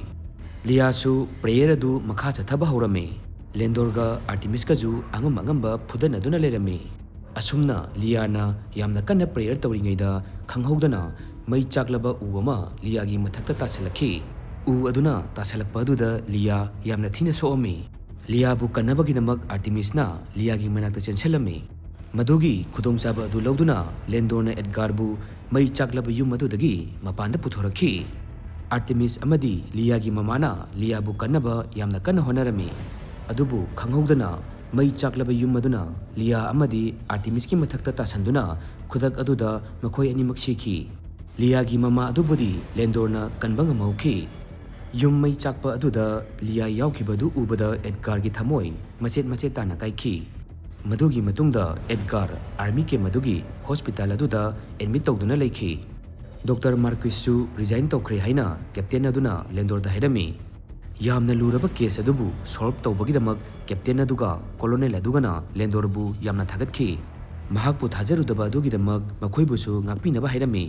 ꯂꯤꯌꯥꯁꯨ ꯄ꯭ꯔꯦꯌꯔ ꯑꯗꯨ ꯃꯈꯥ ꯆꯠꯊꯕ ꯍꯧꯔꯝꯃꯤ꯫ ꯂꯦꯟꯗꯣꯔꯒ ꯑꯥꯔꯇꯤꯃꯤꯁꯀꯁꯨ ꯑꯉꯝ ꯑꯉꯝꯕ ꯐꯨꯗꯅꯗꯨꯅ ꯂꯩꯔꯝꯃꯤ꯫ ꯑꯁꯨꯝꯅ ꯂꯤꯌꯥꯅ ꯌꯥꯝꯅ ꯀꯟꯅ ꯄ꯭ꯔꯦꯌꯔ ꯇꯧꯔꯤꯉꯩꯗ ꯈꯪꯍꯧꯗꯅ ꯃꯩ ꯆꯥꯛꯂꯕ ꯎ ꯑꯃ ꯂꯤꯌꯥꯒꯤ ꯃꯊꯛꯇ ꯇꯥꯁꯤꯜꯂꯛꯈꯤ꯫ ꯎ ꯑꯗꯨꯅ ꯇꯥꯁꯤꯜꯂꯛꯄ ꯑꯗꯨꯗ ꯂꯤꯌꯥ ꯌꯥꯝꯅ ꯊꯤꯅ ꯁꯣꯛꯑꯝꯃꯤ꯫ ꯂꯤꯌꯥꯕꯨ ꯀꯟꯅꯕꯒꯤꯗꯃꯛ ꯑꯥꯔꯇꯤꯃꯤꯁꯅ ꯂꯤꯌꯥꯒꯤ ꯃꯅꯥꯛꯇ ꯆꯦꯟꯁꯤꯜꯂꯝꯃꯤ꯫ ꯃꯗꯨꯒꯤ ꯈꯨꯗꯣꯡꯆꯥꯕ ꯑꯗꯨ ꯂꯧꯗꯨꯅ ꯂꯦꯟꯗꯣꯔꯅ ꯑꯦꯗꯒꯥꯔꯕꯨ ꯃꯩ ꯆꯥꯛꯂꯕ ꯌꯨꯝ ꯑꯗꯨꯗꯒꯤ ꯃꯄꯥꯟꯗ ꯄꯨꯊꯣꯔꯛꯈꯤ꯫ ꯑꯥꯔꯇꯤꯃꯤꯁ ꯑꯃꯗꯤ ꯂꯤꯌꯥꯒꯤ ꯃꯃꯥꯅ ꯂꯤꯌꯥꯕꯨ ꯀꯟꯅꯕ ꯌꯥꯝꯅ ꯀꯟꯅ ꯍꯣꯠꯅꯔꯝꯃꯤ꯫ ꯑꯗꯨꯕꯨ ꯈꯪꯍꯧꯗꯅ ꯃꯩ ꯆꯥꯛꯂꯕ ꯌꯨꯝ ꯑꯗꯨꯅ ꯂꯤꯌꯥ ꯑꯃꯗꯤ ꯑꯥꯔꯇꯤꯃꯤꯁꯀꯤ ꯃꯊꯛꯇ ꯇꯥꯁꯟꯗꯨꯅ ꯈꯨꯗꯛ ꯑꯗꯨꯗ ꯃꯈꯣꯏ ꯑꯅꯤꯃꯛ ꯁꯤꯈꯤ꯫ ꯂꯤꯌꯥꯒꯤ ꯃꯃꯥ ꯑꯗꯨꯕꯨꯗꯤ ꯂꯦꯟꯗꯣꯔꯅ ꯀꯟꯕ ꯉꯝꯍꯧꯈꯤ꯫ ꯌꯨꯝ ꯃꯩ ꯆꯥꯛꯄ ꯑꯗꯨꯗ ꯂꯤꯌꯥ ꯌꯥꯎꯈꯤꯕ ꯑꯗꯨ ꯎꯕꯗ ꯑꯦꯗꯒꯥꯔꯒꯤ ꯊꯃꯣꯏ ꯃꯆꯦꯠ ꯃꯆꯦꯠ ꯇꯥꯅ ꯀꯥꯏꯈꯤ꯫ ꯃꯗꯨꯒꯤ ꯃꯇꯨꯡꯗ ꯑꯦꯗꯒꯥꯔ ꯑꯥꯔꯃꯤ ꯀꯦꯝ ꯑꯗꯨꯒꯤ ꯍꯣꯁꯄꯤꯇꯥꯜ ꯑꯗꯨꯗ ꯑꯦꯗꯃꯤꯠ ꯇꯧꯗꯨꯅ ꯂꯩꯈꯤ꯫ ꯗꯣꯛꯇꯔ ꯃꯥꯔꯀ꯭ꯋꯤꯁꯁꯨ ꯔꯤꯖꯥꯏꯟ ꯇꯧꯈ꯭ꯔꯦ ꯍꯥꯏꯅ ꯀꯦꯞꯇꯦꯟ ꯑꯗꯨꯅ ꯂꯦꯟꯗꯣꯔꯗ ꯍꯥꯏꯔꯝꯃꯤ꯫ ꯌꯥꯝꯅ ꯂꯨꯔꯕ ꯀꯦꯁ ꯑꯗꯨꯕꯨ ꯁꯣꯜꯕ ꯇꯧꯕꯒꯤꯗꯃꯛ ꯀꯦꯞꯇꯦꯟ ꯑꯗꯨꯒ ꯀꯣꯂꯣꯅꯦꯜ ꯑꯗꯨꯒꯅ ꯂꯦꯟꯗꯣꯔꯕꯨ ꯌꯥꯝꯅ ꯊꯥꯒꯠꯈꯤ꯫ ꯃꯍꯥꯛꯄꯨ ꯊꯥꯖꯔꯨꯗꯕ ꯑꯗꯨꯒꯤꯗꯃꯛ ꯃꯈꯣꯏꯕꯨꯁꯨ ꯉꯥꯛꯄꯤꯅꯕ ꯍꯥꯏꯔꯝꯃꯤ꯫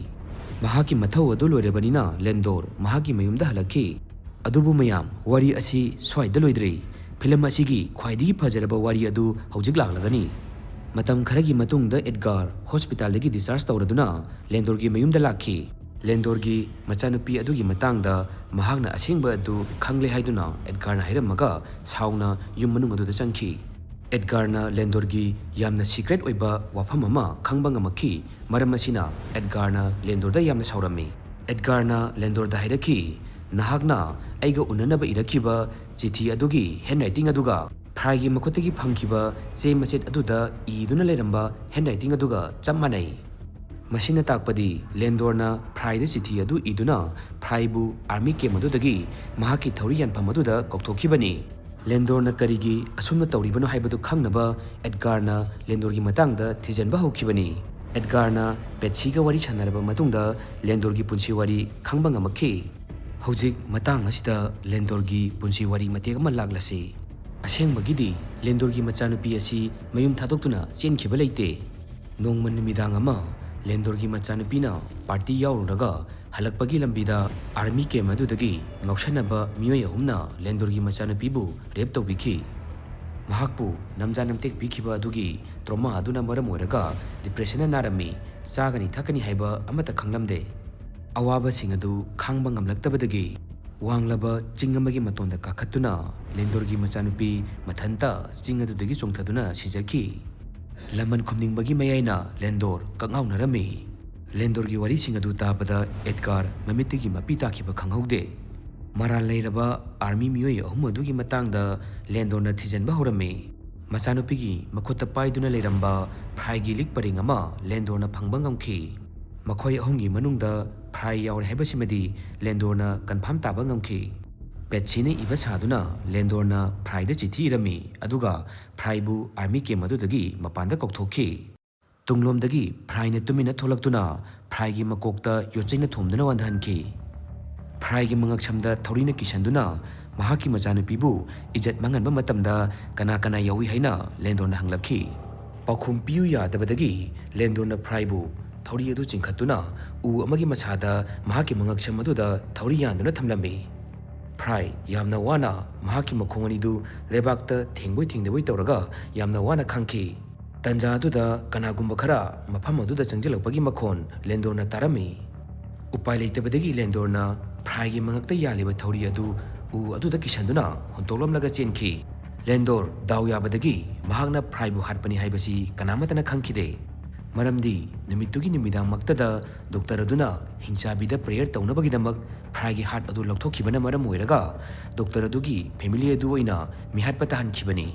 ꯃꯍꯥꯛꯀꯤ ꯃꯊꯧ ꯑꯗꯨ ꯂꯣꯏꯔꯕꯅꯤꯅ ꯂꯦꯟꯗꯣꯔ ꯃꯍꯥꯛꯀꯤ ꯃꯌꯨꯝꯗ ꯍꯜꯂꯛꯈꯤ꯫ ꯑꯗꯨꯕꯨ ꯃꯌꯥꯝ, ꯋꯥꯔꯤ ꯑꯁꯤ ꯁ꯭ꯋꯥꯏꯗ ꯂꯣꯏꯗ꯭ꯔꯤ꯫ ꯐꯤꯂꯝ ꯑꯁꯤꯒꯤ ꯈ꯭ꯋꯥꯏꯗꯒꯤ ꯐꯖꯔꯕ ꯋꯥꯔꯤ ꯑꯗꯨ ꯍꯧꯖꯤꯛ ꯂꯥꯛꯂꯒꯅꯤ꯫ ꯃꯇꯝ ꯈꯔꯒꯤ ꯃꯇꯨꯡꯗ ꯑꯦꯗꯒꯥꯔ ꯍꯣꯁꯄꯤꯇꯥꯜꯗꯒꯤ ꯗꯤꯁꯆꯥꯔꯖ ꯇꯧꯔꯗꯨꯅ ꯂꯦꯟꯗꯣꯔꯒꯤ ꯃꯌꯨꯝꯗ ꯂꯥꯛꯈꯤ꯫ ꯂꯦꯟꯗꯣꯔꯒꯤ ꯃꯆꯥꯅꯨꯄꯤ ꯑꯗꯨꯒꯤ ꯃꯇꯥꯡꯗ ꯃꯍꯥꯛꯅ ꯑꯁꯦꯡꯕ ꯑꯗꯨ ꯈꯪꯂꯦ ꯍꯥꯏꯗꯨꯅ ꯑꯦꯗꯒꯥꯔꯅ ꯍꯥꯏꯔꯝꯃꯒ ꯁꯥꯎꯅ ꯌꯨꯝ ꯃꯅꯨꯡ ꯑꯗꯨꯗ ꯆꯪꯈꯤ꯫ ꯑꯦꯗꯒꯥꯔꯅ ꯂꯦꯟꯗꯣꯔꯒꯤ ꯌꯥꯝꯅ ꯁꯤꯀ꯭ꯔꯦꯠ ꯑꯣꯏꯕ ꯋꯥꯐꯝ ꯑꯃ ꯈꯪꯕ ꯉꯝꯃꯛꯈꯤ꯫ ꯃꯔꯝ ꯑꯁꯤꯅ ꯑꯦꯗꯒꯥꯔꯅ ꯂꯦꯟꯗꯣꯔꯗ ꯌꯥꯝꯅ ꯁꯥꯎꯔꯝꯃꯤ꯫ ꯑꯦꯗꯒꯥꯔꯅ ꯂꯦꯟꯗꯣꯔꯗ ꯍꯥꯏꯔꯛꯈꯤ, "ꯅꯍꯥꯛꯅ ꯑꯩꯒ ꯎꯅꯅꯕ ꯏꯔꯛꯈꯤꯕ ꯆꯤꯊꯤ ꯑꯗꯨꯒꯤ ꯍꯦꯟꯔꯥꯏꯇꯤꯡ ꯑꯗꯨꯒ ꯐ꯭ꯔꯥꯏꯒꯤ ꯃꯈꯨꯠꯇꯒꯤ ꯐꯪꯈꯤꯕ ꯆꯦ ꯃꯆꯦꯠ ꯑꯗꯨꯗ ꯏꯗꯨꯅ ꯂꯩꯔꯝꯕ ꯍꯦꯟꯔꯥꯏꯇꯤꯡ ꯑꯗꯨꯒ ꯆꯞ ꯃꯥꯟꯅꯩ꯫" ꯃꯁꯤꯅ ꯇꯥꯛꯄꯗꯤ ꯂꯦꯟꯗꯣꯔꯅ ꯐ꯭ꯔꯥꯏꯗ ꯆꯤꯊꯤ ꯑꯗꯨ ꯏꯗꯨꯅ ꯐ꯭ꯔꯥꯏꯕꯨ ꯑꯥꯔꯃꯤ ꯀꯦꯝ ꯑꯗꯨꯗꯒꯤ ꯃꯍꯥꯛꯀꯤ ꯊꯧꯔꯤ ꯌꯥꯟꯐꯝ ꯑꯗꯨꯗ ꯀꯧꯊꯣꯛꯈꯤꯕꯅꯤ꯫ ꯂꯦꯟꯗꯣꯔꯅ ꯀꯔꯤꯒꯤ ꯑꯁꯨꯝꯅ ꯇꯧꯔꯤꯕꯅꯣ ꯍꯥꯏꯕꯗꯨ ꯈꯪꯅꯕ ꯑꯦꯗꯒꯥꯔꯅ ꯂꯦꯟꯗꯣꯔꯒꯤ ꯃꯇꯥꯡꯗ ꯊꯤꯖꯤꯟꯕ ꯍꯧꯈꯤꯕꯅꯤ꯫ ꯑꯦꯗꯒꯥꯔꯅ ꯄꯦꯠꯁꯤꯒ ꯋꯥꯔꯤ ꯁꯥꯟꯅꯔꯕ ꯃꯇꯨꯡꯗ ꯂꯦꯟꯗꯣꯔꯒꯤ ꯄꯨꯟꯁꯤ ꯋꯥꯔꯤ ꯈꯪꯕ ꯉꯝꯃꯛꯈꯤ꯫ ꯍꯧꯖꯤꯛ ꯃꯇꯥꯡ ꯑꯁꯤꯗ ꯂꯦꯟꯗꯣꯔꯒꯤ ꯄꯨꯟꯁꯤ ꯋꯥꯔꯤ ꯃꯇꯦꯛ ꯑꯃ ꯂꯥꯛꯂꯁꯤ꯫ ꯑꯁꯦꯡꯕꯒꯤꯗꯤ ꯂꯦꯟꯗꯣꯔꯒꯤ ꯃꯆꯥꯅꯨꯄꯤ ꯑꯁꯤ ꯃꯌꯨꯝ ꯊꯥꯗꯣꯛꯇꯨꯅ ꯆꯦꯟꯈꯤꯕ ꯂꯩꯇꯦ꯫ ꯅꯣꯡꯃ ꯅꯨꯃꯤꯗꯥꯡ ꯑꯃ ꯂꯦꯟꯗꯣꯔꯒꯤ ꯃꯆꯥꯅꯨꯄꯤꯅ ꯄꯥꯔꯇꯤ ꯌꯥꯎꯔꯨꯔꯒ ꯍꯜꯂꯛꯄꯒꯤ ꯂꯝꯕꯤꯗ ꯑꯥꯔꯃꯤ ꯀꯦꯝ ꯑꯗꯨꯗꯒꯤ ꯉꯥꯎꯁꯟꯅꯕ ꯃꯤꯑꯣꯏ ꯑꯍꯨꯝꯅ ꯂꯦꯟꯗꯣꯔꯒꯤ ꯃꯆꯥꯅꯨꯄꯤꯕꯨ ꯔꯦꯞ ꯇꯧꯕꯤꯈꯤ꯫ ꯃꯍꯥꯛꯄꯨ ꯅꯝꯖꯥ ꯅꯝꯇꯦꯛ ꯄꯤꯈꯤꯕ ꯑꯗꯨꯒꯤ ꯇ꯭ꯔꯣꯃꯥ ꯑꯗꯨꯅ ꯃꯔꯝ ꯑꯣꯏꯔꯒ ꯗꯤꯄ꯭ꯔꯦꯁꯟꯅ ꯅꯥꯔꯝꯃꯤ꯫ ꯆꯥꯒꯅꯤ ꯊꯛꯀꯅꯤ ꯍꯥꯏꯕ ꯑꯃꯠꯇ ꯈꯪꯂꯝꯗꯦ꯫ ꯑꯋꯥꯕꯁꯤꯡ ꯑꯗꯨ ꯈꯥꯡꯕ ꯉꯝꯂꯛꯇꯕꯗꯒꯤ ꯋꯥꯡꯂꯕ ꯆꯤꯡ ꯑꯃꯒꯤ ꯃꯇꯣꯟꯗ ꯀꯥꯈꯠꯇꯨꯅ ꯂꯦꯟꯗꯣꯔꯒꯤ ꯃꯆꯥꯅꯨꯄꯤ ꯃꯊꯟꯇ ꯆꯤꯡ ꯑꯗꯨꯗꯒꯤ ꯆꯣꯡꯊꯗꯨꯅ ꯁꯤꯖꯈꯤ꯫ ꯂꯃꯟ ꯈꯨꯝꯅꯤꯡꯕꯒꯤ ꯃꯌꯥꯏꯅ ꯂꯦꯟꯗꯣꯔ ꯀꯛꯉꯥꯎꯅꯔꯝꯃꯤ꯫ ꯂꯦꯟꯗꯣꯔꯒꯤ ꯋꯥꯔꯤꯁꯤꯡ ꯑꯗꯨ ꯇꯥꯕꯗ ꯑꯦꯗꯒꯥꯔ ꯃꯃꯤꯠꯇꯒꯤ ꯃꯄꯤ ꯇꯥꯈꯤꯕ ꯈꯪꯍꯧꯗꯦ꯫ ꯃꯔꯥꯜ ꯂꯩꯔꯕ ꯑꯥꯔꯃꯤ ꯃꯤꯑꯣꯏ ꯑꯍꯨꯝ ꯑꯗꯨꯒꯤ ꯃꯇꯥꯡꯗ ꯂꯦꯟꯗꯣꯔꯅ ꯊꯤꯖꯤꯟꯕ ꯍꯧꯔꯝꯃꯤ꯫ ꯃꯆꯥꯅꯨꯄꯤꯒꯤ ꯃꯈꯨꯠꯇ ꯄꯥꯏꯗꯨꯅ ꯂꯩꯔꯝꯕ ꯐ꯭ꯔꯥꯏꯒꯤ ꯂꯤꯛ ꯄꯔꯤꯡ ꯑꯃ ꯂꯦꯟꯗꯣꯔꯅ ꯐꯪꯕ ꯉꯝꯈꯤ꯫ ꯃꯈꯣꯏ ꯑꯍꯨꯝꯒꯤ ꯃꯅꯨꯡꯗ ꯐ꯭ꯔꯥꯏ ꯌꯥꯎꯔꯦ ꯍꯥꯏꯕꯁꯤꯃꯗꯤ ꯂꯦꯟꯗꯣꯔꯅ ꯀꯟꯐꯥꯔꯝ ꯇꯥꯕ ꯉꯝꯈꯤ꯫ ꯄꯦꯠꯁꯤꯅ ꯏꯕ ꯁꯥꯗꯨꯅ ꯂꯦꯟꯗꯣꯔꯅ ꯐ꯭ꯔꯥꯏꯗ ꯆꯤꯊꯤ ꯏꯔꯝꯃꯤ, ꯑꯗꯨꯒ ꯐ꯭ꯔꯥꯏꯕꯨ ꯑꯥꯔꯃꯤ ꯀꯦꯝ ꯑꯗꯨꯗꯒꯤ ꯃꯄꯥꯟꯗ ꯀꯧꯊꯣꯛꯈꯤ꯫ ꯇꯨꯡꯂꯣꯝꯗꯒꯤ ꯐ꯭ꯔꯥꯏꯅ ꯇꯨꯃꯤꯟꯅ ꯊꯣꯛꯂꯛꯇꯨꯅ ꯐ꯭ꯔꯥꯏꯒꯤ ꯃꯀꯣꯛꯇ ꯌꯣꯠꯆꯩꯅ ꯊꯣꯝꯗꯨꯅ ꯋꯥꯟꯊꯍꯟꯈꯤ꯫ ꯐ꯭ꯔꯥꯏꯒꯤ ꯃꯉꯛꯁꯝꯗ ꯊꯧꯔꯤꯅ ꯀꯤꯁꯟꯗꯨꯅ ꯃꯍꯥꯛꯀꯤ ꯃꯆꯥꯅꯨꯄꯤꯕꯨ ꯏꯖꯠ ꯃꯥꯡꯍꯟꯕ ꯃꯇꯝꯗ ꯀꯅꯥ ꯀꯅꯥ ꯌꯥꯎꯏ ꯍꯥꯏꯅ ꯂꯦꯟꯗꯣꯔꯅ ꯍꯪꯂꯛꯈꯤ꯫ ꯄꯥꯎꯈꯨꯝ ꯄꯤꯌꯨ ꯌꯥꯗꯕꯗꯒꯤ ꯂꯦꯟꯗꯣꯔꯅ ꯐ꯭ꯔꯥꯏꯕꯨ ꯊꯧꯔꯤ ꯑꯗꯨ ꯆꯤꯡꯈꯠꯇꯨꯅ ꯎ ꯑꯃꯒꯤ ꯃꯁꯥꯗ ꯃꯍꯥꯛꯀꯤ ꯃꯉꯛꯁꯝ ꯑꯗꯨꯗ ꯊꯧꯔꯤ ꯌꯥꯟꯗꯨꯅ ꯊꯝꯂꯝꯃꯤ꯫ ꯐ꯭ꯔꯥꯏ ꯌꯥꯝꯅ ꯋꯥꯅ ꯃꯍꯥꯛꯀꯤ ꯃꯈꯣꯡ ꯑꯅꯤꯗꯨ ꯂꯩꯕꯥꯛꯇ ꯊꯦꯡꯕꯣꯏ ꯊꯦꯡꯗꯕꯣꯏ ꯇꯧꯔꯒ ꯌꯥꯝꯅ ꯋꯥꯅ ꯈꯥꯡꯈꯤ꯫ ꯇꯟꯖꯥ ꯑꯗꯨꯗ ꯀꯅꯥꯒꯨꯝꯕ ꯈꯔ ꯃꯐꯝ ꯑꯗꯨꯗ ꯆꯪꯁꯤꯜꯂꯛꯄꯒꯤ ꯃꯈꯣꯟ ꯂꯦꯟꯗꯣꯔꯅ ꯇꯥꯔꯝꯃꯤ꯫ ꯎꯄꯥꯏ ꯂꯩꯇꯕꯗꯒꯤ ꯂꯦꯟꯗꯣꯔꯅ ꯐ꯭ꯔꯥꯏꯒꯤ ꯃꯉꯛꯇ ꯌꯥꯜꯂꯤꯕ ꯊꯧꯔꯤ ꯑꯗꯨ ꯎ ꯑꯗꯨꯗ ꯀꯤꯁꯟꯗꯨꯅ ꯍꯨꯟꯇꯣꯛꯂꯝꯂꯒ ꯆꯦꯟꯈꯤ꯫ ꯂꯦꯟꯗꯣꯔ ꯗꯥꯎ ꯌꯥꯕꯗꯒꯤ ꯃꯍꯥꯛꯅ ꯐ꯭ꯔꯥꯏꯕꯨ ꯍꯥꯠꯄꯅꯤ ꯍꯥꯏꯕꯁꯤ ꯀꯅꯥꯃꯠꯇꯅ ꯈꯪꯈꯤꯗꯦ꯫ ꯃꯔꯝꯗꯤ ꯅꯨꯃꯤꯠꯇꯨꯒꯤ ꯅꯨꯃꯤꯗꯥꯡꯃꯛꯇꯗ ꯗꯣꯛꯇꯔ ꯑꯗꯨꯅ ꯍꯤꯡꯆꯥꯕꯤꯗ ꯄ꯭ꯔꯦꯌꯔ ꯇꯧꯅꯕꯒꯤꯗꯃꯛ ꯐ꯭ꯔꯥꯏꯒꯤ ꯍꯥꯔꯠ ꯑꯗꯨ ꯂꯧꯊꯣꯛꯈꯤꯕꯅ ꯃꯔꯝ ꯑꯣꯏꯔꯒ ꯗꯣꯛꯇꯔ ꯑꯗꯨꯒꯤ ꯐꯦꯃꯤꯂꯤ ꯑꯗꯨ ꯑꯣꯏꯅ ꯃꯤꯍꯥꯠꯄ ꯇꯥꯍꯟꯈꯤꯕꯅꯤ꯫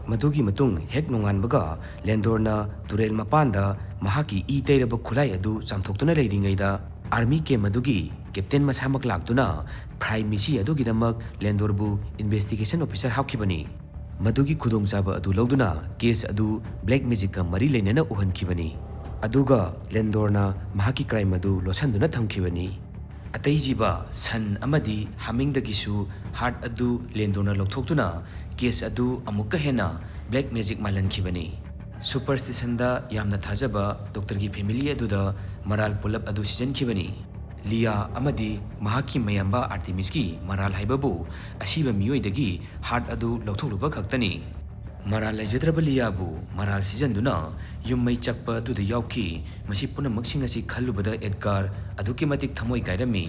ꯃꯗꯨꯒꯤ ꯃꯇꯨꯡ ꯍꯦꯛ ꯅꯣꯡꯉꯥꯟꯕꯒ ꯂꯦꯟꯗꯣꯔꯅ ꯇꯨꯔꯦꯜ ꯃꯄꯥꯟꯗ ꯃꯍꯥꯛꯀꯤ ꯏ ꯇꯩꯔꯕ ꯈꯨꯠꯂꯥꯏ ꯑꯗꯨ ꯆꯥꯝꯊꯣꯛꯇꯨꯅ ꯂꯩꯔꯤꯉꯩꯗ ꯑꯥꯔꯃꯤ ꯀꯦꯝ ꯑꯗꯨꯒꯤ ꯀꯦꯞꯇꯦꯟ ꯃꯁꯥꯃꯛ ꯂꯥꯛꯇꯨꯅ ꯐ꯭ꯔꯥꯏ ꯃꯤꯁꯤ ꯑꯗꯨꯒꯤꯗꯃꯛ ꯂꯦꯟꯗꯣꯔꯕꯨ ꯏꯟꯚꯦꯁꯇꯤꯒꯦꯁꯟ ꯑꯣꯐꯤꯁꯔ ꯍꯥꯞꯈꯤꯕꯅꯤ꯫ ꯃꯗꯨꯒꯤ ꯈꯨꯗꯣꯡꯆꯥꯕ ꯑꯗꯨ ꯂꯧꯗꯨꯅ ꯀꯦꯁ ꯑꯗꯨ ꯕ꯭ꯂꯦꯛ ꯃꯦꯖꯤꯛꯀ ꯃꯔꯤ ꯂꯩꯅꯅ ꯎꯍꯟꯈꯤꯕꯅꯤ꯫ ꯑꯗꯨꯒ ꯂꯦꯟꯗꯣꯔꯅ ꯃꯍꯥꯛꯀꯤ ꯀ꯭ꯔꯥꯏꯝ ꯑꯗꯨ ꯂꯣꯠꯁꯤꯟꯗꯨꯅ ꯊꯝꯈꯤꯕꯅꯤ꯫ ꯑꯇꯩ ꯖꯤꯕ ꯁꯟ ꯑꯃꯗꯤ ꯍꯥꯃꯦꯡꯗꯒꯤꯁꯨ ꯍꯥꯔꯠ ꯑꯗꯨ ꯂꯦꯟꯗꯣꯔꯅ ꯂꯧꯊꯣꯛꯇꯨꯅ ꯀꯦꯁ ꯑꯗꯨ ꯑꯃꯨꯛꯀ ꯍꯦꯟꯅ ꯕ꯭ꯂꯦꯛ ꯃꯦꯖꯤꯛ ꯃꯥꯜꯍꯟꯈꯤꯕꯅꯤ꯫ ꯁꯨꯄꯔꯁꯇꯤꯁꯟꯗ ꯌꯥꯝꯅ ꯊꯥꯖꯕ ꯗꯣꯛꯇꯔꯒꯤ ꯐꯦꯃꯤꯂꯤ ꯑꯗꯨꯗ ꯃꯔꯥꯜ ꯄꯨꯂꯞ ꯑꯗꯨ ꯁꯤꯖꯤꯟꯈꯤꯕꯅꯤ꯫ ꯂꯤꯌꯥ ꯑꯃꯗꯤ ꯃꯍꯥꯛꯀꯤ ꯃꯌꯥꯝꯕ ꯑꯥꯔꯇꯦꯃꯤꯁꯀꯤ ꯃꯔꯥꯜ ꯍꯥꯏꯕꯕꯨ ꯑꯁꯤꯕ ꯃꯤꯑꯣꯏꯗꯒꯤ ꯍꯥꯔꯠ ꯑꯗꯨ ꯂꯧꯊꯣꯛꯂꯨꯕ ꯈꯛꯇꯅꯤ꯫ ꯃꯔꯥꯜ ꯂꯩꯖꯗ꯭ꯔꯕ ꯂꯤꯌꯥꯕꯨ ꯃꯔꯥꯜ ꯁꯤꯖꯤꯟꯗꯨꯅ ꯌꯨꯝ ꯃꯩ ꯆꯥꯛꯄ ꯑꯗꯨꯗ ꯌꯥꯎꯈꯤ꯫ ꯃꯁꯤ ꯄꯨꯝꯅꯃꯛꯁꯤꯡ ꯑꯁꯤ ꯈꯜꯂꯨꯕꯗ ꯑꯦꯗꯒꯥꯔ ꯑꯗꯨꯛꯀꯤ ꯃꯇꯤꯛ ꯊꯃꯣꯏ ꯀꯥꯏꯔꯝꯃꯤ꯫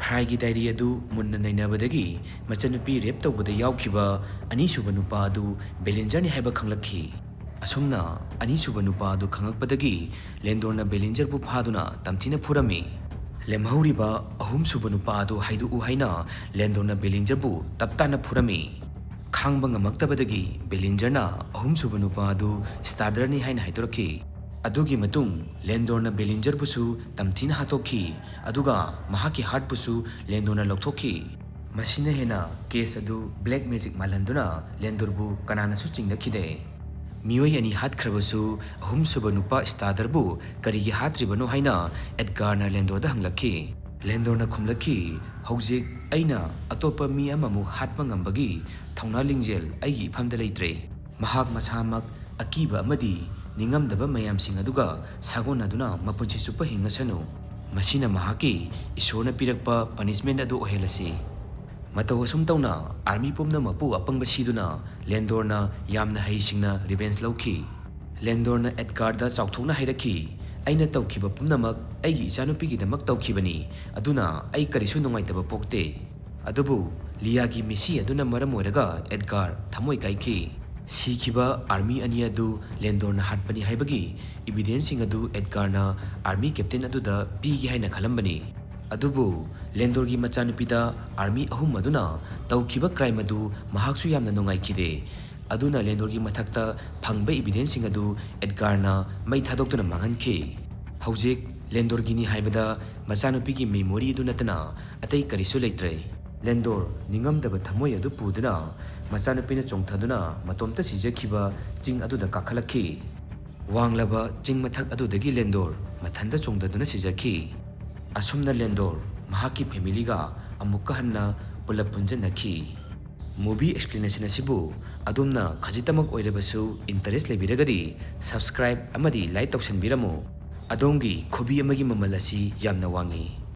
ꯐ꯭ꯔꯥꯏꯒꯤ ꯗꯥꯏꯔꯤ ꯑꯗꯨ ꯃꯨꯟꯅ ꯅꯩꯅꯕꯗꯒꯤ ꯃꯆꯟꯅꯨꯄꯤ ꯔꯦꯞ ꯇꯧꯕꯗ ꯌꯥꯎꯈꯤꯕ ꯑꯅꯤꯁꯨꯕ ꯅꯨꯄꯥ ꯑꯗꯨ ꯕꯦꯂꯤꯟꯖꯔꯅꯤ ꯍꯥꯏꯕ ꯈꯪꯂꯛꯈꯤ꯫ ꯑꯁꯨꯝꯅ ꯑꯅꯤꯁꯨꯕ ꯅꯨꯄꯥ ꯑꯗꯨ ꯈꯪꯂꯛꯄꯗꯒꯤ ꯂꯦꯟꯗꯣꯔꯅ ꯕꯦꯂꯤꯟꯖꯔꯕꯨ ꯐꯥꯗꯨꯅ ꯇꯝꯊꯤꯅ ꯐꯨꯔꯝꯃꯤ꯫ ꯂꯦꯝꯍꯧꯔꯤꯕ ꯑꯍꯨꯝꯁꯨꯕ ꯅꯨꯄꯥ ꯑꯗꯨ ꯍꯥꯏꯗꯣꯛꯎ ꯍꯥꯏꯅ ꯂꯦꯟꯗꯣꯔꯅ ꯕꯦꯂꯤꯟꯖꯔꯕꯨ ꯇꯞ ꯇꯥꯅ ꯐꯨꯔꯝꯃꯤ꯫ ꯈꯥꯡꯕ ꯉꯝꯃꯛꯇꯕꯗꯒꯤ ꯕꯦꯂꯤꯟꯖꯔꯅ ꯑꯍꯨꯝꯁꯨꯕ ꯅꯨꯄꯥ ꯑꯗꯨ ꯁ꯭ꯇꯥꯗꯔꯅꯤ ꯍꯥꯏꯅ ꯍꯥꯏꯗꯣꯔꯛꯈꯤ꯫ ꯑꯗꯨꯒꯤ ꯃꯇꯨꯡ ꯂꯦꯟꯗꯣꯔꯅ ꯕꯦꯂꯤꯟꯖꯔꯕꯨꯁꯨ ꯇꯝꯊꯤꯅ ꯍꯥꯠꯇꯣꯛꯈꯤ, ꯑꯗꯨꯒ ꯃꯍꯥꯛꯀꯤ ꯍꯥꯔꯠꯄꯨꯁꯨ ꯂꯦꯟꯗꯣꯔꯅ ꯂꯧꯊꯣꯛꯈꯤ꯫ ꯃꯁꯤꯅ ꯍꯦꯟꯅ ꯀꯦꯁ ꯑꯗꯨ ꯕ꯭ꯂꯦꯛ ꯃꯦꯖꯤꯛ ꯃꯥꯜꯍꯟꯗꯨꯅ ꯂꯦꯟꯗꯣꯔꯕꯨ ꯀꯅꯥꯅꯁꯨ ꯆꯤꯡꯅꯈꯤꯗꯦ꯫ ꯃꯤꯑꯣꯏ ꯑꯅꯤ ꯍꯥꯠꯈ꯭ꯔꯕꯁꯨ ꯑꯍꯨꯝꯁꯨꯕ ꯅꯨꯄꯥ ꯁ꯭ꯇꯥꯗꯔꯕꯨ ꯀꯔꯤꯒꯤ ꯍꯥꯠꯇ꯭ꯔꯤꯕꯅꯣ ꯍꯥꯏꯅ ꯑꯦꯗꯒꯥꯔꯅ ꯂꯦꯟꯗꯣꯔꯗ ꯍꯪꯂꯛꯈꯤ꯫ ꯂꯦꯟꯗꯣꯔꯅ ꯈꯨꯝꯂꯛꯈꯤ, "ꯍꯧꯖꯤꯛ ꯑꯩꯅ ꯑꯇꯣꯞꯄ ꯃꯤ ꯑꯃꯃꯨꯛ ꯍꯥꯠꯄ ꯉꯝꯕꯒꯤ ꯊꯧꯅꯥ ꯂꯤꯡꯖꯦꯜ ꯑꯩꯒꯤ ꯏꯐꯝꯗ ꯂꯩꯇ꯭ꯔꯦ꯫ ꯃꯍꯥꯛ ꯃꯁꯥꯃꯛ ꯑꯀꯤꯕ ꯑꯃꯗꯤ ꯅꯤꯡꯉꯝꯗꯕ ꯃꯌꯥꯝꯁꯤꯡ ꯑꯗꯨꯒ ꯁꯥꯒꯣꯟꯅꯗꯨꯅ ꯃꯄꯨꯟꯁꯤ ꯆꯨꯞꯄ ꯍꯤꯡꯉꯁꯅꯨ꯫ ꯃꯁꯤꯅ ꯃꯍꯥꯛꯀꯤ ꯏꯁꯣꯔꯅ ꯄꯤꯔꯛꯄ ꯄꯅꯤꯁꯃꯦꯟꯠ ꯑꯗꯨ ꯑꯣꯏꯍꯜꯂꯁꯤ꯫" ꯃꯇꯧ ꯑꯁꯨꯝ ꯇꯧꯅ ꯑꯥꯔꯃꯤ ꯄꯨꯝꯅꯃꯛꯄꯨ ꯑꯄꯪꯕ ꯁꯤꯗꯨꯅ ꯂꯦꯟꯗꯣꯔꯅ ꯌꯥꯝꯅ ꯍꯩꯁꯤꯡꯅ ꯔꯤꯚꯦꯟꯖ ꯂꯧꯈꯤ꯫ ꯂꯦꯟꯗꯣꯔꯅ ꯑꯦꯗꯒꯥꯔꯗ ꯆꯥꯎꯊꯣꯛꯅ ꯍꯥꯏꯔꯛꯈꯤ, "ꯑꯩꯅ ꯇꯧꯈꯤꯕ ꯄꯨꯝꯅꯃꯛ ꯑꯩꯒꯤ ꯏꯆꯥꯅꯨꯄꯤꯒꯤꯗꯃꯛ ꯇꯧꯈꯤꯕꯅꯤ, ꯑꯗꯨꯅ ꯑꯩ ꯀꯔꯤꯁꯨ ꯅꯨꯡꯉꯥꯏꯇꯕ ꯄꯣꯛꯇꯦ"꯫ ꯑꯗꯨꯕꯨ ꯂꯤꯌꯥꯒꯤ ꯃꯤꯁꯤ ꯑꯗꯨꯅ ꯃꯔꯝ ꯑꯣꯏꯔꯒ ꯑꯦꯗꯒꯥꯔ ꯊꯃꯣꯏ ꯀꯥꯏꯈꯤ꯫ ꯁꯤꯈꯤꯕ ꯑꯥꯔꯃꯤ ꯑꯅꯤ ꯑꯗꯨ ꯂꯦꯟꯗꯣꯔꯅ ꯍꯥꯠꯄꯅꯤ ꯍꯥꯏꯕꯒꯤ ꯏꯕꯤꯗꯦꯟꯁꯁꯤꯡ ꯑꯗꯨ ꯑꯦꯗꯒꯥꯔꯅ ꯑꯥꯔꯃꯤ ꯀꯦꯞꯇꯦꯟ ꯑꯗꯨꯗ ꯄꯤꯒꯦ ꯍꯥꯏꯅ ꯈꯜꯂꯝꯕꯅꯤ꯫ ꯑꯗꯨꯕꯨ ꯂꯦꯟꯗꯣꯔꯒꯤ ꯃꯆꯥꯅꯨꯄꯤꯗ ꯑꯥꯔꯃꯤ ꯑꯍꯨꯝ ꯑꯗꯨꯅ ꯇꯧꯈꯤꯕ ꯀ꯭ꯔꯥꯏꯝ ꯑꯗꯨ ꯃꯍꯥꯛꯁꯨ ꯌꯥꯝꯅ ꯅꯨꯡꯉꯥꯏꯈꯤꯗꯦ꯫ ꯑꯗꯨꯅ ꯂꯦꯟꯗꯣꯔꯒꯤ ꯃꯊꯛꯇ ꯐꯪꯕ ꯏꯕꯤꯗꯦꯟꯁꯁꯤꯡ ꯑꯗꯨ ꯑꯦꯗꯒꯥꯔꯅ ꯃꯩ ꯊꯥꯗꯣꯛꯇꯨꯅ ꯃꯥꯡꯍꯟꯈꯤ꯫ ꯍꯧꯖꯤꯛ ꯂꯦꯟꯗꯣꯔꯒꯤꯅꯤ ꯍꯥꯏꯕꯗ ꯃꯆꯥꯅꯨꯄꯤꯒꯤ ꯃꯦꯃꯣꯔꯤ ꯑꯗꯨ ꯅꯠꯇꯅ ꯑꯇꯩ ꯀꯔꯤꯁꯨ ꯂꯩꯇ꯭ꯔꯦ꯫ ꯂꯦꯟꯗꯣꯔ ꯅꯤꯡꯉꯝꯗꯕ ꯊꯃꯣꯏ ꯑꯗꯨ ꯄꯨꯗꯨꯅ ꯃꯆꯥꯅꯨꯄꯤꯅ ꯆꯣꯡꯊꯗꯨꯅ ꯃꯇꯣꯝꯇ ꯁꯤꯖꯈꯤꯕ ꯆꯤꯡ ꯑꯗꯨꯗ ꯀꯥꯈꯠꯂꯛꯈꯤ꯫ ꯋꯥꯡꯂꯕ ꯆꯤꯡ ꯃꯊꯛ ꯑꯗꯨꯗꯒꯤ ꯂꯦꯟꯗꯣꯔ ꯃꯊꯟꯇ ꯆꯣꯡꯊꯗꯨꯅ ꯁꯤꯖꯈꯤ꯫ ꯑꯁꯨꯝꯅ ꯂꯦꯟꯗꯣꯔ ꯃꯍꯥꯛꯀꯤ ꯐꯦꯃꯤꯂꯤꯒ ꯑꯃꯨꯛꯀ ꯍꯟꯅ ꯄꯨꯂꯞ ꯄꯨꯟꯖꯟꯅꯈꯤ꯫ ꯃꯨꯚꯤ ꯑꯦꯛꯁꯄ꯭ꯂꯦꯅꯦꯁꯟ ꯑꯁꯤꯕꯨ ꯑꯗꯣꯝꯅ ꯈꯖꯤꯛꯇꯃꯛ ꯑꯣꯏꯔꯕꯁꯨ ꯏꯟꯇꯔꯦꯁ ꯂꯩꯕꯤꯔꯒꯗꯤ subscribe ꯑꯃꯗꯤ like ꯇꯧꯁꯟꯕꯤꯔꯝꯃꯨ꯫ ꯑꯗꯣꯝꯒꯤ ꯈꯨꯕꯤ ꯑꯃꯒꯤ ꯃꯃꯜ ꯑꯁꯤ ꯌꯥꯝꯅ ꯋꯥꯡꯏ꯫